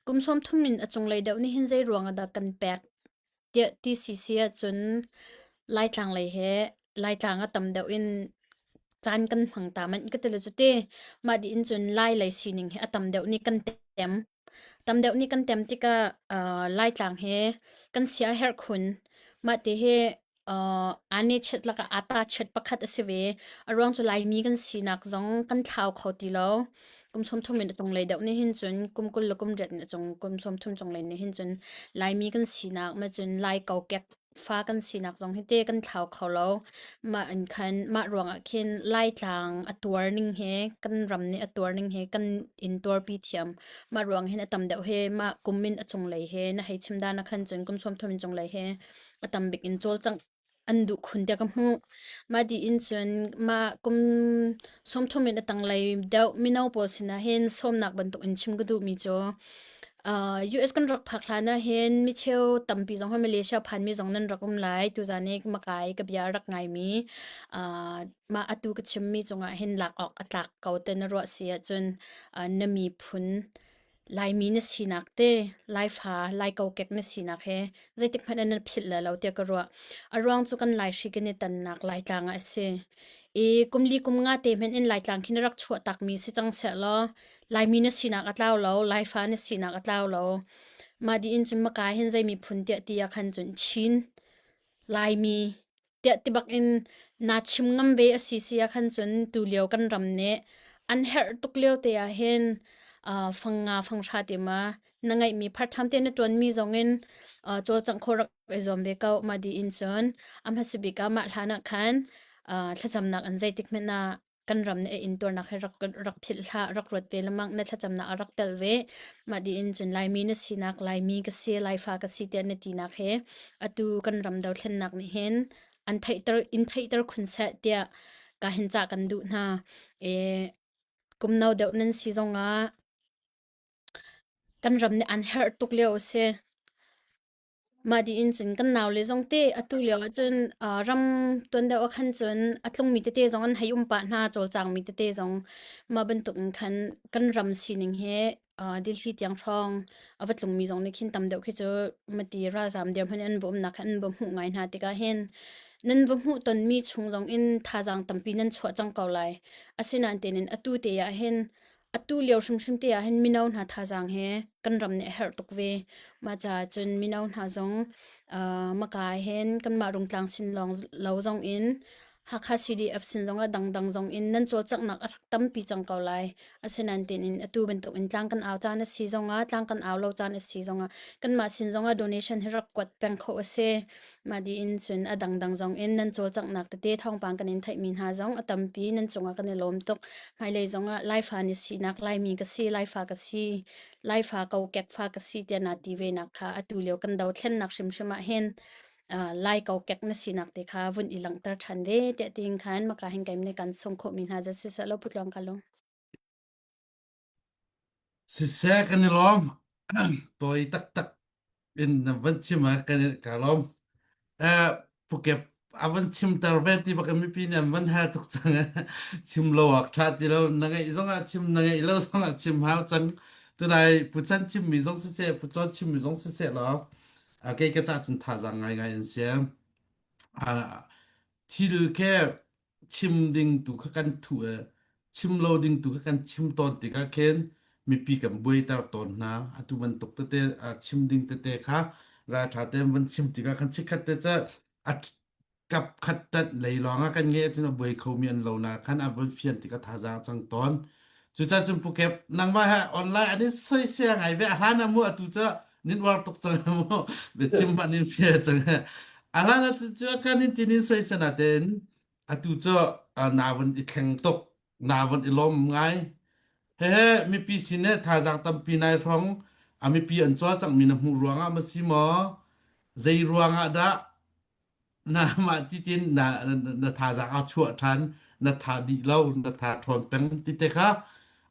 kum 30 in a cunglei deuh nih hin zei ruang ah dah kan pek tiah TCC ahcun Laitlang lei he Laitlang a tam deuh in caan kan hmang ta manh ka ti le cu ti mah dih in cun Lai lei sining hi a tam deuh nih kan tem tam deuh nih kan tem tikah uh, Laitlang he kan sia a herh khun mah ti hi Uh, ane chet lakah ata chet pakhat a si ve. A ruang cu Laimi kan sinak zong kan thlau kho ti lo. Kum 30 in a cunglei deuh nih hin cun kum 20 le kum riat in a cung kum 30 cunglei nih hin cun Laimi kan sinak ma cun Lai kokek fa kan sinak zong hi te kan thlau kho lo. Mah in khan mah ruangah khin Laitlang a tuar ning he kan ram nih a tuar ning he kan in tuarpi thiam. Mah ruang hin a tam deuh he mah kum in a cunglei he na hei chim dan ah khan cun kum 30 in cunglei he a tam bik in cawlcangh an duh khun tiah ka hmuh. Mah dih in cun mah kum 30 in a tanglei deuh mino pawl sinah hin sawmnak bantuk in chim ka duhmi cu uh, US kan rak phak hlan ah hin micheu tampi zong hi Malaysia phanmi zong nan rak um lai tuzan i makai ka bia rak ngaimi uh, mah atu ka chimmi cungah hin lak awk a tlak ko te na ruah si ahcun uh, na miphun Laimi na sinak te, Laifa, Lai kokek na sinak he zeitik hmanh ah na philh lai lo tiah ka ruah. A ruang cu kan Laihri kan i tannak Laitlang ah a si. I kum li kum nga te hmanh in Laitlang khi na rak chuah takmi si cang seh law Laimi na sinak a tlau lo, Laifa na sinak a tlau lo. Mah dih in cun maka hin zei miphun tiah ti ah khan cun Chin, Laimi, tiah ti bak in naa chim ngam ve a si si ah khan cun tulio kan ram nih an herh tuk lio te ah hin uh, fang nga fang hra te ma na ngeihmi part time te na ṭuanmi zong in uh, cawlcangh khawh rak i zuam ve ko ma di in cun a hmasa bik ah mah hlan ah khan uh, thlacamnak an zeitik hmanh ah kan ram nih a intuarnak hi rak rak philh hlah rak ruat ve lemang na thlacamnak a rak tel ve mah di in cun Laimi na sinak Laimi ka si Laifa ka si tiah na tinak he atu kan ram dothlennak nih hin an theihter in theihter khun seh tiah ka hin ca kan duh hna e kum no deuh nan si zongah kan ram nih an herh tuk lio a si Mah dih in cun kan naule zong te atu lio ahcun uh, ram tuan deuh ah khan cun a tlungmi tete zong an hei um pah hna cawlcangmi tete zong mah bantuk in khan kan ram sining he uh, Delhi tiang hrawng a va tlungmi zong nih khin tam deuh khi cu mati ralzam dirhmun in an va umnak kha an va hmuh ngai hna tikah hin nan va hmuh tonmi chung zong in thazaang tampi nan chuah cang ko lai. Asinain tein atu te ah hin Atu lio hrimhrim te ah hin mino hna thazaang he kan ram nih a herh tuk ve. Mah caah cun mino hna zong uh, maka hin kanmah Rungtlang sin lawng lo zong in Hakha CDF sin zong ah dangdang zong in nan cawlcanghnak a rak tampi cang ko lai. Asinain tein atu bantuk in tlang kan au caan a si zong ah tlang kan au lo caan a si zong ah kanmah sin zong ah donation hi rak kuat peng kho a si. Mah dih in cun a dangdang zong in nan cawlcanghnak tete thawngpang kan in theihmi hna zong a tampi nan cungah kan i lawm tuk. Hmailei zongah Laifa ni sinak Laimi ka si, Laifa ka si, Laifa kokek fa ka si tiah naa ti ve nak kha atu lio kan dothlennak hrimhrim ah hin uh, Lai kokek na sinak te kha vun i langhter ṭhan ve tiah tiin khan maka hin kaim ne kan sung khawhmi hna za siseh lo putlong ka lung. Siseh kan i lawm. Tawi taktak. In na van chim ah kan ka lawm. Eh Phuket a van chimter ve ti bak in mipi nih an van hal tuk cang. Chim lo awk ṭha ti lo. Na ngeih zong ah chim, na ngeih lo zong ah chim hau cang. Tunai Pu Chan chimmi zong siseh, Pu Cawn chimmi zong siseh law, ah kei ka cah cun thazaang ngaingai an si. Ah, thil khe chim ding tu kha kan thuh i chim lo ding tu kha kan chim tawn tikah khin mipi kan buaiter tawn hna. Atu bantuk tete chim ding tete kha ralṭha tein van chim tikah khan chikkhat te cu a kap khat ṭanh lei lawng ah kan ngeih ahcun a buai khomi an lo na khan a vun fian tikah thazaang a cang tawn. Cucaah cun Pu Kep, nangmah he online an in soisel ngai ve. A hlan ah mu atu cu nin uar tuk cang mu. Biachim hmanh in fia cang. A hlan ah cu kan in tin in soisel natein atu cu na vun i thleng tuk. Na vun i lawm ngai. Hehe mipi sin he thazaang tampi nai hrawng a mipi an cawlcangmi na hmuh ruangah ma si maw? Zei ruangah dah na mah titin na na thazaang aa chuah ṭhan na tha dih lo na tha ṭhawn peng ti te kha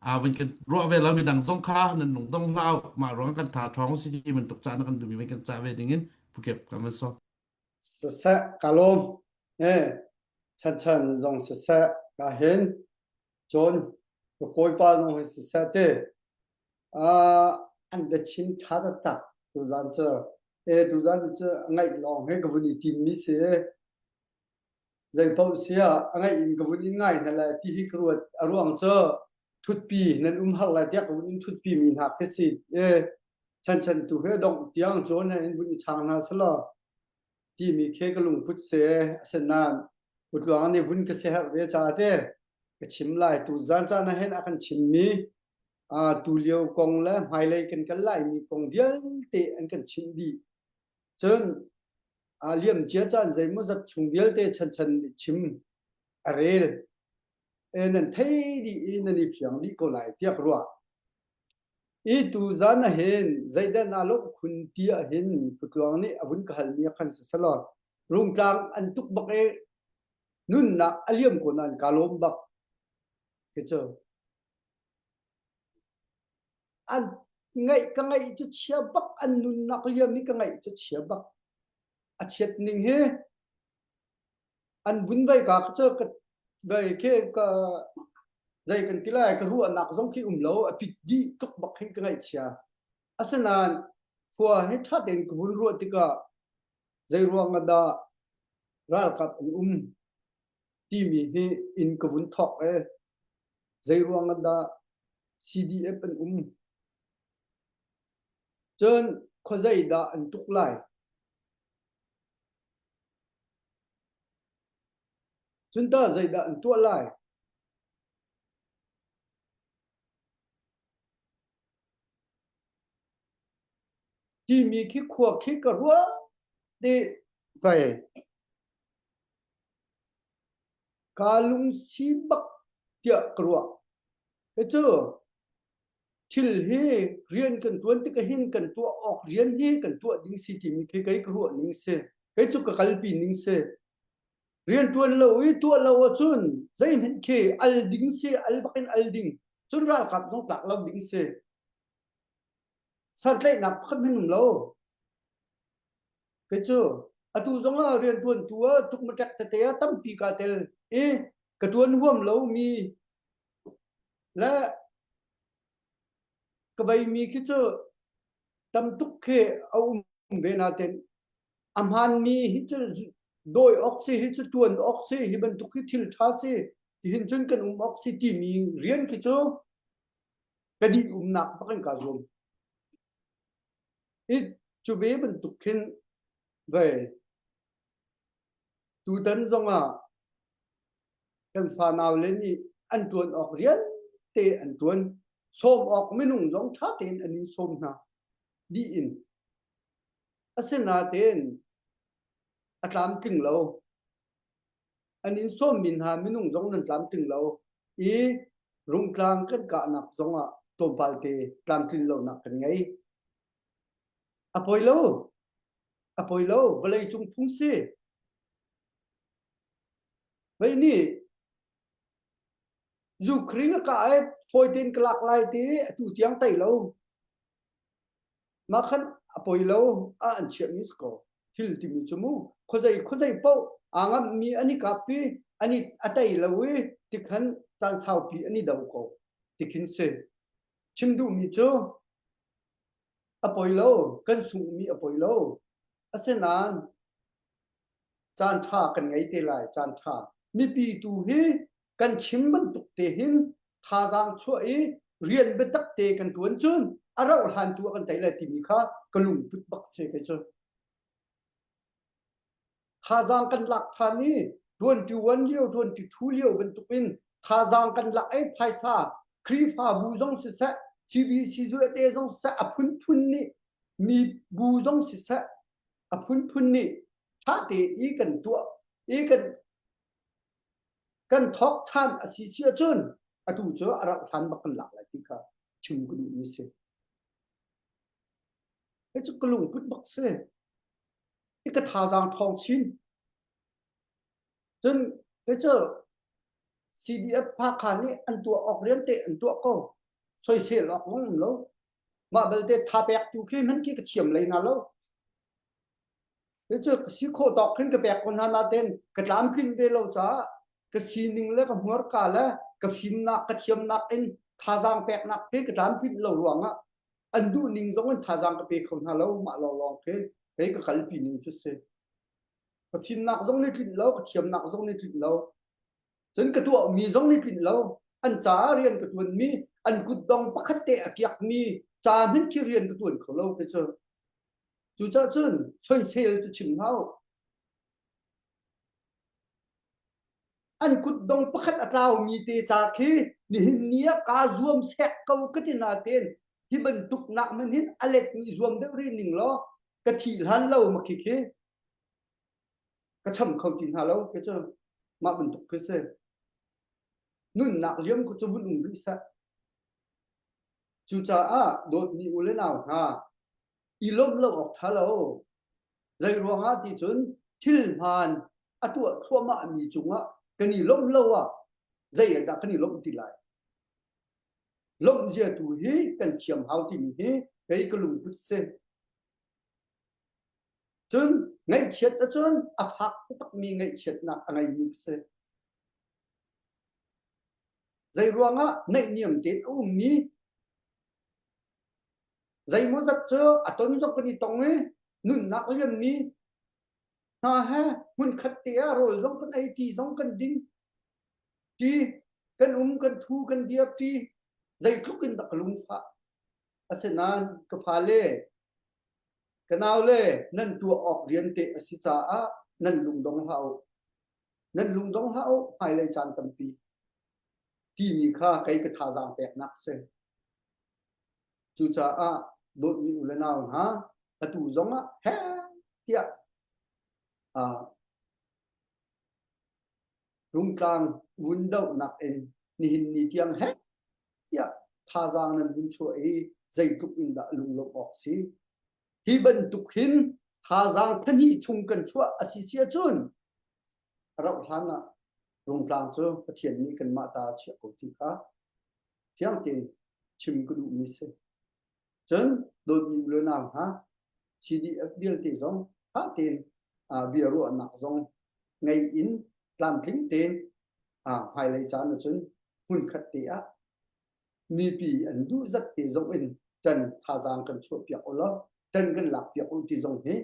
aa vun kan ruah ve lo midang zong kha nan lung dong hlah u mah ruang kan tha ṭhawng si ti bantuk ca na kan duhmi van kan cah ve ding in pukep kan van sawm Siseh ka lawm. Eh, chan chan zong siseh ka hin cun ka kawipa zong hi siseh te uh, an biachim ṭha taktak tuzan cu e tuzan cu a ngaih lawng he ka vun i tim mi si zei paoh si ah a ngaih in ka vun in ngai hna lai ti hi ka ruat a ruang cu ṭhutpi nan um har lai tiah ka vun in ṭhutpi mi hna khi si e chan chan tu he dongh tiang cawn he in vun i chang hna selaw timi khi ka lungput si asinain utluang nih vun ka siaherh ve caah te ka chim lai tu zan caan ah hin a kan chimmi tu lio kong le hmailei kan kal laimi kong vialte an kan chimh dih. Cun a liam cia caan zeimawzat chung vialte chanchan nih chim a rel. E nan thei dih i nan i fiang dih ko lai tiah ka ruah. I tu zan ah hin zeidah naa lawmh khun ti ah hin Putluang nih a vun ka halmi ah khan siselaw Rungtlang an tuk bak i nunnak a liam ko nain kaa lawm bak. Khi cu An ngaih ka ngaih cu chia bak an nunnak liam hi ka ngaih cu chia bak. A chiat ning hi an vun vai ka cu ka vai khi ka zei kan ti lai ka ruahnak zong khi um lo a pit dih tuk bak hin ka ngaih chia. Asinain khua hi ṭha tein ka vun ruah tikah zei ruang ah dah ralkap an um timi hi in ka vun thawk e. Zei ruang ah dah CDF an um? Cun khuazei dah an tuk lai? Cun tah zeidah an tuah lai? Timi khi khua khi ka ruah ti kai Kaa lungsi bak tiah ka ruah. Cucu thil hi rian kan ṭuan tik ahhin kan tuah awk rian hi kan tuah ding si timi khi kei ka ruah ning si. Kei cu ka kalpi ning si. Rian ṭuan lo i tuah lo ahcun zeihmanh khi al ding si, al bak in al ding. Cun ralkap zong tlak lo ding si. Santlaihnak pakhat hmanh um lo. Kei cu atu zong ah rianṭuantu ah ṭukmaṭek tete ah tampi kaa tel i ka ṭuan huam lomi le ka veimi khi cu tam tuk khi a um ve nain a hmaanmi hi cu dawi awk si hi cu ṭuan awk si hi bantuk hi thil ṭha si tihin cun kan um awk si timi rian khi cu ka dih umnak bak in kaa zuam. I cu ve bantuk khin ve tutan zongah kan fanau le nih an ṭuan awk rian te an ṭuan. Sawm awk minung zong ṭha tein an in sawm hna dih in. Asinain a tlamtling lo. An in sawmmi hna minung zong nan tlamtling lo i Rungtlang kan kahnak zongah tlawmpal te tlamtlin lonak kan ngei. A poi lo. A poi lo. Vawlei cung phung si. Vei nih Ukraine a kah i fawi tein ka lak lai ti atu tiang tei lo. Mah khan a poi lo ah an chiahmi si ko. Thil timi cu mu khuazei khuazei paoh aa ngamhmi an i kap i an i a tei lo i tikhan caan saupi an i do ko tikhin si. Chim duhmi cu a poi lo kan sunghmi a poi lo. Asinain caan ṭha kan ngei te lai caan ṭha. Mipi tu hi kan chim bantuk te hin thazaang chuah i rian biatak te kan ṭuan cun a rauh hlan tu ah kan tei lai timi kha ka lungput bak si kei cu. Thazaang kan lak ṭhan i 21 lio 22 lio bantukin thazaang kan lak i phaisa Khrihfabu zong siseh CBC te zong siseh a phunphun nih mi bu zong siseh a phunphun nih ṭha te i kan tuah i kan kan thawk ṭhan a si si ahcun atu cu a rauh hlan bak kan lak lai ti kha chim ka duhmi si. Hi cu ka lungput bak si. I ka thazaang ṭhawng chin. Cun hi cu CDF Hakha nih an tuah awk rian te an tuah ko. Soisel awk zong um lo. Mah belte tha pek tu khi hman khi ka thiam lei na lo. Hi cu ka si khawh tawk khin ka pek ko hna nain ka tlamtlin ve lo caah ka sining le ka hmurka le ka fimnak ka thiamnak in thazaang peknak khi ka tlamtlinh lo ruangah an duh ning zong in thazaang ka pe kho hna lo mah lawnglawng khi kei ka kalpi ning cu si. Ka fimnak zong nih tlinh lo, ka thiamnak zong nih tlinh lo. Cun ka tuahmi zong nih tlinh lo. An caah rian ka ṭuanmi, an kutdong pakhat te a kiakmi ca hmanh khi rian ka ṭuan kho lo kei cu. Cucaah cun soisel cu chim hlah u. An kutdong pakhat a tlaumi te ca khi nihin ni ah kaa zuam sek ko ka ti nain hi bantuk nak hmanh hin a let nih zuam deuh rih ning law ka thih hlan lo ma khi khi ka cham kho ti hna lo ke cu mah bantuk khi si. Nunnak liam ku cu vun um rih seh. Cucaah dawtmi u le nau hna i lawmh lo awk ṭha lo. Zei ruangah ti cun thil hmaan a tuah thluahmah mi cungah kan i lawmh lo ah zei ah dah kan i lawmh ti lai? Lawmh zia tu hi kan thiam hau timi hi kei ka lungput si. Cun ngaihchiat ahcun a fak taktakmi ngaihchiatnak a ngeimi ka si. Zei ruangah naihniam tein a ummi Zeimawzat cu a ton zong kan i tong i nunnak liammi hna he hmunkhat te ah rawl zong kan ei ti zong kan ding ti kan um kan thu kan dir ti zeitluk in dah ka lungfah asinain ka fale ka naule nan tuah awk rian te a si caah nan lungdong hlah u nan lungdong hlah u hmailei caan tampi timi kha kei ka thazaang peknak si Cucaah dawtmi u le nau hna, atu zongah heh tiah uh, Rungtlang vun dohnak in nihin ni tiang heh tiah thazaang nan vun chuah i zeitluk in dah lunglawmh awk si. Hi bantuk hin thazaang thahnih chung kan chuah a si si ahcun rauh hlan ah Rungtlang cu Pathian nih kanmah ta a chiah ko ti kha fiang tein chim ka duhmi si. Cun dawtmi u le nau hna, CDF vialte zong ṭha tein bia ruahnak zong ngei in tlamtling tein hmailei caan ahcun hmunkhat te ah mipi an duh zat te zong in ṭan thazaang kan chuahpiak u law ṭan kan lakpiak u ti zong hi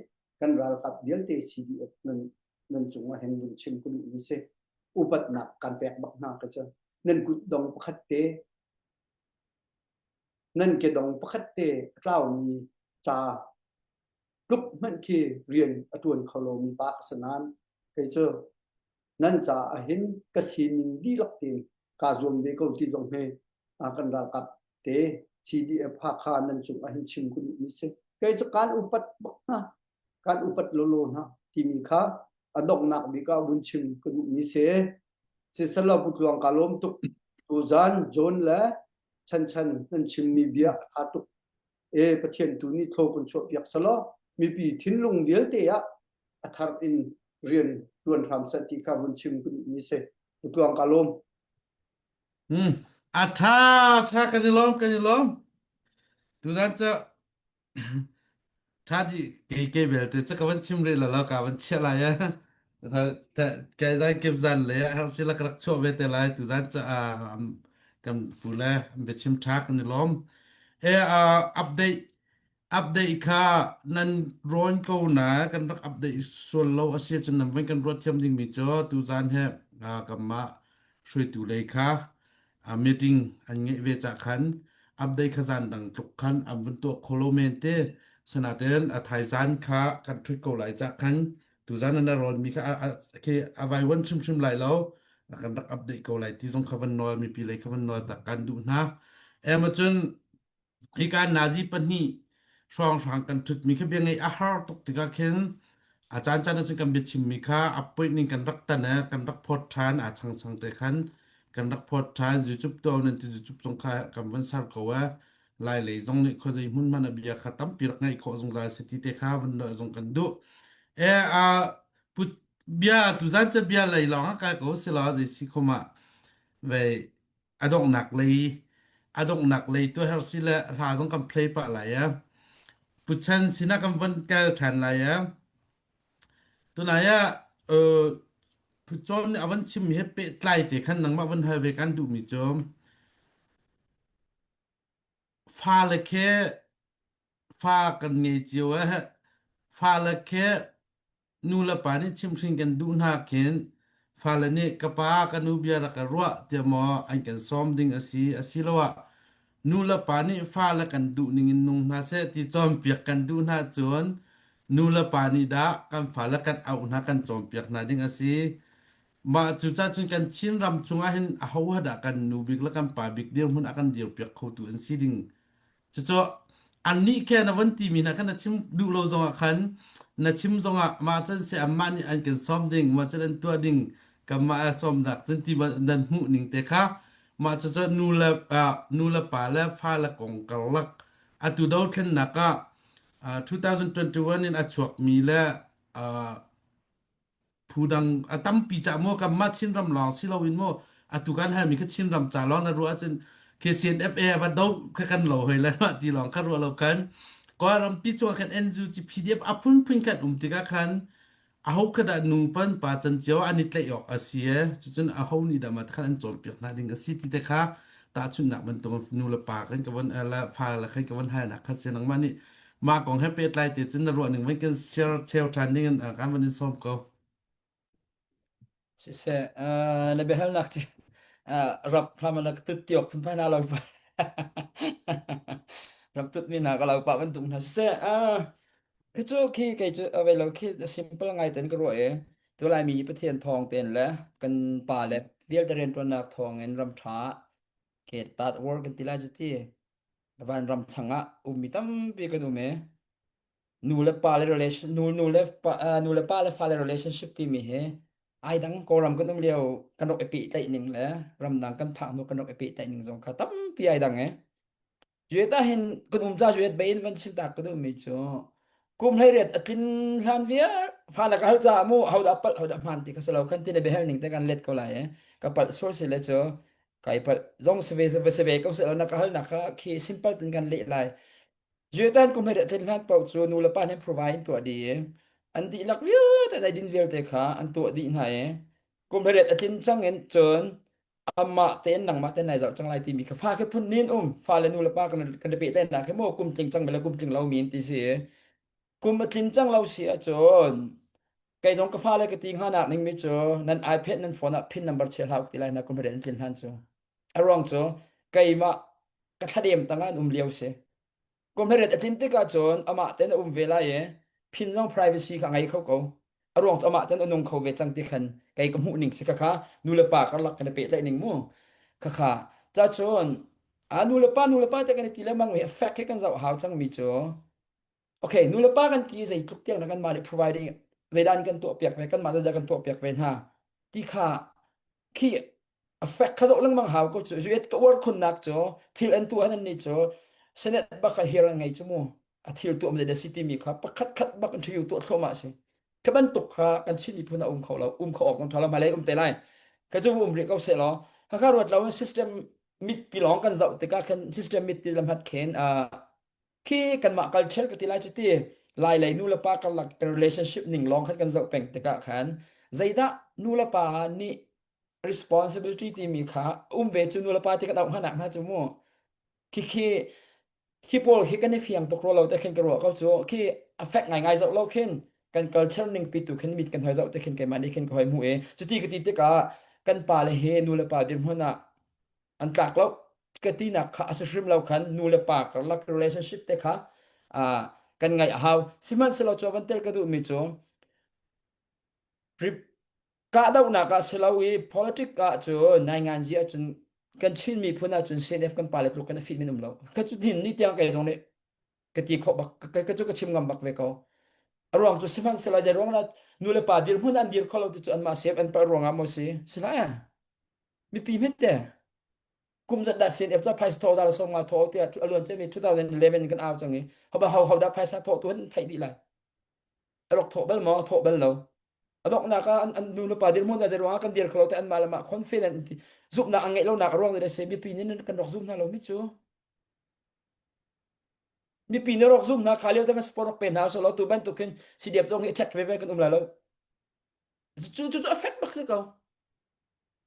kan ralkap vialte CDF nan nan cung ah hin vun chim ka duhmi si. Upatnak kan pek bak hna ka cu. Nan kutdong pakhat te nan kedong pakhat te a tlaumi ca tluk hmanh khi rian a ṭuan kho lomi pa ka si nain kei cu nan caah hin ka sining dihlak tein kaa zuam ve ko ti zong hi kan ralkap te CDF Hakha nan cung ah hin chim ka duhmi si. Kei cu kaan upat bak hna, kaan upat lawlaw hna timi kha a donghnak bik ah vun chim ka duhmi si. Siselaw Pu Tluang kaa lawm tuk. Tuzan John le Chan Chan nan chimmi bia a ṭha tuk. E Pathian tu nih thlaw kan chuahpiak selaw mipi thinlung vialte ah a thar in rian ṭuan hram seh ti kha vun chim ka duhmi si. Pu Tluang kaa lawm. Hmm. A ṭha, ṭha kan i lawm, kan i lawm. Tuzan cu. Tha di kei kei belte cu ka van chim rih la lo ka van chiah lai eh. Kai zan kim zan le har sila ka rak chuah ve te lai tu zan ca kan fu le biachim tha kan i lawm. E update update kha nan rawn ko na kan rak update sual lo a si cun nan van kan ruat thiam ding mi cu tu zan he kanmah hruaitu lei kha meeting an ngeih ve cah khan update kha zan dang tluk khan an vun tuah kho lo men te sanaten a thaizan kha kan ṭhut ko lai cah khan tuzan an rawn mi kha khi a vai wan hrimhrim lai lo kan rak update ko lai ti zong kha van nawl mipi lei kha van nawl tak kan duh hna em cun Hika nazi pahnih hrawnghrang kan ṭhutmi kha bia ngeih a har tuk tikah khin a caancaan ahcun kan biachimmi kha a point ning kan rak tan i kan rak phawt ṭhan aa changchang te khan kan rak phawt ṭhan YouTube to nan ti YouTube zong kha kan van ser ko e lai lei zong nih khuazei hmun hmanh a bia kha tampi rak ngaih khawh zungzal si ti te kha van leh zong kan duh e a put bia tuzan ca bia lei lawng ah kai ko si la zei si khom ah vei a donghnak lei a donghnak lei tuaher si le hla zong kan play pah lai a puchan sinah kan von kal ṭhan lai a tunai ah uh, phucawn nih a von chimmi he pehtlai te khan nangmah von hal ve kan duhmi cu fale khe fa kan ngei cio a fale khe nulepa nih chimhhrin kan duh hna khin fale nih ka pa ka nu bia rak ka ruah tiah maw an kan sawm ding a si asiloah nulepa nih fale kan duh ning in nung hna seh ti cawnpiak kan duh hna cun nulepa nih dah kan fale kan auh hna kan cawnpiak hna ding a si mah cucaah cun kan Chin ram chungah hin aho dah kan nu bik le kan pa bik dirhmun a kan dirpiak khotu an si ding Cucu annih khe na von timi hna kha na chim duh lo zongah khan na chim zongah mah cun si anmah nih an kan sawm ding mah cun an tuah ding kanmah a sawmnak cun ti nan hmuh ning te kha mah cucu nu le nu le pa le fa le kong karlak atu dothlennak ah 2021 in a chuakmi le phu dang a tampi ca maw kanmah Chinram lawng si loin maw atu kan halmi kha Chinram ca lawng na ruah ahcun KCNFA va do kha kan lo hoi le mah ti lawng kha ruah lo kan Kawlrampi chung khan NUG PDF a phunphun khan um tikah khan aho kha dah nu pan pa can cio an i tlaih awk a si e cucun aho nih dah mah khan an cawnpiak hna ding a si ti te kha tahchunhnak bantuk nu le pa kan ka von le fa le khan ka von halnak kha si nangmah nih Mah kong he pehtlai te cun na ruah ning van kan share cheu ṭhan ding in kan van in sawm ko. Siseh, uh, na biahalnak cu uh, rap hlam na tut tiok phunphai na lo pa. Rap tut mi na ka lo pa bantuk hna siseh, uh, khi cu khi kei cu avei lo khi simple ngai ten ka ruah e. Tu lai mi Pathian thawng ten le kan pa le vialte rianṭuannak thawng in ram ṭha ke tat war kan ti lai cu ci. Vanram changah ummi tampi kan um i nu le pa le relation nu nu le pa uh, nu le pa le fa le relationship timi hi ai dang Kawlram kan um lio kan rak i pehtlaih ning le ramdang kan phak hnu kan rak i pehtlaih ning zong kha tampi ai dang e. Juet ah hin kan um ca juet bain van chim tak ka duhmi cu kum hlei riat a tlin hlan vial fa le ka hal caah mu hodah palh hodah hmaan ti kha si lo kan ti na biahal ning te kan let ko lai e ka palh sual si le cu kai palh zong si ve si ve ko seh na ka halnak kha khi simple tin kan leh lai Jutan kum he tlin hlan paoh cu nu le pa nih provide tuah dih i an dihlak vialte an eidin vialte kha an tuah dih hna i kum he a tlin cang in cun amah tein nangmah tein nai zoh cang lai timi kha fa khi phun nin um fa le nu le pa kan kan i pehtlaihnak khi maw kum tling cang le kum tling lo mi in ti si kum a tlin cang lo si ahcun Kei zong ka fale ka ti hnga nak ning mi cu nan iPad nan phone ah pin number chia hlah ti lai na kum an tlin hlan cu. A ruang cu keimah ka thladem tangah an um lio si. Kum hret a tlin tikah cun amah ten a um ve lai i pin zong privacy kha ngei kho ko. A ruang cu amah ten a nung kho ve cang ti khan kei ka hmuh ning si kha kha nu le pa karlak kan i pehtlaih ning mu. Kha kha ca cun a nu le pa nu le pa te kan i ti lengmang mi effect he kan zoh hau cang mi cu okay nu le pa kan ti zeitluk tiang dah kanmah nih providing zeidah an kan tuahpiak ve kanmah zeidah kan tuahpiak ve hna ti kha khi effect kha zoh lengmang hau ko cu zuet ka uar khunnak cu thil an tuah nan nih cu senate bak a hir an ngei cu mu a thil tuah zeidah si timi kha pakhat khat bak interview tuah thluahmah si kha bantuk kha kan Chin miphun a um kho lo um kho awk zong tha lo hmailei um te lai ka cu um rih ko seh law hakha ruat lo system mit pi lawng kan zoh tikah khan system mit ti lam hat khen a. Khi kanmah culture ka ti lai cu ti Lai lei nu le pa karlak relationship ning lawng khan kan zoh peng tikah khan zeidah nu le pa nih responsibility timi kha um ve cu nu le pa ti kan auh hna nak hna cu mu khi khi khi pawl khi kan i fiang tuk rua lo te khin ka ruah ko cu khi a fek ngaingai zoh lo khin kan culture ning pi tu khin mit kan hoi zoh te khin keimah nih khin ka hoi hmu i cuti ka ti tikah kan pa le he nu le pa dirhmun ah an tlak lo ka tinak kha a si hrim lo khan nu le pa karlak relationship te kha kan ngaih a hau sihmanhsehlaw cu van tel ka duhmi cu kahdohnak ah si lo i politic ah cu nainganzi ahcun kan Chin miphun ahcun CNF kan pale tluk kan a fit min um lo ka cu hin ni tiang kei zong nih ka ti khawh bak ka cu ka chim ngam bak ve ko a ruang cu sihmanhsehlaw zei ruang lah nu le pa dirhmun an dir kho lo ti cu anmah sep an palh ruangah maw si si lai mipi hmet te kum zat dah CNF ca phaisa thawh za le sawm nga thawh tiah a luan cemi 2011 kan au cang i ho ho ho dah phaisa thawh tu an theih dih lai a rak thawh bal maw thawh bal lo a donghnak ah an, an nu le pa dirhmun ah zeiruang ah kan dir kho lo te anmah le mah confident ti zumhnak an ngeih lonak a ruang le se mipi nih kan rak zum hna lo mi cu mipi nih rak zum hna kha lio te kan support rak pe hna so lo tu bantuk hin CDF zong hi check ve ve kan um lai lo cu cu cu a fek bak si ko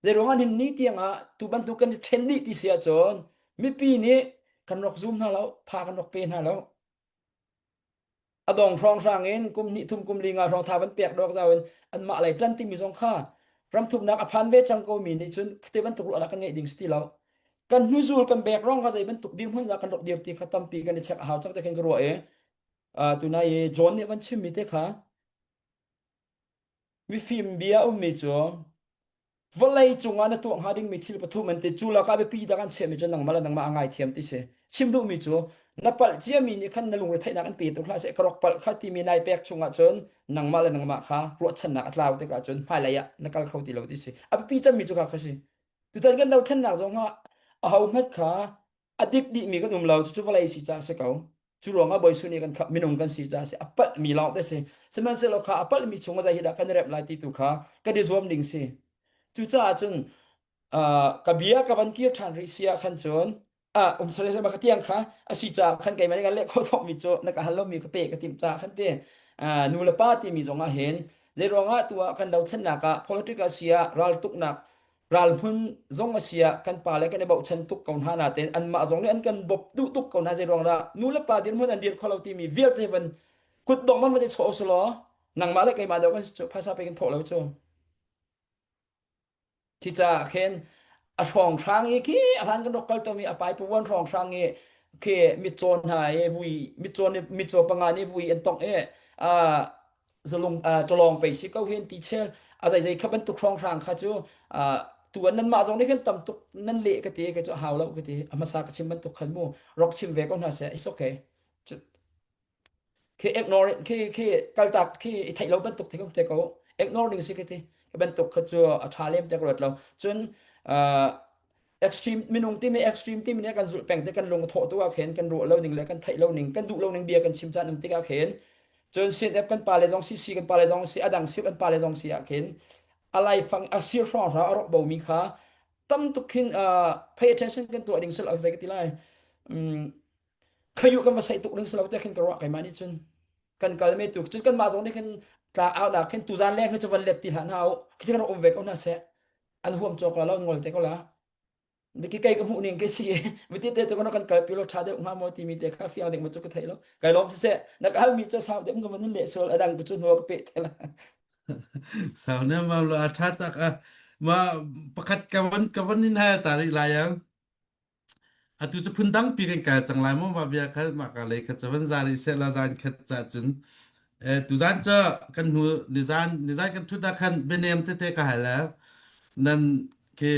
Zeiruang ah ni tiang ah tu bantuk kan i ṭhen dih ti si ahcun mipi nih kan rak zum hna lo, tha kan rak pe hna lo. A dong hrawnghrang in kum hnih thum kum li nga hrawng tha van pek dawk zau in anmah lei ṭan timi zong kha ramthumnak a phan ve cang ko mi nih cun te bantuk ruahnak kan ngeih ding si ti lo. Kan hnuzul kan bek rong kha zei bantuk dirhmun ah kan rak dir ti kha tampi kan i check a hau cang te khin ka ruah i tunai i John nih van chimmi te kha Mifim bia ummi cu vawlei cungah na tuah hnga dingmi thil pathum an ti. Cu lakah biapi dah kan chiahmi cu nangmah le nangmah a ngaithiam ti si. Chim duhmi cu na palh ciami nih khan na lungretheihnak an pe tuk hlah seh ka rak palh kha timi nai pek chungah cun nangmah le nangmah kha ruahchannak a tlau tikah cun hmailei ah na kal kho ti lo ti si. A biapi cemmi cu kha kha si. Tutan kan dothlennak zong ah aho hmanh kha a dik dihmi kan um lo cucu vawlei si caah si ko cu ruangah Bawi Jesuh nih kan khamh minung kan si caah si a palhmi lawng te si sihmanhsehlaw kha a palhmi chung zei hi dah kan i remh lai ti tu kha kan i zuam ding si cucaah cun ka bia ka van kir ṭhan rih si ah khan cun ah um sale sama ka tiang kha a si caah khan keimah nih kan leh khawh thawkmi cu na ka hal lomi ka pe ka timh caah khan ti nu le pa timi zong ah hin zei ruangah tu ah kan dothlennak ah politics a si ah raltuknak ralhmun zong a si ah kan pa le kan i bochan tuk ko hna natein anmah zong nih an kan bawp duh tuk ko hna zei ruang dah nu le pa dirhmun an dir kho lo timi vialte van kut dong man van i chawh usulaw nangmah le keimah deuh kan phaisa pe kan thawh lo cu Khi caah khin a hrawnghrang i khi a hlan kan rak kal tomi a paipuan hrawnghrang i khi mitcaw hna i vui mitcaw nih mitcaw panga nih vui an tongh i uh, zalung uh, ṭalawng pei si ko hin ti chel a zeizei kha bantuk hrawnghrang kha cu uh, tu an nanmah zong nih khin tam tuk nan leh ka ti ka cu hau lo ka ti a hmasa ka chim bantuk khan mu rok chim ve ko hna seh it's okay Khi ignore khi khi kaltak khi i theih lo bantuk te te ko ignore ding si khi ti khi bantuk kha cu a ṭha lem te ka ruat lo cun uh, extreme minung timi extreme timi nih kan zulh peng te kan lung a thawh tu ah khin kan ruah lo ning le kan theih lo ning kan duh lo ning bia kan chim caan um tikah khin cun CNF kan pale zong si C kan pale zong si adang sip an pale zong si ah khin a laifang a sir hrawng hra a rawk bo mi kha tam tuk khin uh, pay attention kan tuah ding sel zei ka ti lai um, khayu kan va saih tuk ding si lo te khin ka ruah keimah nih cun kan kal me tu cun kanmah zong nih khin tla au nak khin tuzan leng hi cu van let ti hlah hna u khi kan um ve ko hna seh an huam cawk la lo ngol te ko la Miki kei ka hmuh ning ke si miti te tu kan kal pi lo tha deuh hnga maw timi te kha fiang ding ma chu ka thei lo kai lom siseh na ka hal mi chu sau dem ka van le sol adang ku chu hnuwa ka pe te la Sau na ma lo a tha tak a ma pakhat ka van ka van in ha ta ri lai ang Atu cu phundang pi kan kai cang lai maw mah bia kha mah ka lei kha cu van za rih seh la zan khat ca cun eh tuzan cu kan hnu nizan nizan kan ṭhut ah khan bianem tete ka hal eh nan khi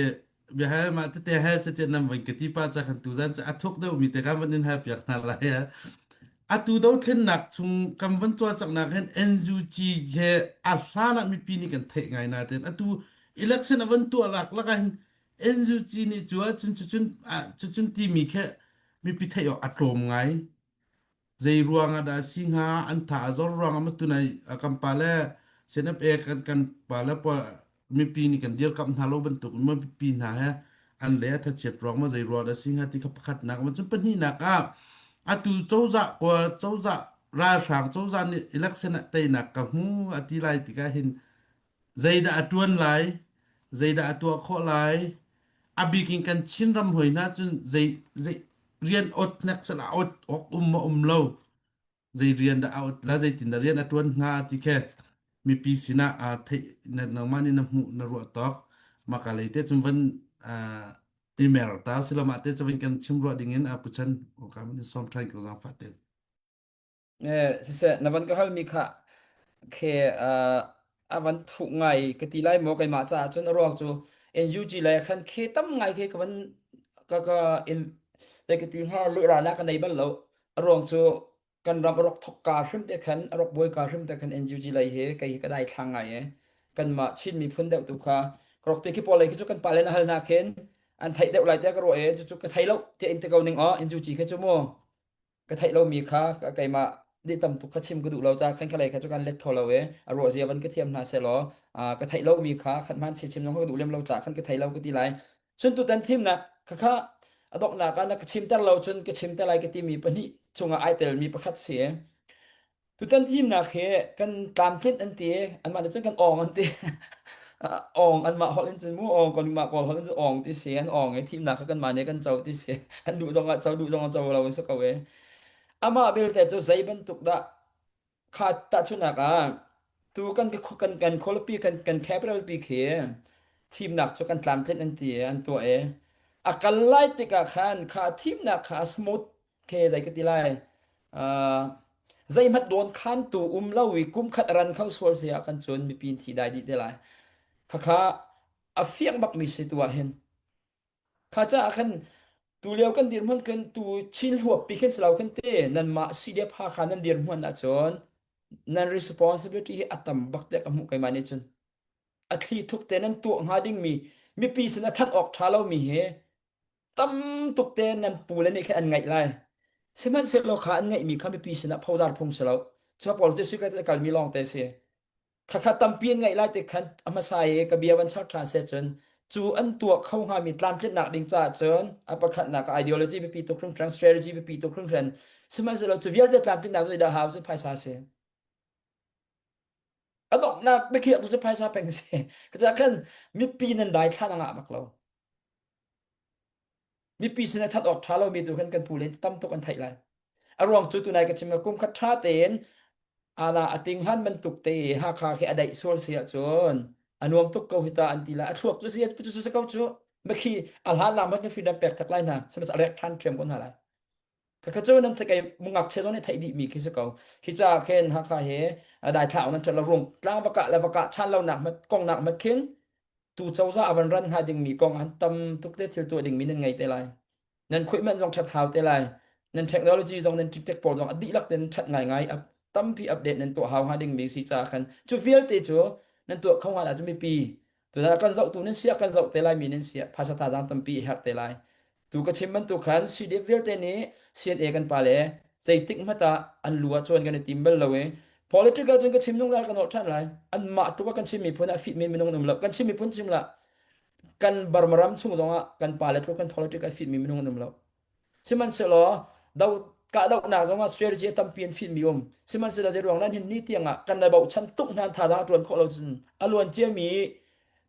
biahal mah tete hal se tiah nan van ka ti pa ca khan tuzan cu a thuk deuh mi te kan van in hal piak hna lai eh atu dothlennak chung kan van cawlcanghnak hin NUG he a hlan ah mipi nih kan theih ngai nain atu election a van tuah lak lak ah hin NUG nih cu ahcun cucun cucun timi khi mipi theih awk a tlawm ngai. Zei ruang ah dah si hnga an tha a zor ruang ah maw tunai kan pale CNFA kan kan pale pawl mipi nih kan dirkamh hna lo bantuk in mipi hna he an le a thachiat ruang maw zei ruang dah si hnga ti kha pakhatnak ma cun pahnihnak ah Atu cozah kawl cozah ralhrang cozah nih election ah teinak ka hmu a ti lai tikah hin zeidah a ṭuan lai, zeidah a tuah khawh lai, a bik in kan Chinram hoi hna cun zei zei rian ot hnek sal a ot awk um maw um lo zei rian dah a ot la zeitin dah rian a ṭuan hnga ti khe mipi sinah aa theih na nangmah nih na hmuh na ruah tawk maka lei te cun van i mer ta silomah te cun kan chim ruah ding in a puchan ka in som ṭhan ko zaangfah ten. Eh, siseh, na van ka halmi kha khe uh, a van thuh ngai ka ti lai maw keimah caah cun a ruang cu NUG lei khan khe tam ngai khi ka van ka ka in zei ka ti hnga lehra ka nei bal lo a ruang cu kan ram a rak thok ka hrim te khan a rak buai ka hrim te khan NUG lei hi kei hi ka dai thlang ngai e kanmah Chin miphun deuh tu kha ka rak ti khi pawl lei khi cu kan pa le na hal hna khin an theih deuh lai te ka ruah e cu cu ka thei lo te in te ko ning aw NUG khi cu mu ka theih lomi kha keimah nih tam tuk kha chim ka duh lo ca khan khalei kha cu kan let kho lo e a ruah zia van ka thiam hna seh law ka theih lomi kha khat hman che chim zong ka duh lem lo ca khan ka thei lo ka ti lai cun tutan thimnak kha kha a donghnak ah na ka chimter lo cun ka chim te lai ka timi pahnih chungah ai telmi pakhat si Tutan thimnak hi kan tlamtlinh an ti anmah nih cun kan awng an ti. Awng anmah holh in cun mu awng kanmah Kawl holh in cun awng ti si an awng i thimnak kha kanmah nih kan co ti si an duh zong ah co duh zong ah co lo in si ko e. Amah belte cu zei bantuk dah kha tahchunhnak ah tu kan kan kan khualipi kan kan capital pi khi thimnak cu kan tlamtlinh an ti i an tuah i a kal lai tikah khan kha thimnak kha a smooth ke zei ka ti lai uh, zeihmanh dawn khantu um lo i kum khat ran kho sual si ah kan cun mipi thi dai dih te lai khakha a fiang bak mi si tu ah hin kha ca ah khan tu lio kan dirhmun kan tu chin huap pi khin silo khin te nan mah CDF Hakha nan dirhmun ah cun nan responsibility hi a tam bak te ka hmuh keimah nih cun a thli thup te nan tuah hnga ding mi mipi sin a thanh awk tha lo mi hi tam tuk te nan pu le nih khan an ngaih lai sihmanhsehlaw kha an ngaihmi kha mipi sinah phozar phung si lo cu politics ka kalmi lawng te si khakha tampi an ngaih lai te khan a hmasa i ka bia van char ṭhan se cun cu an tuah kho hngami tlamtlinnak ding caah cun a pakhatnak ideology biapi tuk hringhran strategy biapi tuk hringhran sihmanhsehlaw cu vialte tlamtlinnak zeidah hau cu phaisa si a donghnak biakhiah tu cu phaisa peng si ka khan mipi nan dai thlan a ngah bak lo Mipi sin ah that awk ṭha lomi tu khan kan pu len tam tuk an theih lai. A ruang cu tunai ka chim kum khat ṭha tein ala a ting hlan bantuk te i Hakha khi a daih sual si ahcun a nuam tuk ko hi ta an ti lai. A thluak cu si cu cu si ko cu. Makhi a hlan lang kan freedom pek tak lai hna. Sihmanhsehlaw a rek ṭhan ṭhiam ko hna lai. Khakha cu nan kei ngakchia zong nih theih dih mi khi si ko. Hi ca khin Hakha hi dai thla nan ṭhat lo rung tlang va kah le va kah ṭhan lo nak mat kong nak mat khin tu cozah a van ran hnga dingmi kong an tam tuk te thil tuah dingmi nan ngei te lai. Nan equipment zong ṭhat hau te lai. Nan technology zong nan tech pawl zong a dihlak ten ṭhat ngaingai tampi update nan tuah hau hnga dingmi si ca khan cu vialte cu nan tuah kho hnga cu mipi tuna kan zohtu nan sia kan zoh te lai mi nan sia phaisa thazaang tampi i herh te lai Tu ka chim bantuk khan CDF vialte nih CNA kan pa le zeitik hmanh ah an lu ah cawn kan i tim bal lo i political cun ka chim zungzal kan holh ṭhan lai. Anmah tluk ah kan Chin miphun ah fit mi minung an um lo. Kan Chin miphun chim lah kan Burma ram chung zongah kan pa le tluk kan political fit mi minung an um lo. Sihmanhsehlaw do kahdohnak zongah strategy a tampi an fit mi um. Sihmanhsehlaw zei ruang nan hin ni tiang ah kan i bochan tuk hna thazaang a ṭuan khawh lo cun a luan ciami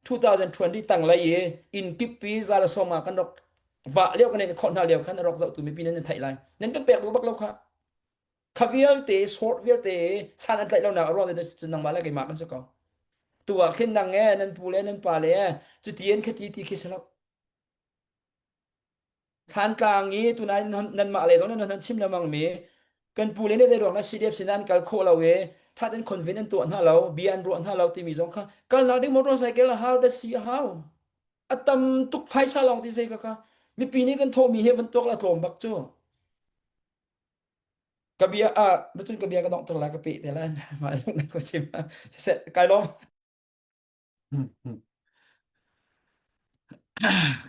2020 tanglei i inn kippi za le sawm ah kan rak vah lio kan in khawh hna lio khan a rak zohtu mipi nan theih lai nan kan pek duh bak lo kha kha vialte sort vialte san an tlaih lonak a ruang te cun nangmah le keimah kan si ko tu ah khin nang e nan pu le nan pa le cuti an khati ti khi si lo Thlantlang i tunai nanmah le zong nan nan chim lengmang mi kan pu le nih zei ruang dah CDF sin an kal khawh lo i that an convene an tuah hna lo bia an ruah hna lo timi zong kha kalnak ding motorcycle a hau da si a hau a tam tuk phaisa lawng ti zei ka ka mipi nih kan thawhmi he van tuak la tlawm bak cu ka bia a macun ka bia ka donghter lai ka peh te lai mah na ko chim kai lawm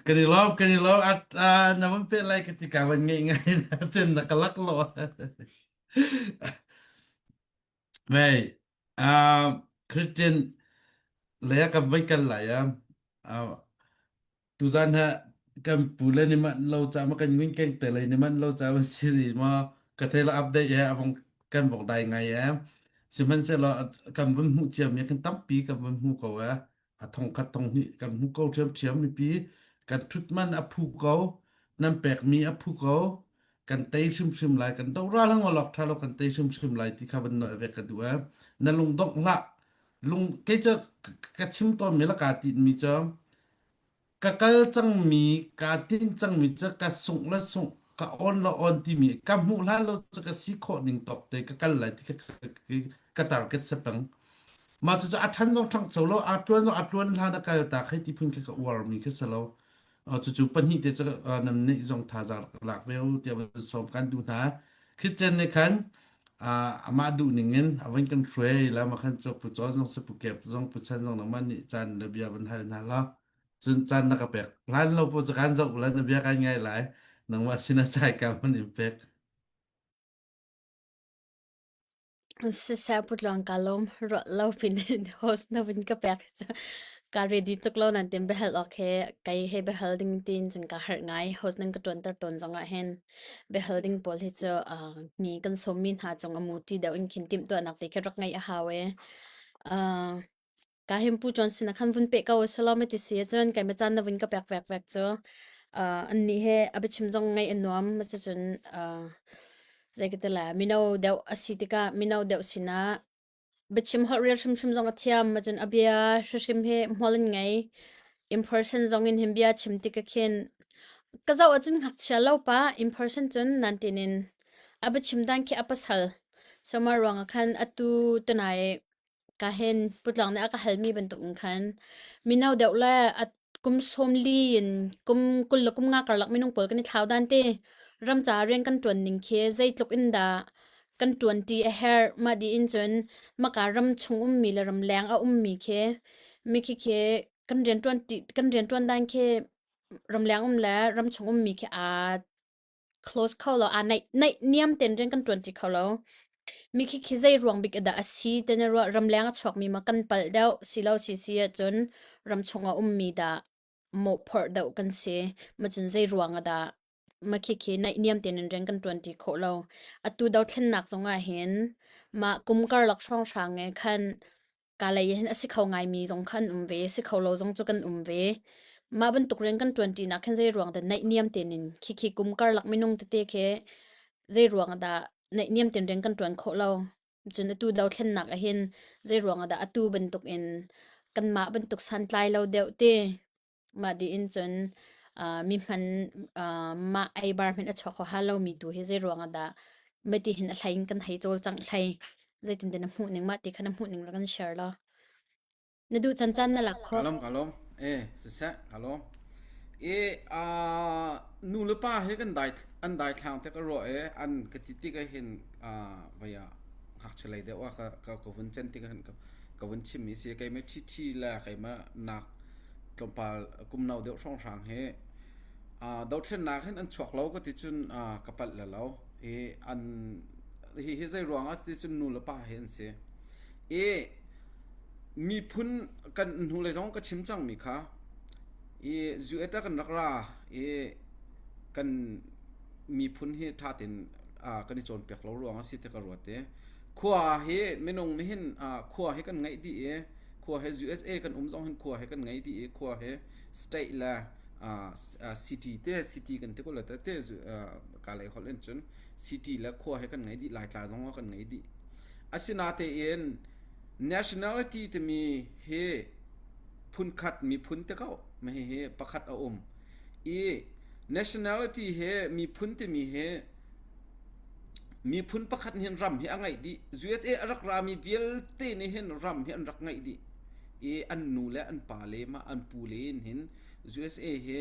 Kan i lawm, kan i lawm. At, ah, na van peh lai ka ti ka van ngeih ngai na ten na ka lak lo. Mei, ah, Christian le kan voi kal lai ah, ah, tuzan ha kan pu le ni man lo cha ma kan nguin keng te lai ni man lo cha ma si ma. Ka thei la update he avong kan vong dai ngai e. Sihmanhsehlaw kan vun hmuh ciami khin tampi kan vun hmu ko e. A thong khat thong hnih kan hmu ko ṭhiamṭhiam mipi kan ṭhut man a phu ko nan pekmi a phu ko kan tei hrimhrim lai kan do ral hang lok ṭha lo kan tei hrimhrim lai ti kha van noi ve ka duh e na lung dongh hlah lung kei cu ka chim tawn mi la ka tin mi cu Ka kal cangmi, kaa tinh cangmi cu ka sungh le sungh, ka awn le awn timi ka hmuh hlan lo cu ka si khawh ning tawk te ka kal lai ti ka, ka target si peng. Mah cucu a ṭhan zong ṭhangcho lo, a ṭuan zong a ṭuan hlan a kal ta khai ti phun khi ka uarmi khi si lo. Cucu pahnih te cu nan nih zong thazaang rak lak ve u tiah van sawm kan duh hna. Christian nih khan amah duh ning in a van kan hruai la ma khan cu pu caw zong si pu kep zong pu chan zong nangmah nih caan le bia van hal hna la. Cun caan na ka pek. Hlan lo pu cu kan zoh la na bia kan ngai lai. Nangmah sin a chai ka man in pek. Siseh putluang ka lawm ruah lo pin in host na vun ka pek cu ka ready tuk lo nan tin biahal awk he kei he biahal ding tin cun ka harh ngai host nan ka ṭuanter tawn zong ah hin biahal ding pawl hi cu uh, mi kan sawmmi hna cung a muṭi deuh in khin timhtuahnak te khi rak ngeih a hau e. Uh, Ka hin Pu John sin ah khan vun peh ko selaw ma ti si ahcun keimah caan na vun ka pek vekvek cu uh, annih he a biachim zong ngaih a nuam cucun uh, zei ka ti lai mino deuh a si tikah mino deuh sinah biachim holh rel hrimhrim zong a thiam macun a bia hrimhrim hi hmual in ngei in person zong in hin bia chim tik ah khin ka zoh ahcun ngakchia lo pa in person cun nan tinin a biachim dan khi a pasal so mah ruangah khan atu tunai Ka hen putlang nih a ka halmi bantuk in khan mino deuh le a kum 40 in kum 20 le kum nga karlak minung pawl kan i thlau dan te ram ca rian kan ṭuan ning khi zeitluk in dah kan ṭuan ṭi a herh mah dih in cun maka ram chung ummi le ram leng a ummi khi mi khi khi kan rian ṭuan ṭi kan rian ṭuan dan khi ramleng um le ram chung ummi khi aa close kho lo aa naih naih niam ten rian kan ṭuan ṭi kho lo mi khi khi zei ruang bik dah a si te na ruah ramleng a chuakmi ma kan palh deuh si lo si si ahcun ramchung a ummi dah mawhphorh deuh kan si ma cun zei ruang ah dah ma khi khi naih niam tein rian kan ṭuan ṭi khawh lo atu dothlennak zong ah hin mah kum karlak hrawnghrang e khan ka lei hin a si kho ngaimi zong kha an um ve, si kho lo zong cu kan um ve. Mah bantuk rian kan ṭuanṭinak khin zei ruang dah naihniam tein in khikhi kum karlak minung tete khi zei ruang dah naihniam tein rian kan ṭuan khawh lo. Cun atu dothlennak ah hin zei ruang dah atu bantuk in kanmah bantuk santlai lo deuh te Mah dih in cun uh, mi hman uh, mah eibar hmanh a chuak huaha lomi tu hi zei ruang ah dah mati hin a hlei in kan hei cawlcangh hlei zeitin na hmuh ning mah ti kha na hmuh ning rak kan share law na duh can caan na lak khawh Kalom kalom eh siseh kalom e a nu le pa he kan dai an dai thlang te ka ruah e an ka ti tik ah hin a vaya ngakchia lei deuh ah ka ka ka vun cen tik ah hin ka ka vun chim mi si keimah thi thi le keimah nak tlawmpal kum no deuh hrawnghrang hi dothlennak hin an chuak lo ka ti cun ka palh le lo i an hi hi zei ruang ah ti cun nu le pa hi an si i miphun kan hnu le zong ka chim cang mi kha i US ah kan rak ra i kan miphun hi tha tein kan i cawnpiak lo ruang a si te ka ruat i khua hi minung nih hin khua hi kan ngeih dih i khua he USA kan um zong hin khua he kan ngei dih i khua he state le city te city kan ti ko le te te ka lei holh in cun city le khua he kan ngei dih laitla zong kan ngei dih asinatein nationality timi hi phunkhat miphun te ko ma hi hi pakhat a um i nationality he miphun timi hi Miphun pakhat nih hin ram hi a ngeih dih. USA a rak rami vialte nih hin ram hi an rak ngeih dih. I an nu le an pa le mah an pu le in hin USA hi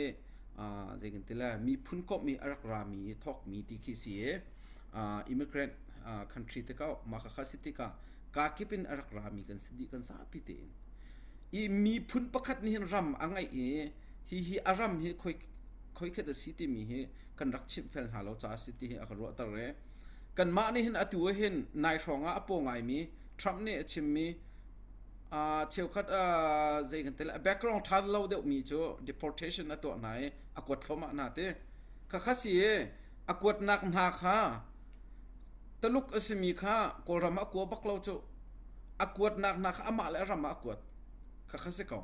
uh, zei kan ti lai miphun komh i a rak rami thawkmi ti khi si i uh, immigrant uh, country te ko mah kha si tikah ka kip in a rak rami kan si dih kan zapi tein. I miphun pakhat nih hin ram a ngeih i hi hi a ram hi khoi khoi khat a si timi hi kan rak chimhfel hna lo caah si ti hi a ka ruahter i kanmah nih hin atu ah hin nai hrawng ah a paw ngaimi Trump nih a chimmi uh, cheukhat uh, zei kan tel background ṭha lo deuhmi cu deportation a tuah hna i a kuat thluahmah hna ti khakha si i a kuatnak hna kha. Taluk a simi kha Kawlram ah a kua bak lo cu. A kuatnak hna kha amah le a ram ah a kuat. Khakha si ko.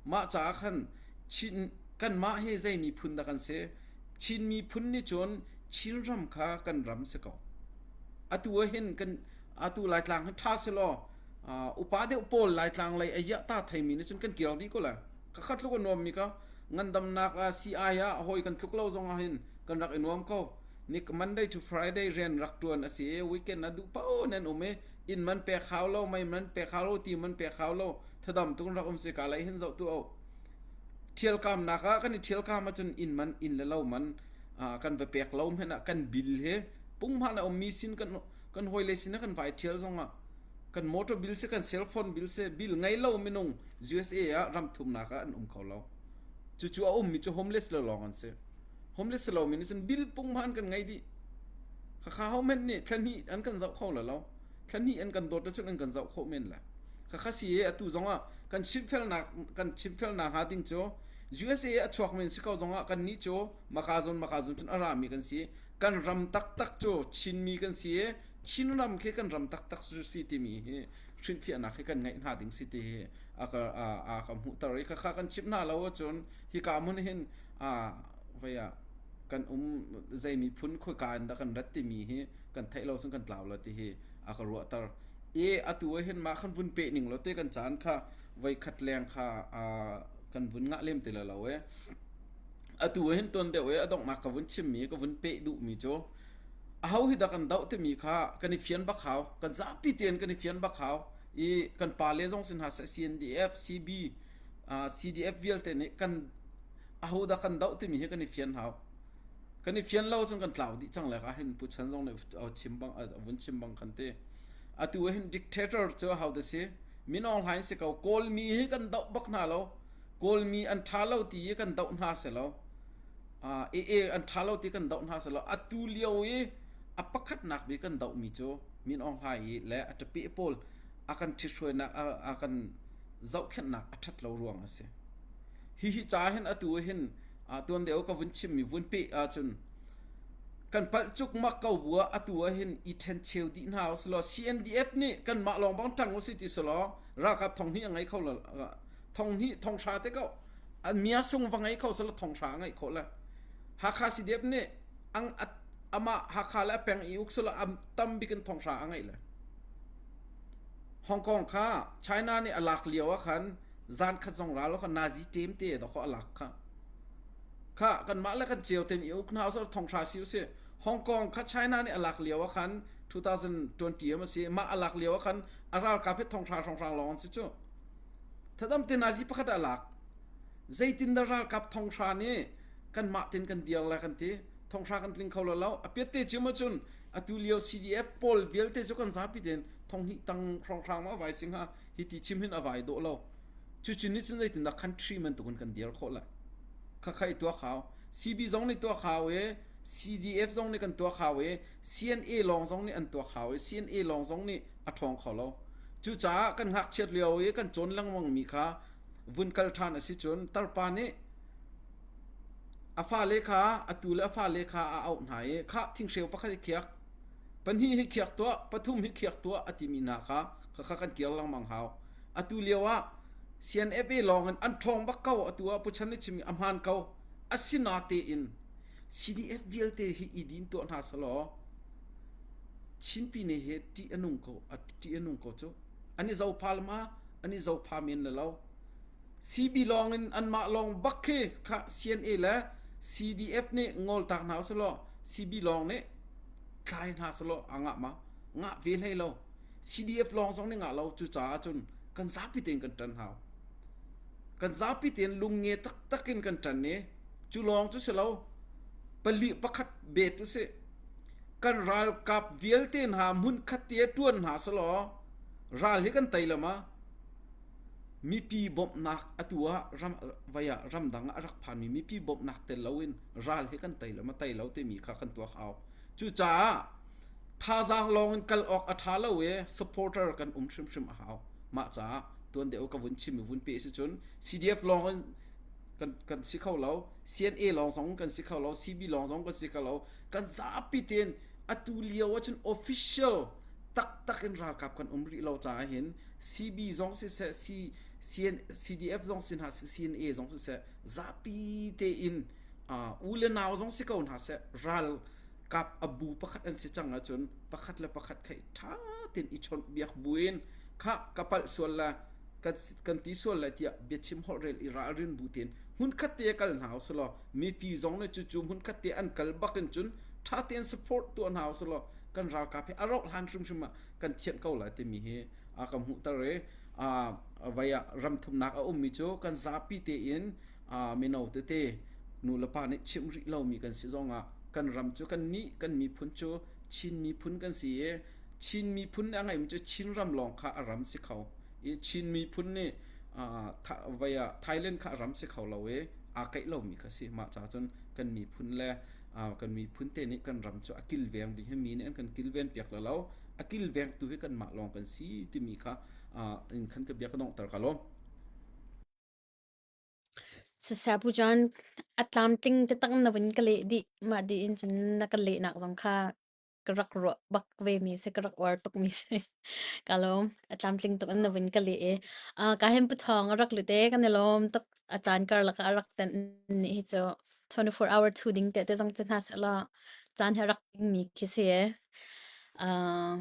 Mah caah khan Chin kanmah hi zei miphun dah kan si? Chin miphun nih cun Chinram kha kan ram si ko. Atu ah hin kan atu Laitlang hi ṭha si law uh, upa deuh pawl Laitlang lei a iah ta theimi nih cun kan kir dih ko lai. Khakha tluk a nuammi ka ngandamnak ah CI ah hawi kan tluk lo zong ah hin kan rak i nuam ko. Ni Monday to Friday rian rak ṭuan a si i weekend ah duh paoh nan um i inn man pek hau lo, mei man pek hau lo, ti man pek hau lo, thadam tuk in rak um si ka lei hin zoh tu o. Ṭhialkamnak ah kan i ṭhialkam ahcun inn man inn le lo man kan va pek lo hmanh ah kan bill hi punghman a ummi sin kan kan hawile sin ah kan vai ṭhial zongah kan motor bill si kan cell phone bill si bill ngei lo minung USA ah ram thumnak ah an um kho lo. Cucu a ummi cu homeless le lawng an si. Homeless si lomi nih cun bill punghman kan ngei dih. Khakha ho hmanh nih thla hnih an kan zoh kho la lo. Thla hnih an kan dawt ahcun an kan zoh khawh men la. Khakha si i atu zongah kan chimfelnak kan chimfelnak hnga ding cu USA a chuak men si ko zongah kan nih cu maka zawn maka zawn cun a rami kan si. Kan ram taktak cu Chinmi kan si i Chinram khi kan ram taktak cu si timi hi hrinhfiahnak hi kan ngeih hna ding si ti hi a ka a, a ka hmuhter i khakha kan chimh hna lo ahcun hika hmun hin vei ah kan um zei miphun khoika in dah kan rat timi hi kan theih lo cun kan tlau lo ti hi a ka ruahter i atu ah hin mah kan vun peh ning lo te kan caan kha voi khat leng kha kan vun ngah lem ti lo e atu ah hin tuan deuh e a donghnak ka vun chimmi ka vun peh duhmi cu aho hi dah kan doh timi kha kan i fian bak hau kan zapi tein kan i fian bak hau i kan pale zong sin hna seh CNDF CB CDF vialte nih kan ahodah kan doh timi hi kan i fian hau. Kan i fian lo cun kan tlau dih cang le ka hin Pu Chan zong nih a chim bang a vun chim bang khan ti. Atu ah hin dictator cu aho dah si? Min Aung Hlaing si ko. Kawlmi hi kan doh bak hna lo. Kawlmi an ṭha lo ti i kan doh hna si lo. AA an ṭha lo ti kan doh hna si lo. Atu lio i a pakhatnak bik kan dohmi cu Min Aung Hlaing i le a ṭapi pawl a kan ṭhithruainak a kan zohkhenhnak a ṭhat lo ruang a si. Hihi ca hin atu hin tuan deuh ka vun chimmi vun peh ahcun kan palh cukmak ko bu ah atu ah hin i ṭhencheu dih hna usih CNDF nih kanmah lawng bang ṭang usih ti selaw ralkap thong hnih a ngei kho lo thong hnih thong hra te ko mia sung va ngei kho selaw thong hra a ngeih khawh le Hakha CDF nih ang amah Hakha le a peng i uk selaw am tam bik in thong hra a ngeih le Hong Kong kha China nih a lak lio ah khan zan khat zong ral kha nazi ṭem te dawkaw a lak kha kha kanmah le kan ceu ten i uk hna usih thong hra si usih Hong Kong kha China nih a lak lio ah khan 2020 am si mah a lak lio ah khan a ralkap he thong hra hrawnghrang lawng an si cu thadam te nazi pakhat a lak zeitin dah ralkap thong hra nih kanmah tin kan dir la kan ti thong hra kan tling kho lo lo a piat te cim ahcun atu lio CDF pawl vialte cu kan zapi ten thong hnih tang hrawnghrang ma vai sing ha hi ti chim hin a vai dawh lo. Cucu nih cun zeitindah country bantukin kan dir khawh lai. Khakha i tuak hau. CB zong nih tuak hau i CDF zong nih kan tuak hau i CNA lawng zong nih an tuak hau i CNA lawng zong nih a ṭhawng kho lo. Cucaah kan ngakchiat lio i kan cawn lengmang mi kha vun kal ṭhan a si cun tarpa nih a fale kha atu le a fale kha a auh hna i khah thinghreu pakhat i khiak pahnih hi khiak tuah pathum hi khiak tuah a timi hna kha khakha kan kir lengmang hau. Atu lio ah CNFA lawng in an ṭhawng bak ko atu ah Pu Chan nih chimmi a hmaan ko. Asinatein CDF vialte hi i din tuah hna selaw Chinpi ne he ṭih a nung ko a ṭih a nung ko cu. An i zopha le ma an i zopha men le lo. CB lawng in anmah lawng bak khi kha CNA le CDF nih ngoltak hna usulaw CB lawng nih tlai hna selaw a ngah ma ngah ve hlei lo. CDF lawng zong nih ngah lo cucaah cun kan zapi tein kan ṭan hau. Kan zapi tein lungnge taktak in kan ṭan i cu lawng cu si lo pali pakhat bet u sih kan ralkap vialte hna hmun khat te ṭuan hna selaw ral hi kan tei lo ma mipi bawmhnak atu ah ram vai ah ramdang ah a rak phanmi mipi bawmhnak tel loin ral hi kan tei lo ma tei lo timi kha kan tuak hau cucaah Thazaang lawng in kal awk a ṭha lo i supporter kan um hrimhrim a hau. Mah caah tuan deuh ka vun chim i vun peh si cun CDF lawng in kan, kan si kho lo, CNA lawng zong kan si kho lo, CB lawng zong kan si kho lo. Kan zapi tein Atu lio ahcun official taktak in ralkap kan um rih lo caah hin CB zong siseh, C, CN, CDF zong si hna seh, CNA zong siseh, zapi tein uh, u le nau zong si ko hna seh, ralkap a bu pakhat an si cang ahcun pakhat le pakhat kha ṭha tein i chawnh biak buin kha ka palh sual la kan, kan ti sual lai tiah biachim holhrel i ralrin bu tein hmunkhat te kal hna usulaw mipi zong nih cucu hmunkhat te an kal bak in cun ṭha tein support tuah hna usulaw kan ralkap hi a rauh hlan hrimhrim ah kan thianh ko lai timi hi a ka hmuhter i vai ah ramthumnak a ummi cu kan zapi tein mino tete nu le pa nih chimh rih lomi kan si zongah kan ram cu kan nih kan miphun cu Chin miphun kan si i Chin miphun nih a ngeihmi cu Chin ram lawng kha a ram si kho i Chin miphun nih vai ah Thailand kha a ram si kho lo i aa keih lomi kha si mah ca cun kan miphun le kan miphun te nih kan ram cu a kilveng ding hi mi nih an kan kilven piak la lo a kilvengtu hi kanmah lawng kan si timi kha in khan ka bia ka donghter ka lawm. Siseh Pu John, a tlamtling taktak na vun ka leh dih. Mah dih in cun na ka lehnak zong kha ka rak ruah bak ve mi si, ka rak uar tuk mi si. Ka lawm. A tlamtling tuk in na vun ka leh i. Uh, ka hin Pu Thawng a rak lut e, kan i lawm tuk. A caan karlak ah a rak tenh ni hi cu 24 hour thu ding te te zong te hna seh law caan he rak mi khi si e. Uh,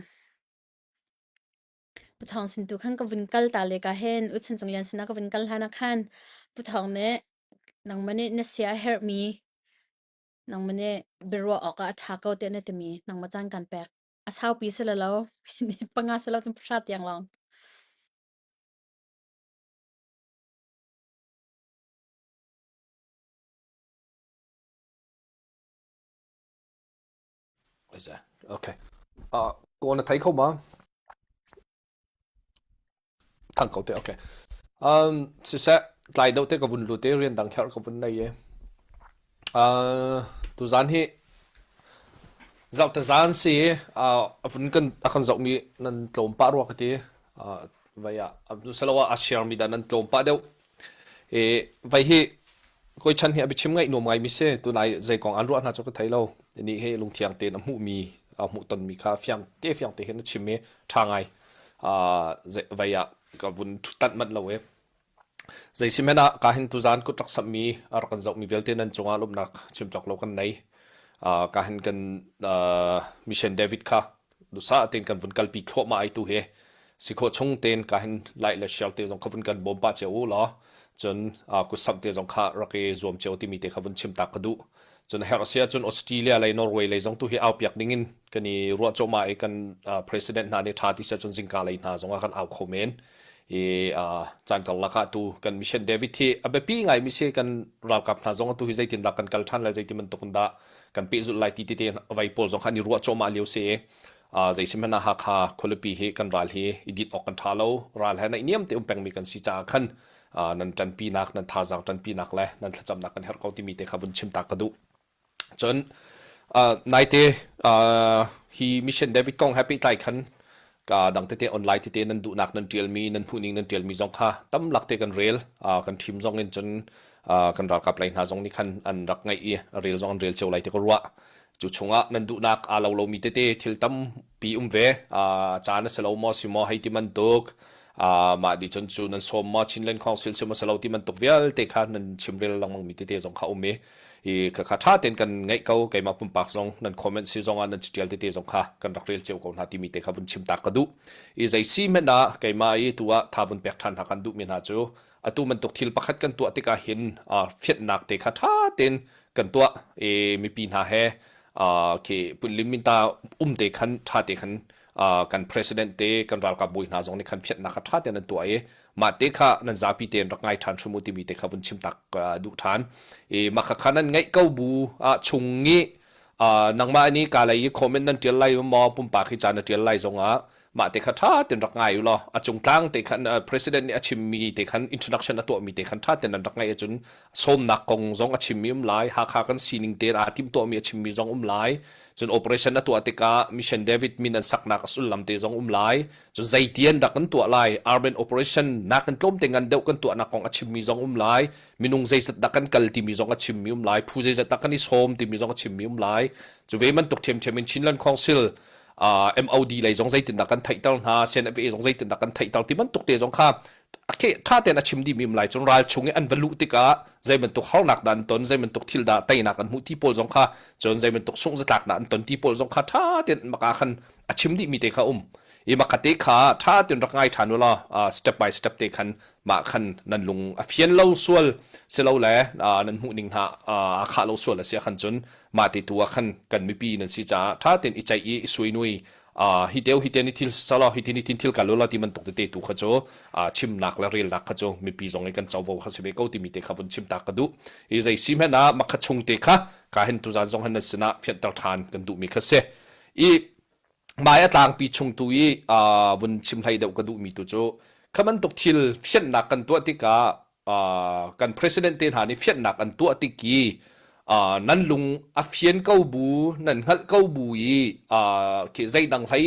Pu Thawng sin tu khan ka vun kal ta le ka hen U Chan Cung Lian sinah ka vun kal hlan ah khan Pu Thawng nih nangmah nih na sia a herhmi nangmah nih biaruah awkah a ṭha ko tiah na timi nangmah caan kan pek. A saupi si lo lo panga si lo cun pahra tiang lawng. Okay. Uh, ko na thei kho ma? Thang ko te okay. Um siseh tlai deuh te ka vun lut i rian dang kher ka vun nei i. Uh, tuzan hi zarhte zan si uh, a vun kan a kan zohmi nan tlawm pah rua ka ti. Uh, vai ah selawa a share mi dah nan tlawm pah deuh. I vai hi koi chan hi a biachim ngaih nuam ngai mi si. Tunai zei kong an ruah hna cu ka thei lo. Ni hi lungthiang tein a hmuhmi a hmuh tonmi kha fiang te fiang te hin a chim i ṭha ngai. Uh, vai ah ka vun ṭhutanh manh lo i. Zei si hmanh ah ka hin tuzan kut rak samhmi a rak kan zohmi vialte nan cungah lawmhnak chim cawk lo kan nei. Uh, ka hin kan uh, Mission David kha dusa tein kan vun kalpi thluahmah ai tu hi si khawh chung tein ka hin like le share te zong kha vun kan bawm pah cio u law cun kutsamh te zong kha rak i zuam cio timi te kha vun chim tak ka duh cun herh a si ahcun Australia lei Norway lei zong tu hi au piak ding in kan i ruah cuahmah i kan president hna nih tha ti se cun zingka lei hna zong ah kan au kho men i caan karlak ah tu kan mission David hi a biapi ngai mi si kan ralkap hna zong tu hi zeitin dah kan kal than lai zeitin bantuk in dah kan pehzulh lai ti tete vai pawl zong kha an i ruah cuahmah lio si zei si hmanh ah Hakha khualipi hi kan ral hi i dit awk kan ṭha lo ral he naihniam te um pengmi kan si caah khan nan ṭanpinak nan thazaang ṭanpinak le nan thlacamnak kan herh ko timi te kha vun chim ta ka duh cun naite hi mission David kong he pehtlai khan ka dang tete online tete nan duhnak nan ṭialmi nan hmuhning nan ṭialmi zong kha tamlak te kan rel kan ṭhim zong in cun kan ralkap lei hna zong nih khan an rak ngaih i rel zong an rel cio lai ti ka ruah cu chungah nan duhnak aa lo lomi tete thil tampi um ve caan a si lo maw si maw hei ti bantuk mah di cun cu nan sawm maw Chinland Council si maw si lo ti bantuk vialte kha nan chimrel lengmang mi tete zong kha um i i khakha ṭha tein kan ngaih ko keimah pumpak zong nan comment si zong ah nan catial tete zong kha kan rak rel cio ko hna timi te kha vun chim ta ka duh i zei si hmanh ah keimah i tu ah tha vun pek ṭhan hna kan duhmi hna cu atu bantuk thil pakhat kan tuah tikah hin fianhnak te kha ṭha tein kan tuah i mipi hna he khi punlim ta um te khan ṭha te khan kan president te kan ralkap bawi hna zong nih khan fianhnak kha ṭha tein an tuah i mah te kha nan zapi tein rak ngai ṭhan hrim u timi te kha vun chim tak duh ṭhan i mah kha kha nan ngaih ko bu ah chung i nangmah nih ka lei i comment nan ṭial lai maw pumpak hi ca na ṭial lai zongah. Mah te kha ṭha tein rak ngai u law a cungtlang te khan president nih a chimmi te khan introduction a tuahmi te khan ṭha tein nan rak ngaih ahcun sawmnak kong zong a chimmi um lai Hakha kan sining tein aa timhtuahmi a chimmi zong um lai cun operation a tuah tikah Mission David min an saknak a sullam te zong um lai cun zeitian dak kan tuah lai urban operation nak in tlawmte ngan deuh kan tuahnak kong a chimmi zong um lai minung zeizat dah kan kal timi zong a chimmi um lai phu zeizat dah kan i sawm timi zong a chimmi um lai cu ve bantuk ṭhiamṭhiam in Chinland Council uh, MOD lei zong zeitindah kan theihter hna CNFA zong zeitindah kan theihter ti bantuk te zong kha ṭha tein a chim dihmi um lai cun ral chung i an va luh tikah zei bantuk harnak dah an ton zei bantuk thil dah teinak an hmuh ti pawl zong kha cun zei bantuk sungh-zatlaknak an ton ti pawl zong kha ṭha tein maka khan a chim dihmi te kha um i maka te kha ṭha tein rak ngai ṭhan u law step by step te khan mah khan nan lung a fian lo sual silo le nan hmuh ning hna aa khah lo sual a si khan cun mah te tu ah khan kan mipi nan si caah ṭha tein i ceih i i suinui hi teo hi te ni thil salo hi ti ni tin thil kal ula ti man tuk te tu kha chu chimnak le relnak kha chu mipi zong i kan covo kha si ve ko timi te kha vun chim ta ka duh i zei si hmanh ah makha chung te kha ka hen tu zan zong hen sinah fianter than kan duh mi kha si i mai a tlangpi chung tu i vun chim hlei deuh ka duh mi tu cu kha bantuk thil fiannak kan tuah tikah kan president te hna nih fianhnak an tuah tik i nan lung a fian ko bu nan hngalh ko bu i khi zeidang hlei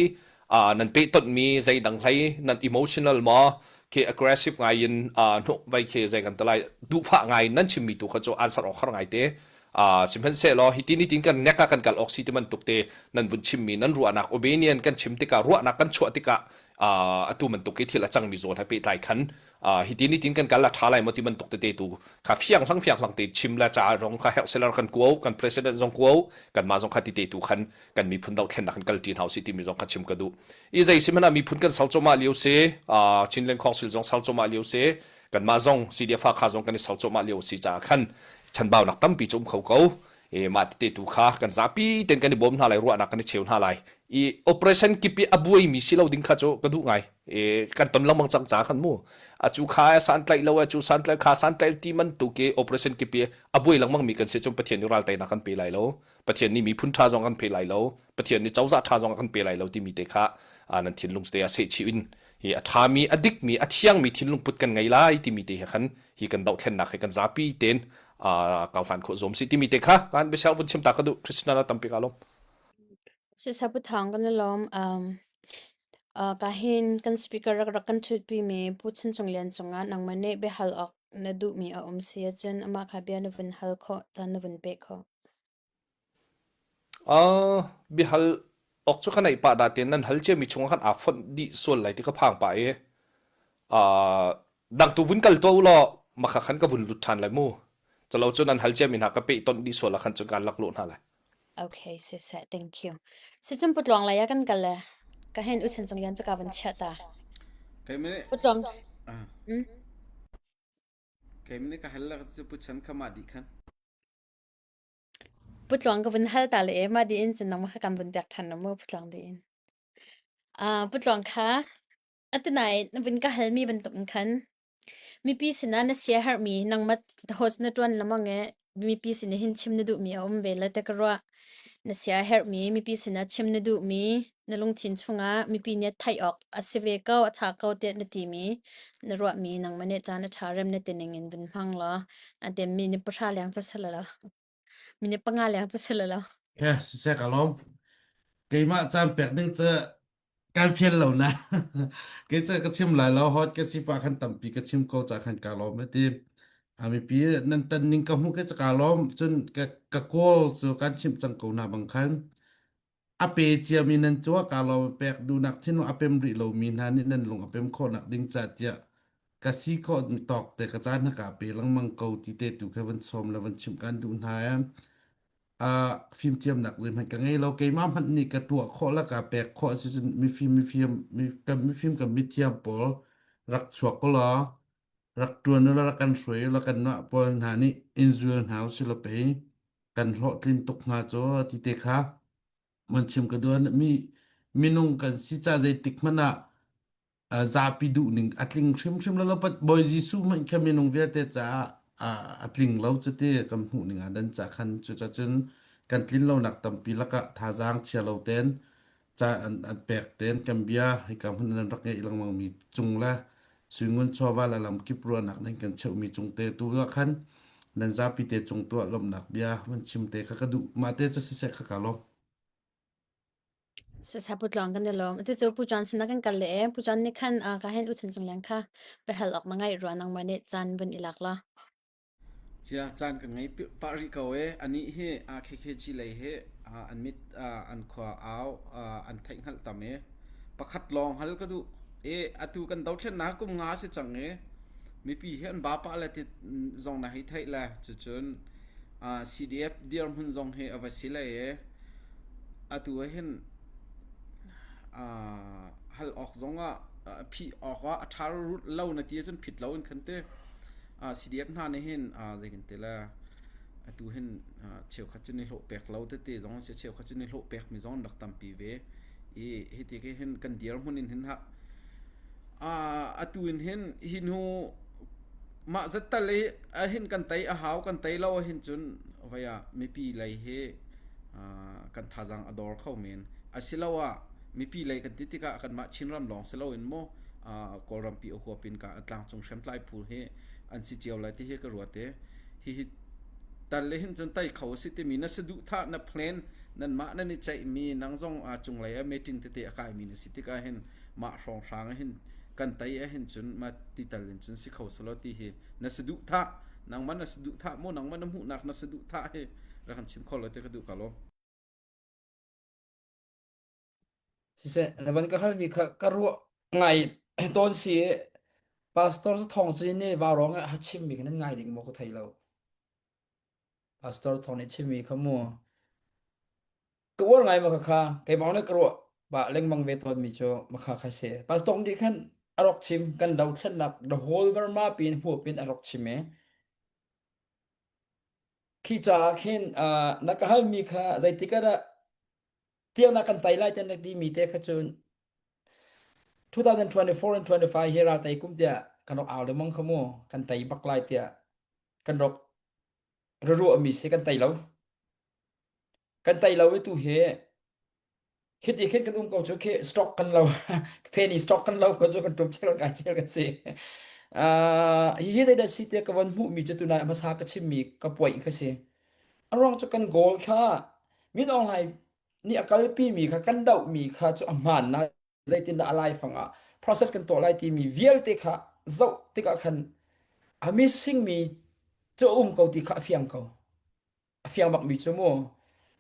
nan pehtonhmi zeidang hlei nan emotional maw khi aggressive ngai in hnuk vai khi zei kan talai duhfah ngai nan chimmi tu kha cu answer awk har ngai te sihmanhsehlaw hi tin tin kan nek ah kan kal awk si ti bantuk te nan vun chimmi nan ruahnak opinion kan chim tikah ruahnak kan chuah tikah atu bantuk i thil a cangmi zawn he pehtlai khan hi tin tin kan kal a tha lai maw ti bantuk tete tu kha fiang hlang fiang hlang te chim la ca rong kha herh selar kan kuo kan president zong kuo kan ma zong kha ti te tu khan kan miphun dohthlennak kan kal ṭi hna si timi zong kha chim ka duh i zei si hmanh ah miphun kan sal cawmah lio si Chinland Council zong sal cawmah lio si kan mah zong CDF kha zong kan i sal cawmah lio si caah khan chanbaunak tampi cu um kho ko e mah tete tu kha kan zapi ten kan i bawm hna lai ruahnak kan i cheu hna lai i operation kip i a buaimi si lo ding kha cu ka duh ngai e kan ton lengmang cang ca khan mu a cu kha san tlaih lo a cu san tlaih kha san tlaih ti man tu ke operation kip i a buai lengmang mi kan si cun pathian nih ral teinak kan pe lai lo pathian nih miphun tha zong kan pe lai lo pathian nih cozah tha zong kan pe lai lo timi te kha nan thinlung te a seh chih in hi a ṭhami a dikmi a thiangmi thinlung put kan ngei lai timi te he khan hi kan dohthlennak he kan zapi tein kauhlan khawh zuam si timi te kha kan biasel vun chim ta ka duh Krishna na tampi ka lawm Sisaputhang kan i lawm. Um, uh, ka hin kan speaker rak rak kan ṭhutpi mi Pu Chun Cung Lian cungah nangmah nih biahal awk na duhmi a um si ahcun amah kha bia na vun hal khawh, caan na vun pek khawh. Uh, biahal awk cu ka neih pah da tein nan hal ciami chungah khan aa fonh dih sual lai ti ka phang pah i uh, dang tu vun kal tuah u law makha khan ka vun lut ṭhan lai mu. Calo cu nan hal ciami hna ka peh tonh dih sual ah khan cun kaan lak lawh hna lai. Okay, siseh, thank you. Sicun putluang lei ah kan kal le ka hen u chen cung yan cu ka van chiah ta. Keimah nih Putluang. ah, Mm. keimah nih ka hal la cu pu chan kha mah dih khan. Putluang ka vun hal ta le e mah di in cun nangmah kha kan vun pek ṭhan mu putluang di in. Ah, putluang kha atunain na vun ka halmi bantuk in khan Mipi sinah na siaherhmi nangmah host na ṭuan lengmang i mipi sin hin chim na duhmi a um ve le ti ka ruah. Na siaherhmi mipi sinah chim na duhmi na lungthin chungah mipi nih theih awk a si ve ko, a ṭha ko tiah na timi na ruahmi nangmah nih caan a ṭha rem na ti ning in vun hmang law a temmi ni pahra leng cu si lo. Minute panga leng cu si lo. Yes, siseh ka lawm. Keimah caan pek ding cu kan fial lo na. Kei cu ka chim lai lo, hot ka si pa khan tampi ka chim ko ca khan ka lawm ati. A mipi nan tan ning ka hmuh ke cu ka lawm. Cun ka ka call cu kan chimh cang ko hna bang khan. A pe ciami nan cu ka lawm pek duhnak thinlung a pem rih lomi hna nih nan lung a pem khawhnak ding ca tiah ka si khawh tawk te ka caan hna ka pe lengmang ko ti te tu kha van sawm le van chimh kan duh hna. Uh, fimthiamnak zeihmanh ka ngei lo keimah hmanh nih ka tuah khawh le ka pek khawh si cun mifim mifim kan mifim kan mithiam pawl rak chuak ko law rak ṭuan u law rak kan hruai u law kanmah pawl hna nih in zul hna usih law pei kan hlawhtlin tuk hnga cu ti te kha mun chim ka duh mi minung kan si ca zeitik hmanh ah zapi duhning a tling hrimhrim lo lo Bawi Jesuh hmanh kha minung vialte caah a tling lo cuti kan hmuh ning ah dan ca khan cucacun kan tlin lonak tampi lakah thazaang chia lo ten. Ca an, an pek ten kan bia hika hmun nan rak ngeih lengmang mi cung le suingun chawva le lamkip ruahnak nan kan cheuhmi cung te tu ah khan nan zapi te cung tuah lawmhnak bia van chim te kha ka duh mah te cu siseh kha ka lawm. Sasa pu tlawng kan i lawm. Atu cu Pu John sinah kan kal le e. Pu John nih khan uh, ka hen u chan cung leng kha biahal awk na ngaih rua nangmah nih caan vun i lak la. Cia caan ka ngei pah rih ko ee. Anih hi KKG lei hi an mit an khua au an theih hngalh tam ee. Pakhat lawng hal ka duh. E atu kan dothlennak kum nga si cang i mipi hi an ba pah le ti zong na hei theih le cucun CDF dirhmun zong hi a va si le ee. Atu ah hin hal awk zong ah phih awk ah a ṭha lo na ti ahcun phit lo in khan ti. CDF hna nih hin zei kan ti le atu hin cheukhat cu ni hlawh pek lo tete zong an si cheukhat cu ni hlawh pek mi zong an rak tampi ve i hiti ke hin kan dirhmun in hin ha atu in hin hi hnu mah zat tal i hin kan tei a hau kan tei lo hin cun vai ah mipi lei hi kan thazaang a dor kho men asiloah mipi lei kan ti tikah kanmah Chinram lawng si loin mu Kawlrampi a huap in ka tlangcung hriamtlai phu hi an si cio lai ti hi ka ruat i hihi tal le hin cun tai kho a si timi na saduhthah na plan nanmah nan i ceihmi nang zong a cunglei ah meeting tete a kaimi na si tikah hin mah hrawnghrang ah hin kan tai ah hin cun ma ti tal in cun si kho selaw ti hi na saduhthah nangmah na saduhthah mu nangmah na hmuhnak na saduhthah hi rak kan chim kho lo ti ka duh ka lo. Siseh, na van ka halmi kha ka ruah ngai tawn si i Pastor Thawng Cin nih vaurawng ah a chimmi kha nan ngai ding maw ka thei lo. Pastor Thawng nih chimmi kha mu. Ka uar ngai ma kha kha keimah nih ka ruah pah lengmang ve tawnmi cu makha kha si. Pastor nih khan a rak chim kan dothlennak the whole Burma pin huap in a rak chim i khi caah khin uh, na ka halmi kha zeitik ah dah tiang na kan tai lai tiang na timi te kha cun 2024 and 25 hi ral tai kum tiah kan rak au lengmang kha mu kan tai bak lai tiah kan rak ruah mi si kan tai lo kan tai lo i tu hi hiti khin kan um ko cu khi stock kan lo pheni stock kan lo ko cu kan tum chel kai chel kan si uh, hi hi zeidah si te ka von hmuh mi cu tunai hmasa ka chim mi ka puai kha si A ruang cu kan goal kha Min Aung Hlaing nih a kalpi mi kha kan doh mi kha cu a hmaan na zeitindah a laifang ah process kan tuah lai timi vialte kha zoh tikah khan a missing mi cu a um ko ti kha a fiang ko. A fiang bak mi cu mu.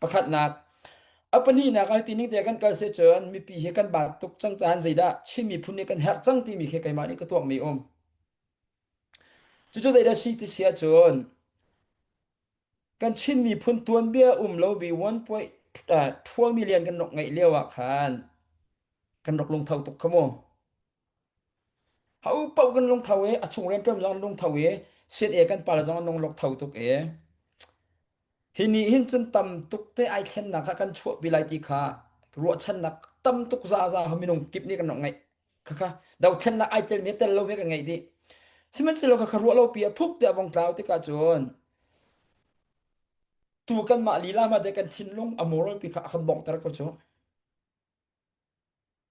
Pakhatnak a pahnihnak ah ti ning te kan kal se cun mipi hi kan baat tuk cang caan zeidah Chin miphun nih kan herh cang timi khi keimah nih ka tuak mi um. Cucu zeidah si ti si ahcun Kan Chin miphun tuanbia um lomi 1.12 million kan rak ngeih lio ah khan kan rak lungtho tuk kha mu. Ho paoh kan lungtho i a chung rianṭuan zong an lungtho i CNA kan pale zong an lungtho tuk i hi nih hin cun tam tuk te ai thlennak kha kan chuahpi lai ti kha ruahchannak tam tuk zaza minung kip nih kan rak ngeih. Khakha dothlennak ai telmi tel lo mi kan ngeih dih. Sihmanhsehlaw khakha ruah lo pi a phuk tiah vong tlau tikah cun tu kanmah lila ma de kan thinlung a moral pi kha a kan bonghter ko cu.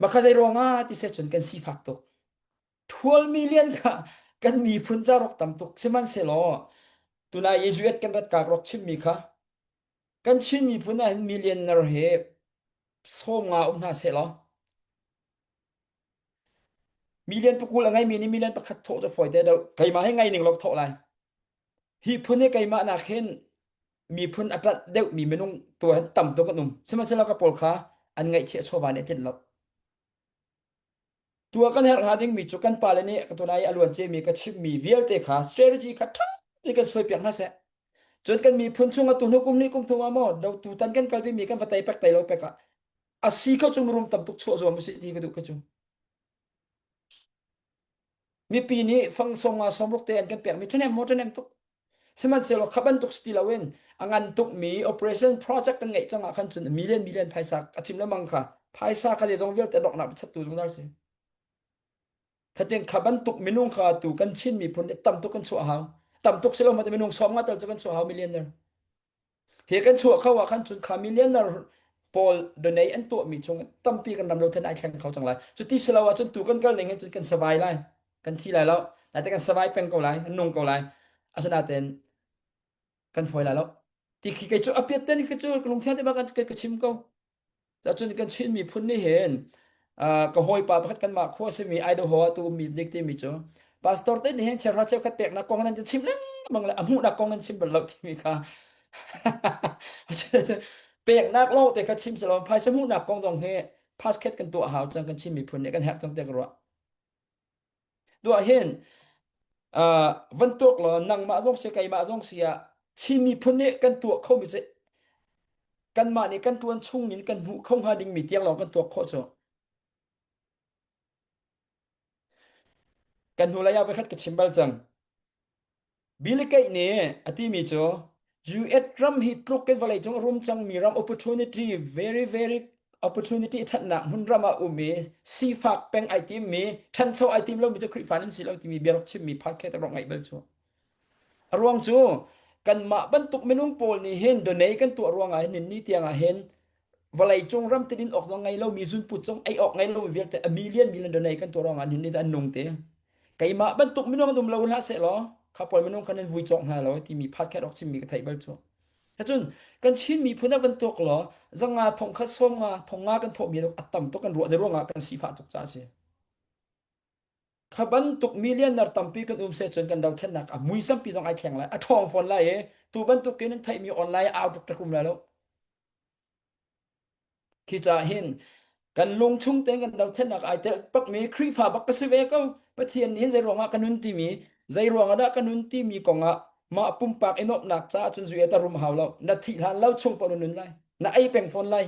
Makha zei ruangah ti se cun kan sifak tuk. 12 million kha kan miphun ca rok tam tuk sihmanhsehlaw tunai Jesuit kan rat kak rok chimmi kha kan Chin miphun ah hin millionaire he sawm nga um hna seh law Million pakul a ngeimi nih million pakhat thawh cu fawi te deuh. Keimah hi ngei ning law ka thawh lai. Hi phun hi keimah nak hin miphun a ṭanh deuhmi minung tu hin tam tuk an um. Sihmanhsehlaw ka pawl kha an ngaihchiah chawva nih a tlinh lo. Tuah kan herh hnga dingmi cu kan pale nih ka tunai a luan ciami ka chimmi vialte kha strategy kha ṭha tein kan suaipiak hna seh. Cun kan miphun chung atu hnu kum hnih kum thum ah maw do tutan kan kalpi mi kan va tei pek tei lo pek ah a si kho cu mirum tam tuk chuah zuam usih ti ka duh ka cu. Mipi nih fang sawm nga sawm ruk te an kan pekmi ṭhahnem maw ṭhahnem tuk. Sihmanhsehlaw kha bantuk si ti loin a ngan tukmi operation project kan ngeih cang ah khan cun million million phaisa a chim lengmang kha phaisa kha zeizong vialte donghnak chattu zungzal si. Khatin kha bantuk minung kha tu kan Chin miphun nih tam tuk kan chuah hau. Tam tuk si lo ma minung sawm nga tal cu kan chuah hau millionaire. Hi kan chuah kho ah khan cun kha millionaire Paul donate an tuahmi chung tampi kan ram lo then ai thleng kho cang lai. Cuti si lo ahcun tu kan kal ning hin cun kan survive lai. Kan thi lai lo. Naite kan survive peng ko lai, kan nung ko lai. Asinain kan fawi lai lo. Ti khi kei cu a piat ten khi cu ka lungthiang te bak ka chim ko. Cun kan Chin miphun nih hin ka hawipa pakhat kanmah khua simi Idaho ah tu ummi dik timi cu pastor te nih hin cheuhra cheukhat peknak kong nan chim lengmang le a hmuhnak kong nan chim bal lo timi kha peknak lawng te kha chim si lo phaisa hmuhnak kong zong hi pasket kan tuah hau cang kan Chin miphun nih kan herh cang te ka ruah. Tuah hin van tuak law nangmah zong si keimah zong si ah Chin miphun nih kan tuah khomi cu kanmah nih kan ṭuan chung in kan hmuh kho hnga dingmi tiang lawng kan tuak khawh cu. Kan hnulei ah voikhat ka chim bal cang. Billy Gates nih a timi cu US ram hi tluk in vawleicung a rum cangmi ram opportunity very very opportunity ṭhatnak hmun ram ah um i sifak peng ai timmi ṭhancho ai tim lomi cu Khrihfa nan si lo timi bia rak chimmi podcast rak ngaih bal cu. A ruang cu kanmah bantuk minung pawl nih hin donate kan tuah ruangah hin ni tiang ah hin vawleicung ram tidin awk zong ngei lomi zunput zong ei awk ngei lomi vialte a million million donate kan tuah ruangah hin ni an nung te. Keimah bantuk minung an um lo hlah sehlaw kha pawl minung kha nan vui cawk hna lo timi podcast rak chimmi ka theih bal cu. Cun kan Chin miphun ah van tuak law zanga thong khat sawm nga thong nga kan thawhmi a tam tuk kan ruah ruangah kan sifah tuk caah a si. Kha bantuk millionaire tampi kan um se cun kan dothlennak a muisampi zong ai thleng lai a ṭhawng fawn lai i tu bantuk in an theihmi online au tuk ṭak um lai lo. Khi caah hin kan lungchung tein kan dothlennak ai tel bakmi Khrihfa bak ka si ve ko. Pathian nih hin zei ruangah ka nun timi, zei ruangah dah ka nun timi kongah mah pumpak i nuamhnak caah cun zu ta rum hau lo. Na thih hlan lo chung paoh na nun lai. Na ei peng fawn lai.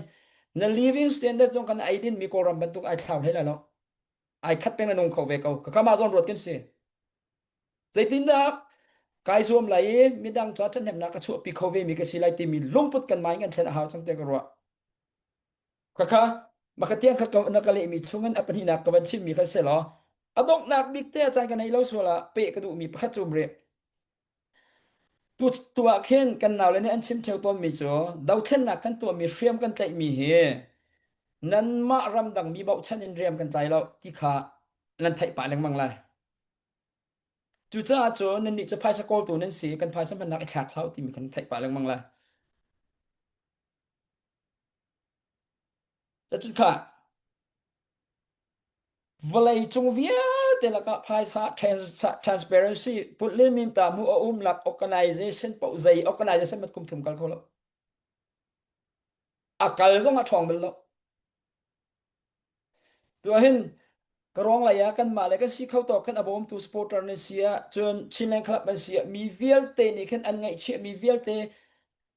Na living standard zong kan ei din mi Kawlram bantuk ai thlau hlei lai lo. Ai khat peng na nung kho ve ko. Ka kama zawn ruat kan si. Zeitindah kai zuam lai i midang ca ṭhathnemnak ka chuahpi kho vemi ka si lai timi lungput kan mai kan thlen a hau cang tiah ka ruah. Khakha maka tiang kha na ka lehmi chungin a pahnihnak ka van chimmi kha si law a donghnak bik te a caan ka nei lo sual ah peh ka duhmi pakhat cu um rih. Tu tu ah khin kan naule nih an chim theo tawnmi cu dothlennak kan tuahmi hriam kan tlaihmi hi nanmah ramdang mi bochan in riam kan tlai lo ti kha nan theih pah lengmang lai. Cucaah cun nannih cu phaisa kawltu nan si, kan phaisa hmannak i thlak hlah u timi kan theih pah lengmang lai. Cun kha vawlei cung vialte lakah phaisa transparency pulh min ta mu a um lak organization paoh zei organization mat kum thum kal kho lo. A kal zong a ṭhawng bal lo. Tuahin ka ruang lei ah kanmah le kan si kho tawk khan a bawmtu supporter nan si ah cun Chinland Club an si ah mi vialte nih khin an ngaihchiah mi vialte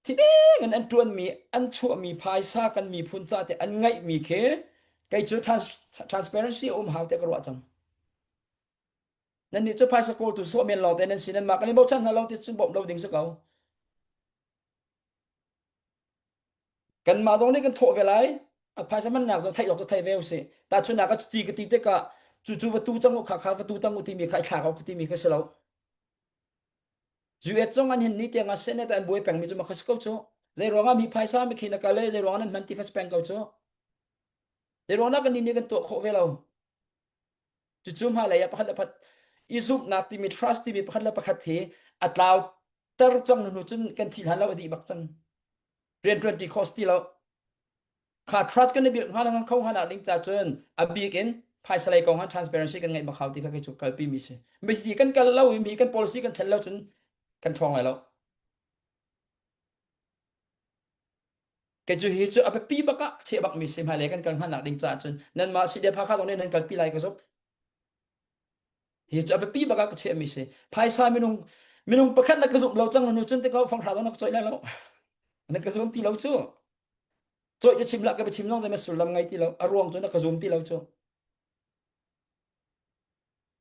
thideng in an ṭuanmi an chuahmi phaisa kan miphun ca te an ngaihmi khi kei cu transparency a um hau tiah ka ruah cang. Nannih cu phaisa kawltu sawh men lawng te nan si nanmah kan i bochan hna lo ti cun bawmh lo ding si ko. Kanmah zong nih kan thawh ve lai. A phaisa mannak zong theih awk cu thei ve usih. Tahchunhnak ah cuti ka ti tikah cucu va tu cang u kha kha va tu tang u timi kha i thlak awk timi kha si lo. US zong an hin ni tiang ah Senate an buai pengmi cu ma kha si ko cu. Zei ruangah mi phaisa mi khi na kal le zei ruangah nan hman ti kha si peng ko cu. Zei ruangah kan nih kan tuah khawh ve lo. Cucu hmailei ah pakhat le pakhat i zumhnak timi trust timi pakhat le pakhat hi a tlau ter cang hnu cun kan thi hlan lo a dih bak cang. Rianṭuan ṭi khawh si ti lo. Kha trust kan i bilh hnga le kho hnga nak ding ca cun a bik in phaisa lei kong han transparency kan ngeih bak hau ti kha kei cu kalpi mi si. Mi kan kal lo i mi kan policy kan thlen lo cun kan ṭhawng lai lo. Kei cu hi cu a biapi bak ah cheh bak mi si hmailei kan kal hmannak ding caah cun nanmah CDF Hakha zong nih nan kalpi lai ka zumh. Hi cu a biapi bak ah ka cheh mi si. Phaisa minung minung pakhat na ka zumh lo cang hnu cun te ko fanghra zong na ka cawih lai lo. Na ka zum ti lo cu. Cawih te chim lah ka biachim zong zei sullam ngei ti lo. A ruang cu na ka zum ti lo cu.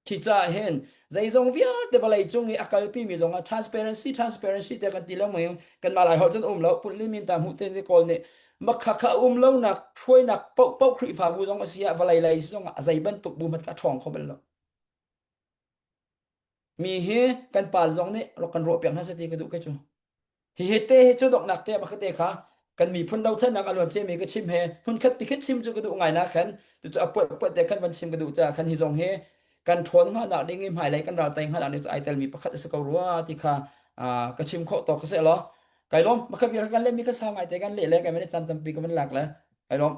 Khi caah hin zeizong vialte vawlei cung i a kalpi mi zongah transparency transparency tiah kan ti lengmang kanmah lai holh cun um lo pulh min ta hmuh te kawl nih makha kha a um lonak hruainak paohpaoh Khrihfabu zong a si ah vawlei lei zong ah zei bantuk bu hmanh kha a ṭhawng kho bal lo. Mi hi kan pa zong nih rak kan ruah piak hna seh ti ka duh kei cu. Hihi te hi cu donghnak te makha te kha. Kan miphun dothlennak a luan ciami ka chim he hmunkhat ti khin chim cu ka duh ngai na khan cucu a puat puat te khan van chim ka duh caah khan hi zong hi kan ṭhawn hnga nak ding i hmailei kan ral tei hnga nak ding cu ai telmi pakhat a si ko rua ti kha ka chim khawh tawk ka si law kai lawm makha vial kan lehmi kha sau ngai te kan leh le kai mene caan tampi ka van lak le kai lawm.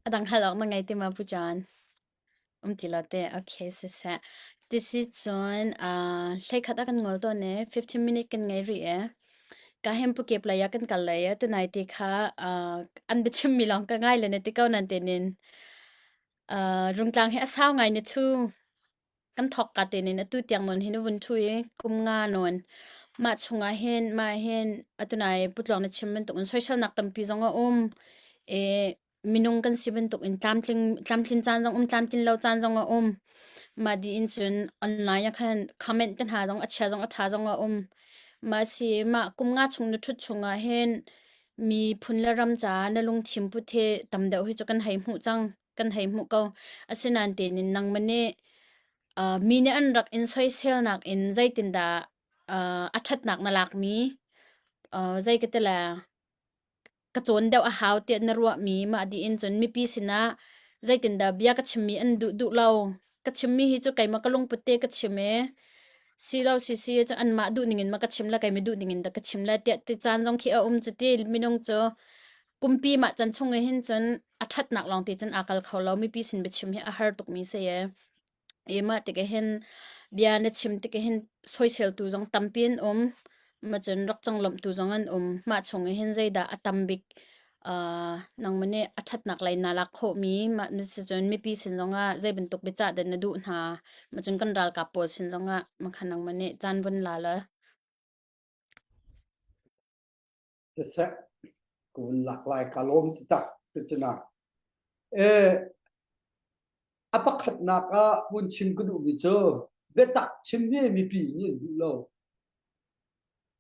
A dang hal awk na ngei ti ma Pu John? Um ti lo te. Okay, siseh. Tisi cun uh, hleikhat a kan ngol tawn e 15 minute kan ngei rih e. Ka hem pu kep lei ah kan kal lei e tunai ti kha uh, an biachim mi lawng ka ngai le na ti ko nan te nin. Uh, rungtlang hi a sau ngai ni thu. Kan thawk ka te nin atu tiang nawn hin vun thu i kum nga nawn. Mah chungah hin mah hin atunai putluang na chim bantuk in soiselnak tampi zong a um. E minung kan si bantuk in tlamtling tlamtlin caan zong um tlamtlin lo caan zong a um. Mah di in cun online ah khan comment te hna zong a chia zong a ṭha zong a um. Mah si mah kum nga chung na ṭhut chungah hin miphun le ram caah na lungthin put hi tam deuh hi cu kan hei hmuh cang. Kan hei hmuh ko. Asinain tein nangmah nih uh, mi nih an rak in soiselnak in zeitindah uh, a ṭhatnak na lakmi uh, zei ka ti le ka cawn deuh a hau tiah na ruahmi mah dih in cun mipi sinah zeitindah bia ka chimmi an duh duh lo ka chimmi hi cu keimah ka lungput te ka chim i si lo si si cu anmah duh ning in ma ka chim le keimah duh ning in dah ka chim le tiah ti caan zong khi a um cu ti minung cu kumpi mah can chung i hin cun a ṭhatnak lawng ti cun aa kal kho lo mipi sin biachim hi a har tukmi si e I mah tikah hin bia na chim tikah hin soiseltu zong tampi an um. Ma cun rak conglawmhtu zong an um. Mah chung i hin zeidah a tam bik uh, nangmah nih a ṭhatnak lei naa lak khawhmi mah cun mipi sin zongah zei bantuk biacah dah na duh hna. Ma cun kan ralkap pawl sin zongah makha nangmah nih caan vun la la. Siseh, ka vun lak lai ka lawm taktak cuna. Eh, a pakhatnak ah vun chim ka duhmi cu biatak chim hi mipi nih an duh lo.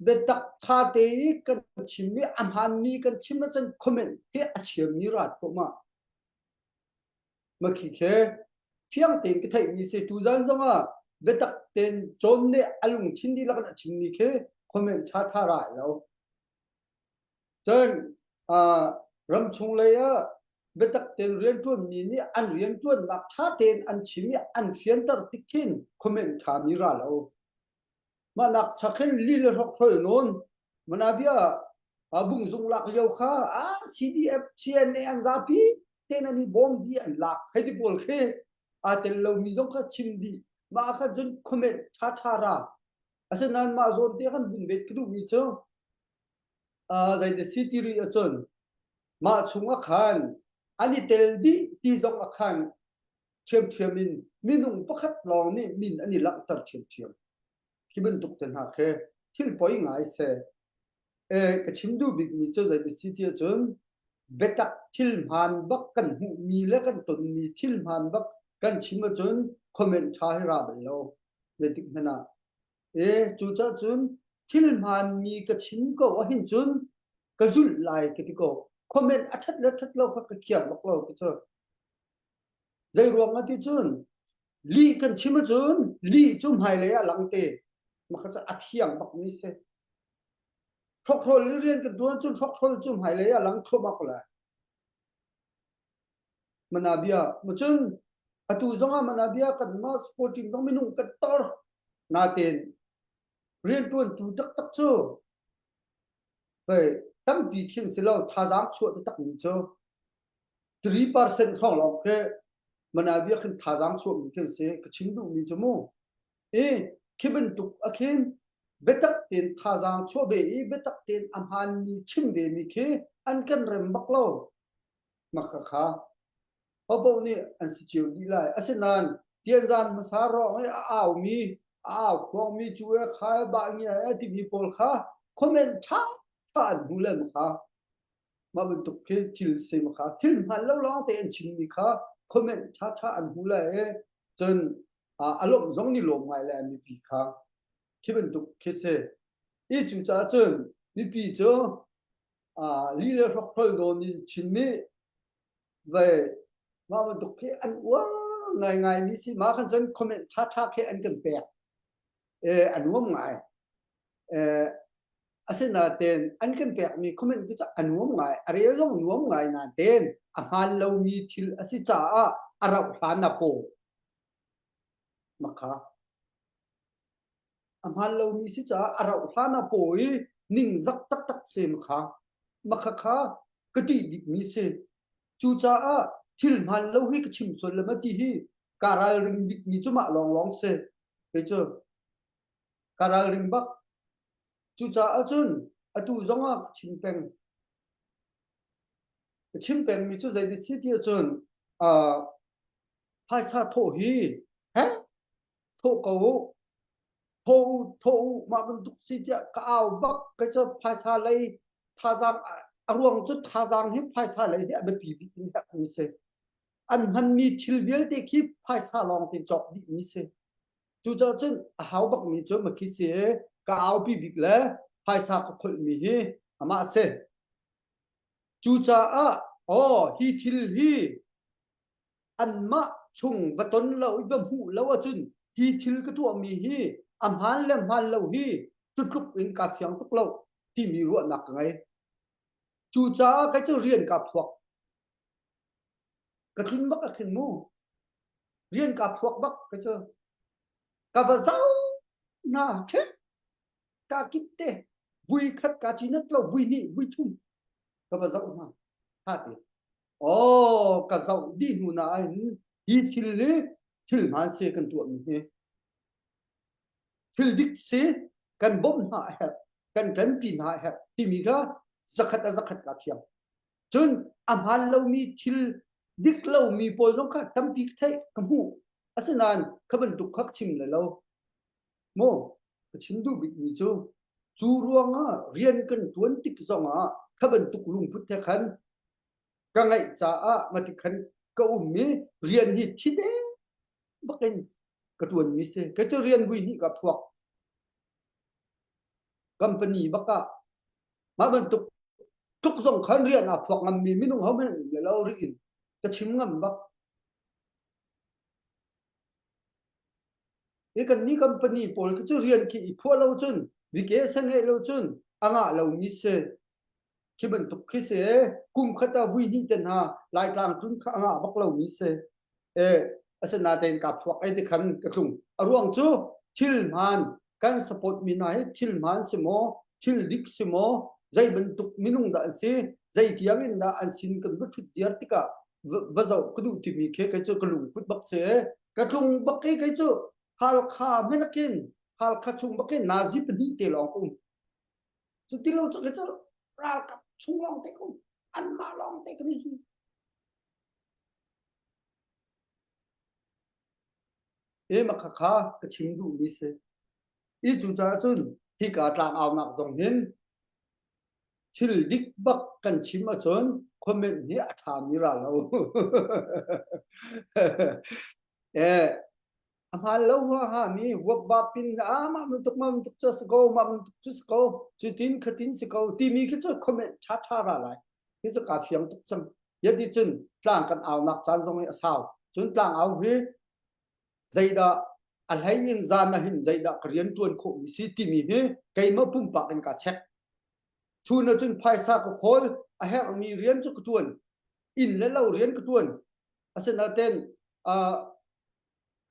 Biatak tha te i kan chimmi a hmaanmi kan chim ahcun comment hi a thiammi rat thluahmah. Makhi khi fiang tein ka theihmi si tuzan zongah biatak tein John nih a lungthin dihlak in a chimmi khi comment ṭha ṭha ra lo. Cun uh, ramchung lei ah biatak tein rianṭuanmi nih an rianṭuannak ṭha tein an chim i an fianter tik khin comment ṭhami ra lo. Mah nak chak hin li le hrokhrol nawn manabia bungzung lak lio kha a CDF CNA an zapi ten an i bawm di an lak hei ti pawl khi aa tel lomi zong kha chim dih mah kha cun comment ṭha ṭha ra asinain mah zawn te kan vun vet ka duhmi cu zeiti si ti rih ahcun mah chung ah khan an i tel dih ti zong ah khan ṭhiamṭhiam in minung pakhat lawng nih min an i langhter ṭhiamṭhiam khi bantuk te hna khi thil poi ngai seh E, ka chim duh bikmi cu zei si ti ahcun biatak thil hmaan bak kan hmuhmi le kan tonmi thil hmaan bak kan chim ahcun comment ṭha hi ra bal lo zeitik hmanh ah. E, cucaah cun thil hmaanmi ka chim ko ahhin cun ka zulh lai ka ti ko. Comment a ṭhat le ṭhat lo kha ka kiar bak lo ka cu. Zei ruang ah ti cun lih kan chim ahcun lih cu hmailei ah lang te. Mah kha cu a thiang bakmi si. Hrokhrawl i rian kan ṭuan cun hrokhrawl cu hmailei ah lang thluahmah ko lai. Manabia cun atu zongah Manabia kanmah sport team zong minung kan tor. Natein rianṭuantu taktak cu hei tampi khin si lo thazaang chuah taktakmi cu 3% hrawng lawng khi Manabia khin thazaang chuahmi khi an si. Ka chim duhmi cu mu. I khi bantuk a khin biatak tein thazaang chuah ve i biatak tein a hmaanmi chim ve mi khi an kan rem bak lo. Maka kha hopoh nih an si cio dih lai. Asinain tianzan hmasa rawng i a aumi a au khuangmi cu e kha e bah ngia e timi pawl kha comment ṭha ṭha an hmu le kha mah bantuk khi thil si kha thil hman lo lawng te an chimmi kha comment ṭha ṭha an hmu lai i cun a lawmh zong ni lawm ngai le mipi kha khi bantuk khi si i cucaah cun mipi cu li le hrokhrol nawn in chimmi ve mah bantuk khi an uar ngaingai mi si ma khan cun comment ṭha ṭha khi an kan pek e a nuam ngai. Eh, asinain an kan pekmi comment cu a nuam ngai, a rel zong nuam ngai nain a hmaan lomi thil a si caah a rauh hlan ah paw. Makha. A hmaan lomi si caah a rauh hlan ah paw i ningzak taktak si makha. Makha kha ka ṭih bikmi si. Cucaah thil hmaan lo hi ka chim sual le ma ti hi ka ralring bikmi cu mah lawnglawng si. Kei cu ka ralring bak. Cucaah cun atu zongah ka chim peng. Ka chim pengmi cu zei si ti ahcun uh, phaisa thawh hi he thawh ko u thawh u thawh u mah bantuk si tiah ka au bak ka cu phaisa lei thazaang a ruang cu thazaang hi phaisa lei hi a biapi bik in herhmi si. An hmanmi thil vialte khi phaisa lawng te cawk dihmi si. Cucaah cun a hau bakmi cu makhi si i ka aupi bik le phaisa ka kholhmi hi amah a si. Cucaah aw hi thil hi anmah chung va ton lo i va hmuh lo ahcun hi thil ka tuahmi hi a hmaan le hmaan lo hi cu tluk in kaa fiang tuk lo timi ruahnak ka ngei. Cucaah kei cu rian kaa phuak. Ka tlun bak a khin mu. Rian kaa phuak bak ka cu. Ka va zau hna khe ka kip te vui khat ka cinat lo vui hnih vui thum ka va zoh hna tha te oh ka zoh dih hnu na in hi thil hi thil hmaan si kan tuah mi hi thil dik si kan bawmh hna a herh kan ṭanpi hna a herh timi kha zakhat a zakhat ka thiam Cun a hmaan lomi thil dik lomi pawl zong kha tampi ka theih ka hmuh. Asinain kha bantuk kha ka chim lai lo. Maw ka chim duh bikmi cu cu ruangah rian kan ṭuan tik zongah kha bantuk lungput he khan ka ngeih caah mati khan ka um i rian hi thi deng bakin ka ṭuanmi si. Kei cu rian vui hnih ka phuak. Company bak ah mah bantuk tluk zong khan rian aa phuak ngammi minung ho hmanh um lo rih in ka chim ngam bak. Hi kan ni company pawl khi cu rian khi i phuah lo cun vacation ngeih lo cun a ngah lomi si. Khi bantuk khi si kum khat ah vui hnih te hna Laitlang tlun kha a ngah bak lomi si. E asinain kaa phuak ai ti khan ka tlung. A ruang cu thil hmaan kan support mi hna hi thil hmaan si maw, thil dik si maw, zei bantuk minung dah an si, zei tiang in dah an sin kan va ṭhut diar tikah va zoh ka duh timi khi kei cu ka lungput bak si. Ka tlung bak i kei cu Halkha hmanh khin Halkha chung bak hin nazi pahnih te lawng ka um. Cu ti lo cu kei cu ralkap chung lawng te ka um. Anmah lawng te kan i zum. E ma khakha ka chim duhmi si. I cucaah cun hika tlangaunak zong hin thil dik bak kan chim ahcun comment hi a ṭhami ra lo. eh, a hmaan lo huaha mi vuapvap in ah mah bantuk mah bantuk cu si ko mah bantuk cu si ko cutin khatin si ko timi khi cu comment ṭha ṭha ra lai. Hi cu kaa fiang tuk cang. Yet cun tlang kan aunak caan zong hi a sau. Cun tlang au hi zeidah a hlei in zan ah hin zeidah ka rian ṭuan khawhmi si timi hi keimah pumpak in kaa check. Chun ah cun phaisa ka khawl, a herhmi rian cu ka ṭuan. Inn le lo rian ka ṭuan. Asinain uh,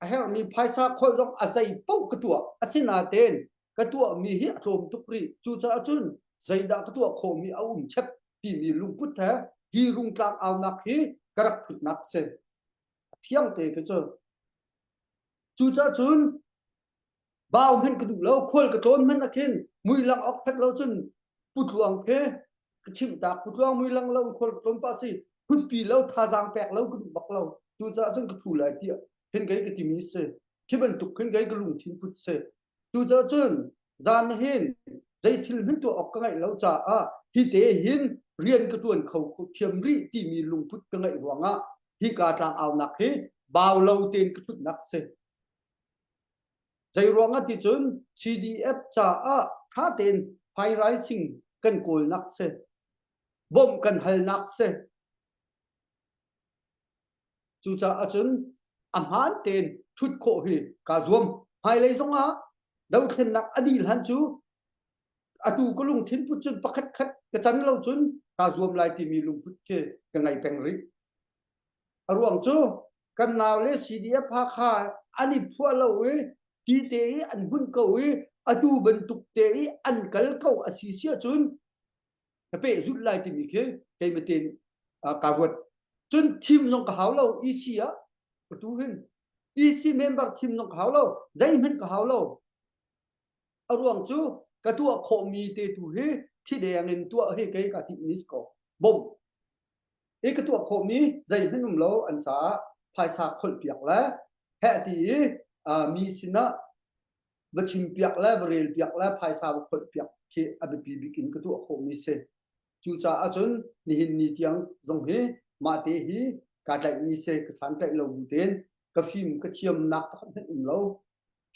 a herhmi phaisa kholh zong a zei paoh ka tuah. Asinain ka tuahmi hi a tlawm tuk rih. Cucaah cun zeidah ka tuah khawhmi a um chep timi lungput he hi rungtlang aunak hi ka rak phutnak a si. A thiang te khi cu. Cucaah cun bau hmanh ka duh lo, khual ka tlawn hmanh ah khin muilang awk fek lo cun putluang khi ka chimh tak putluang muilang lo khual ka tlawn pah si phutpi lo thazaang pek lo ka duh bak lo. Cucaah cun ka phu lai tiah khin kei ka timi si. Khi bantuk khin kei ka lungthin put si. Cucaah cun zan hin zei thil hmanh tuah awk ka ngeih lo caah hi te hin rian ka ṭuan kho thiam rih timi lungput ka ngeih ruangah hika tlang aunak hi bau lo tein ka ṭhutnak si. Zei ruangah ti cun CDF caah ṭha tein fundraising kan kawlnak si. Bawmh kan halnak si. Cucaah cun a hmaan tein ṭhut khawh hi kaa zuam. Hmailei zongah dothlennak a dih hlan cu Atu ka lungthin put cun pakhat khat ka can lo cun kaa zuam lai timi lungput khi ka ngei peng rih. A ruang cu kan nau le CDF Hakha an i phuah lo i ti te i an hmunh ko i atu bantuk te i an kal ko a si si ahcun ka pehzulh lai timi khi keimah tein kaa ruat. Cun thim zong ka hau lo EC ah atu hin EC member thim zong ka hau lo zeihmanh ka hau lo. A ruang cu ka tuah khawhmi te tu hi thideng in tuah hi kei ka timhmi si ko. Bawmh i ka tuah khawhmi zeihmanh um lo an caah phaisa kholhpiak le heh ti i mi sinah va chimpiak le va relpiak le phaisa va kholhpiak khi a biapi bik in ka tuah khawhmi si. Cucaah cun nihin ni tiang zong hi mah te hi kaa tlaihmi si ka santlaih lo bu tein ka fim ka thiamnak pakhat hmanh um lo.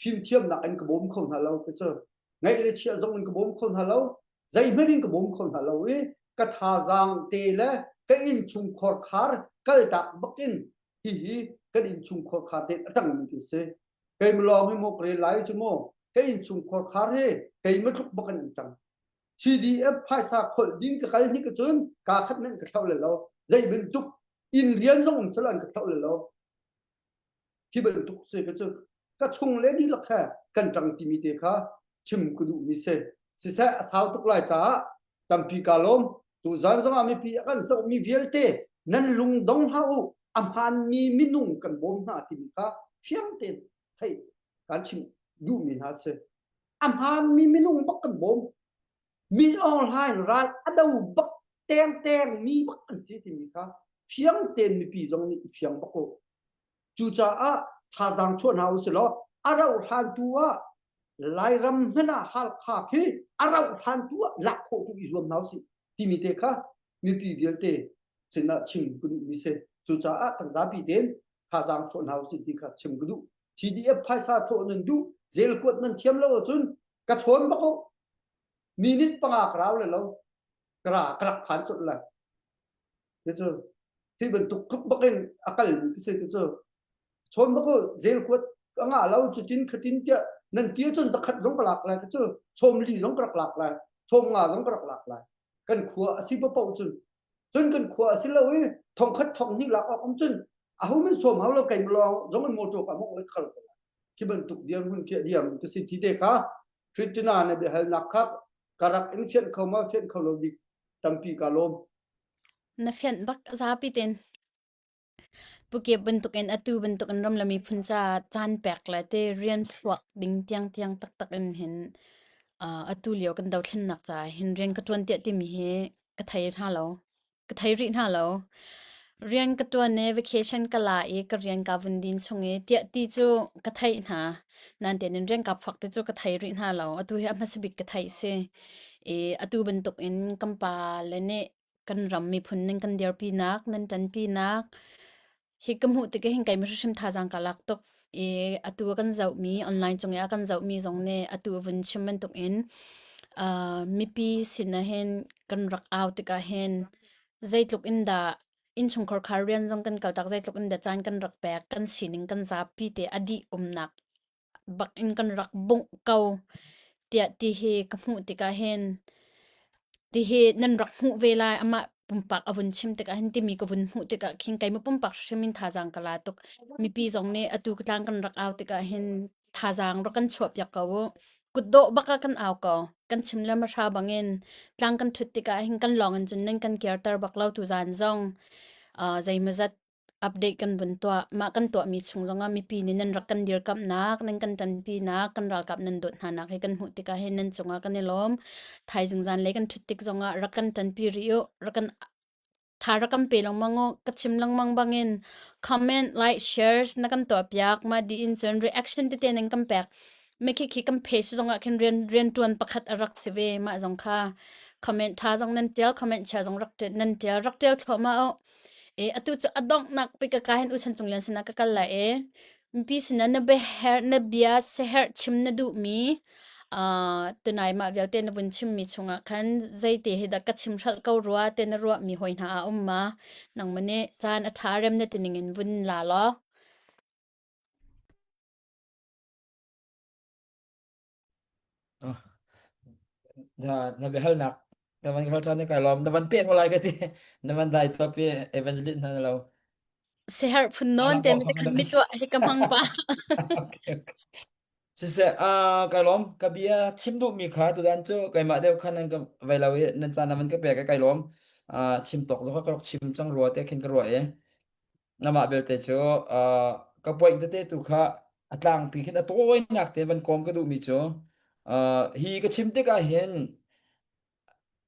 Fimthiamnak in ka bawm kho hna lo ka cu. Ngeih le chiah zong in ka bawm kho hna lo. Zeihmanh in ka bawm kho hna lo i ka thazaang te le ka innchungkhar khar kaltak bak in hihi kan innchungkhar khar te a tangmi kan si. Keimah lawng hi maw ka rel lai cu maw ka innchungkhar khar hi keimah tluk bak in an ṭang. CDF phaisa kholh ding ka kal hnik cun kaa khat men ka thlauh le lo. Zei bantuk inn rian zong um sel an ka thlauh le lo. Hi bantuk si ka cu ka chung le dihlak he kan ṭang timi te kha chim ka duhmi si. Siseh a sau tuk lai caah tampi kaa lawm. Tuzan zongah mipi a kan zohmi vialte nan lung dong hlah u. A hmaanmi minung kan bawm hna timi kha fiang tein theih kan chim duhmi hna si. A hmaanmi minung bak kan bawm. Min Aung Hlaing ral a do bak tengteng mi bak an si timi kha fiang tein mipi zong nih i fiang bak u. Cucaah thazaang chuah hna u silaw a rauh hlan tu ah Lairam hmanh ah Halkha khi a rauh hlan tu ah lak khawh tu i zuam hna usih timi te kha mipi vialte sinah chim ka duhmi si. Cucaah kan zapi tein thazaang thawh hna usih ti kha chim ka duh. CDF phaisa thawh nan duh, zel kuat nan thiam lo ahcun ka chawn bak u. Minute panga ka rau le lo. Ka ra ka rak phan colh lai. Cu hi bantuk tluk bak in a kalmi ka si cu chawn bak u zel kuat ka ngah lo cutin khatin tiah nan ti cun zakhat zong ka lak lai cu sawm li zong ka rak lak lai sawm nga zong ka rak lak lai kan khua a si paoh cun cun kan khua a si lo i thong khat thong hnih lak awk um cun aho min sawm hau lo kai lawng zong in motor ka mok le khal ko lai khi bantuk dirhmun khi diam ka si ti te kha Christina na biahalnak kha ka rak in fianh kho ma fianh kho lo dik tampi ka lawm Na fianh bak zapi ten. Pukep bantukin atu bantukin ram le miphun caah caan pek le te rian phuak ding tiangtiang taktak in hin uh, atu lio kan dothlennak caah hin rian ka ṭuan tiah timi hi ka thei hna lo. Ka thei rih hna lo. Rian ka ṭuan i vacation ka la i ka rian kaa vun din chung i tiah ti cu ka theih hna. Nain in rian kaa phuak ti cu ka thei rih hna lo. Atu hi a hmasa bik ka theih si. I atu bantukin kan pa le nih kan ram miphun ning kan dirpinak, nan ṭanpinak hi ka hmuh tik hin keimah hrimhrim thazaang ka lak tuk i atu a kan zohmi online cung i a kan zohmi zong nih atu vun chim bantukin uh, mipi sin ah hin kan rak au tikah hin zeitluk in dah innchungkhar khar rian zong kan kaltak zeitluk in dah caan kan rak pek kan sining kan zapi te a dih umnak bak in kan rak bungh ko tiah ti hi ka hmuh tikah hin ti hi nan rak hmuh ve lai amah pumpak a vun chim tikah hin timi ka vun hmuh tikah khin keimah pumpak hrim in thazaang ka la tuk mipi zong nih atu ka tlang kan rak au tikah hin thazaang rak kan chuah piak ko u kutdawh bak ah kan au ko kan chim le mahra bangin tlang kan thut tikah hin kan lawng in cun nan kan kirter bak lo tu zan zong uh, zeimawzat update kan vun tuah. Mah kan tuahmi chung zongah mipi nih nan rak kan dirkamhnak, nan kan ṭanpinak, kan ralkap nan dawt hnanak hi kan hmuh tikah hin nan cungah kan i lawm. Thaizing zanlei kan ṭhut tik zongah rak kan ṭanpi rih u, rak kan tha rak kan pe lengmang u. Ka chim lengmang bangin comment, like, shares na kan tuahpiak. Mah dih in cun reaction tete nan kan pek. Mi khi khi kan page zongah khin rian rianṭuan pakhat a rak si ve. Mah zong kha comment ṭha zong nan ṭial, comment chia zong rak nan ṭial, rak ṭial thluahmah u. E atu cu a donghnak bik ka hin u Chan Cung Lian sinah ka kal lai i mipi sinah na biaherh na bia siaherh chim na duhmi uh, tunai mah vialte na vun chimmi chungah khan zeite hi dah ka chim hralh ko rua te na ruahmi hoi hna a um ma nangmah nih caan a ṭha rem na tining in vun la law. Na na biahalnak na van hal ṭhan i kai lawm. Na van pek lai ka ti. Na van dai top i evangelist hna na lo. Siherh phun nawn te mi te khan mi tuah hi ka hmang pa. Okay, okay. Siseh, ah kai lawm. Ka bia chim duhmi kha tutan cu keimah deuh khan nan ka vai lo i nan caan na van ka pek i kai lawm. Ah chim tawk zong ka rak chim cang rua te khin ka ruah i. Namah belte cu ah ka point tete tu kha a tlangpi khin a tawinak te van kawm ka duhmi cu ah hi ka chim tikah hin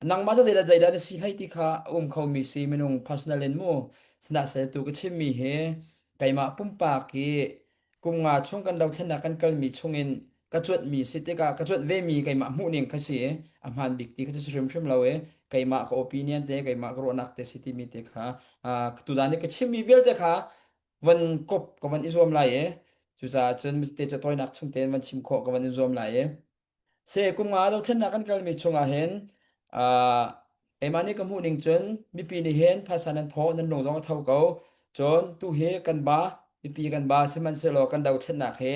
Nangmah cu zeidah zeidah na si hlei ti kha a um khomi si minung personal in mu sihmanhsehlaw tu ka chimmi hi keimah pumpak i kum nga chung kan dothlennak kan kalmi chungin ka cuanhmi si tikah ka cuanh vemi keimah hmuhning kha si i a hmaan bik ti kha cu si hrimhrim lo i keimah ka opinion te keimah ka ruahnak te si timi te kha uh, tuzaan i ka chimmi vialte kha van kop ka van i zuam lai i cucaah cun te cu tawinak chung tein van chim khawh ka van i zuam lai i Se kum nga dothlennak kan kalmi chungah hin uh, keimah nih ka hmuh ning cun mipi nih hin phaisa nan thawh nan lung zong a tho ko. Cun tu hi kan ba mipi kan ba sihmanhsehlaw kan dothlennak hi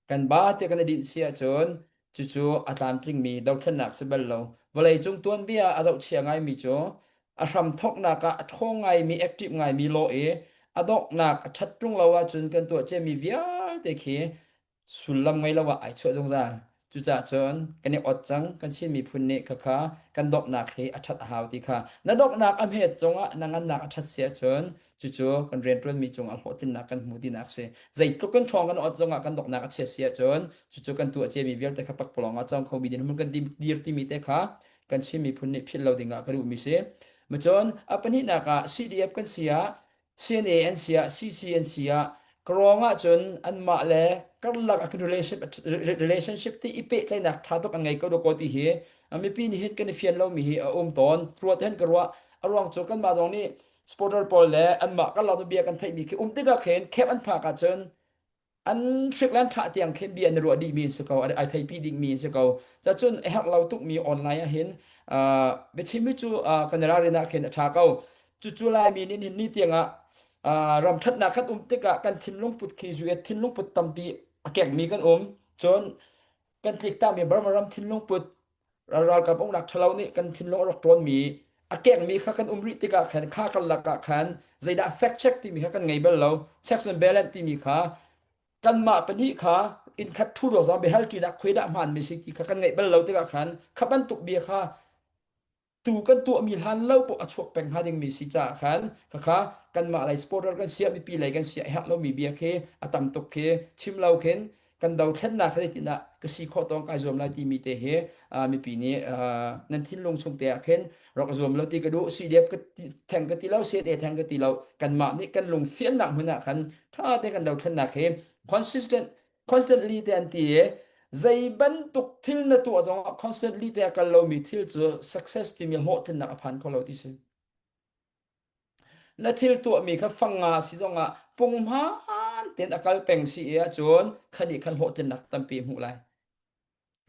kan ba ti kan i dinh si ahcun cucu a tlamtlingmi dothlennak si bal lo. Vawleicung tuanbia a zohchia ngaimi cu a hram thawknak ah a ṭhawng ngaimi active ngaimi law i a donghnak a ṭhat ṭung lo ahcun kan tuah ciami vialte khi sullam ngei lo ah ai chuah zungzal. Cucaah cun kan i ot cang, kan Chin miphun nih khakha kan donghnak hi a ṭhat a hau ti kha. Na donghnak a hmet cungah na ngannak a ṭhat si ahcun cucu kan rianṭuanmi cungah hlawhtlinnak kan hmu tinak si. Zeitluk kan ṭhawng kan ot zongah kan donghnak a chiat si ahcun cucu kan tuah ciami vialte kha pakpalawng ah cang khomi dirhmun kan dir timi te kha kan Chin miphun nih philh lo dingah ka duhmi si. Macun a pahnihnak ah CDF kan si ah CNA an si ah CC an si ah ka ruang ahcun anmah le karlak ah relationship ti i pehtlaihnak ṭha tuk an ngei ko dawkaw ti hi mipi nih hin kan i fian lomi hi a um tawn. Ruat hin ka ruah. A ruang cu kanmah zong nih supporter pawl le anmah karlak bia kan theihmi khi um tikah khin camp an phak ahcun an hrik le an thah tiang khin bia an i ruah dihmi an si ko ai theipi dingmi an si ko cacun a herh lo tukmi online ah hin uh, biachim hi cu uh, kan i ralrin ah khin a ṭha ko cucu laimi nih hin ni tiangah uh, ram ṭhatnak kan um tikah kan thinlung put khi US thinlung put tampi a kekmi kan um cun kan tliktakmi Burma ram thinlung put ralkap uknak ṭhalo nih kan thinlung a rak ṭawnmi a kekmi kha kan um rih tikah khan kha karlak ah khan zeidah fact check timi kha kan ngei bal lo checks and balance timi kha kanmah pahnih kha innkhat ṭhu ruang zong biahal ṭinak khuai dah hmaanmi si ti kha kan ngeih bal lo tikah khan kha bantuk bia kha tu kan tuahmi hlan lo poh a chuak peng hnga dingmi si caah khan khakha kanmah lei supporter kan siah mipi lei kan siah herh lomi bia khi a tam tuk khi chim lo khin kan dothlennak kha zeitin ah ka si khawh tawng kai zuam lai timi te hi mipi nih nan thinlung chung te ah khin rak zuam lo ti ka duh CDF ka theng ka ti lo CNA theng ka ti lo kanmah nih kan lung fiannak hmun ah khan tha te kan dothlennak hi consistent constantly te an ti i zei bantuk thil na tuah zongah constantly te a kal lomi thil cu success timi hlawhtlinnak a phan kho lo ti si na thil tuahmi kha fanga si zongah punghman tein a kal peng si i ahcun khani khan hlawhtlinnak tampi hmuh lai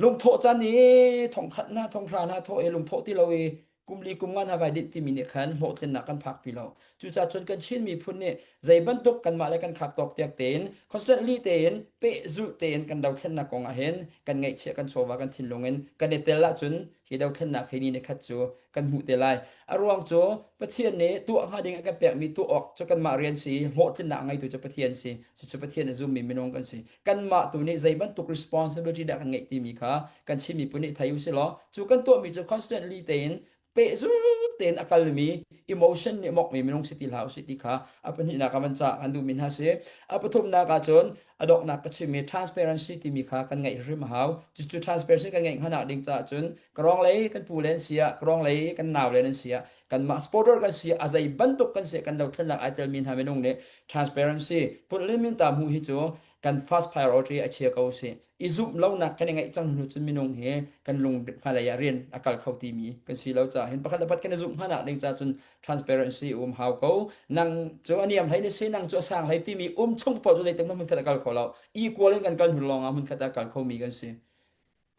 Lungthawh caan i thongkhat hna thonghra hna thawh i lungthawh ti lo i kum li kum nga hna vai dinh timi nih khan hlawhtlinnak kan phak pi lo. Cucaah cun kan Chin miphun nih zei bantuk kanmah le kan khak tawk tiak tein constantly tein pehzulh tein kan dothlennak kong ah hin kan ngaihchiah kan chawva kan thinlung in kan i tel ahcun hi dothlennak hi ni ni khat cu kan hmuh te lai. A ruang cu Pathian nih tuah hnga ding a kan pekmi tuah awk cu kanmah rian si i hlawhtlinnak a ngeitu cu Pathian si. Cucu Pathian a zummi minung kan si. Kanmah tu nih zei bantuk responsibility dah kan ngeih timi kha kan Chin miphun nih thei usih law cu kan tuahmi cu constantly tein pehzul tein a kalmi emotion nih mokmi minung si ti hlah usih ti kha a pahnihnak ah van ca kan duhmi hna si. A pathumnak ah cun a donghnak ka chimmi transparency timi kha kan ngeih hrim a hau. Cucu transparency kan ngeih hnganak ding caah cun ka lei kan pu le an si ah, ka lei kan nau le an si ah, kanmah supporter kan si a zei bantuk kan si kan dothlennak ai telmi hna minung nih transparency pulh ta hmu hi cu kan first priority a chia ko si i zumh lonak kan i ngeih cang hnu cun minung hi kan lung hmailei ah rian a kal kho timi kan si lo caah hin pakhat le pakhat kan i zumh hna ding ca cun transparency um hau ko nang cu a niam hlei ni si nang cu a sang hlei timi um chung paoh cu zeitik hmun khat a kal kho lo equal in kan kal hnu lawng ah hmun khat a kal kho mi kan si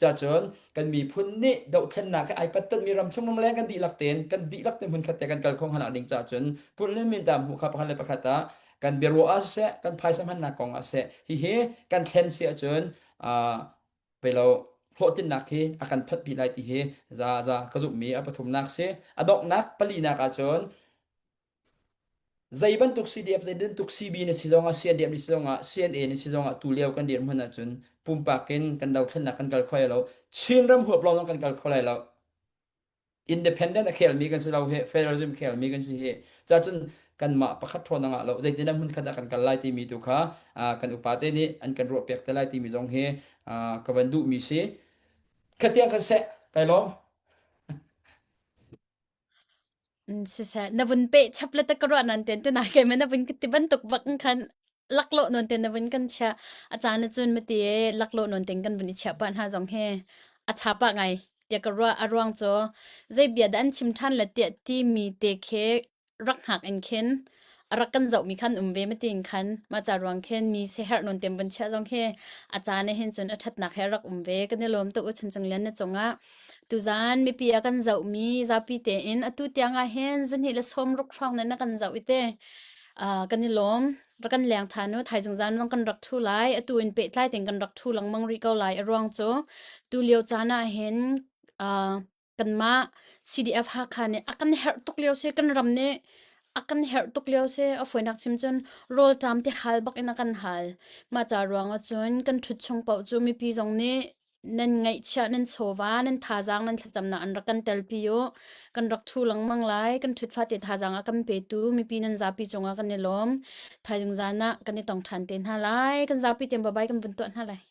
Cacun kan miphun nih dohthlennak he ai pattanmi ram chung ramleng kan dihlak tein kan dihlak te hmunkhat te kan kal kho hna ding cahcun pulh le mintam hmuh kha pakhat le pakhat ah kan biaruah ah siseh kan phaisa hmannak kong ah siseh hihi kan thlen si ahcun uh, pei lo. hlawhtlinnak hi a kan phanhpi lai ti hi za za ka zumhmi a pathumnak si. A donghnak palinak ahcun zei bantuk CDF zei bantuk CB na si zongah CNDF na si zongah CNA na si zongah tu lio kan dirhmun ahcun pumpak in kan dothlennak kan kal kho lai lo. Chinram huap lawng zong kan kal kho lai lo. Independent a khelmi kan si lo hi federalism khelmi kan si hi cacun kanmah pakhat ṭhawn a ngah lo zeitin hmun khat ah kan kal lai timi tu kha kan upa te nih an kan ruah piak te lai timi zong hi ka van duhmi si khatiang kan seh kai lawm. Siseh na vun peh chap le ta ka ruah nan ten te nai kai ma na vun ti bantuk bak khan laklawh nawn te na vun kan chiah. A caan ahcun mati e laklawh nawn ten kan vun i chiah pah hna zong hi a ṭha pah ngai tiah ka ruah. A ruang cu zei bia dah an chim ṭhan le tiah timi te khi rak hngak in khin a rak kan zohmi khan um ve matin khan mah ca ruang khin mi siaherh nawn tem vun chiah zong khi a caan ah hin cun a ṭhatnak he a rak um ve. Kan i lawm tuk u Chuncung Lian na cungah. Tuzaan mipi a kan zohmi zapi tein atu tiang ah hin zahnih le sawmruk hrawng nan na kan zoh i te. Uh, kan i lawm. Rak kan leng ṭhan u. Thaizing zan zong kan rak ṭhu lai. Atu in pehtlai tein kan rak ṭhu lengmang rih ko lai. A ruang cu tu lio caan ah hin uh, kanmah CDF Hakha nih a kan herh tuk lio si. Kan ram nih a kan herh tuk lio si. A fawinak chim cun rawlṭam ti hal bak in a kan hal. Mah ca ruang ah cun kan ṭhut chung paoh cu mipi zong nih nan ngaihchiah, nan chawva, nan thazaang, nan thlacamnak an rak kan telpi u. Kan rak ṭhu lengmang lai. Kan ṭhut fate thazaang a kan petu mipi nan zapi cungah kan i lawm. Thaizing zan ah kan i tong ṭhan te hna lai. Kan zapi tein bye bye kan vun tuah hna lai.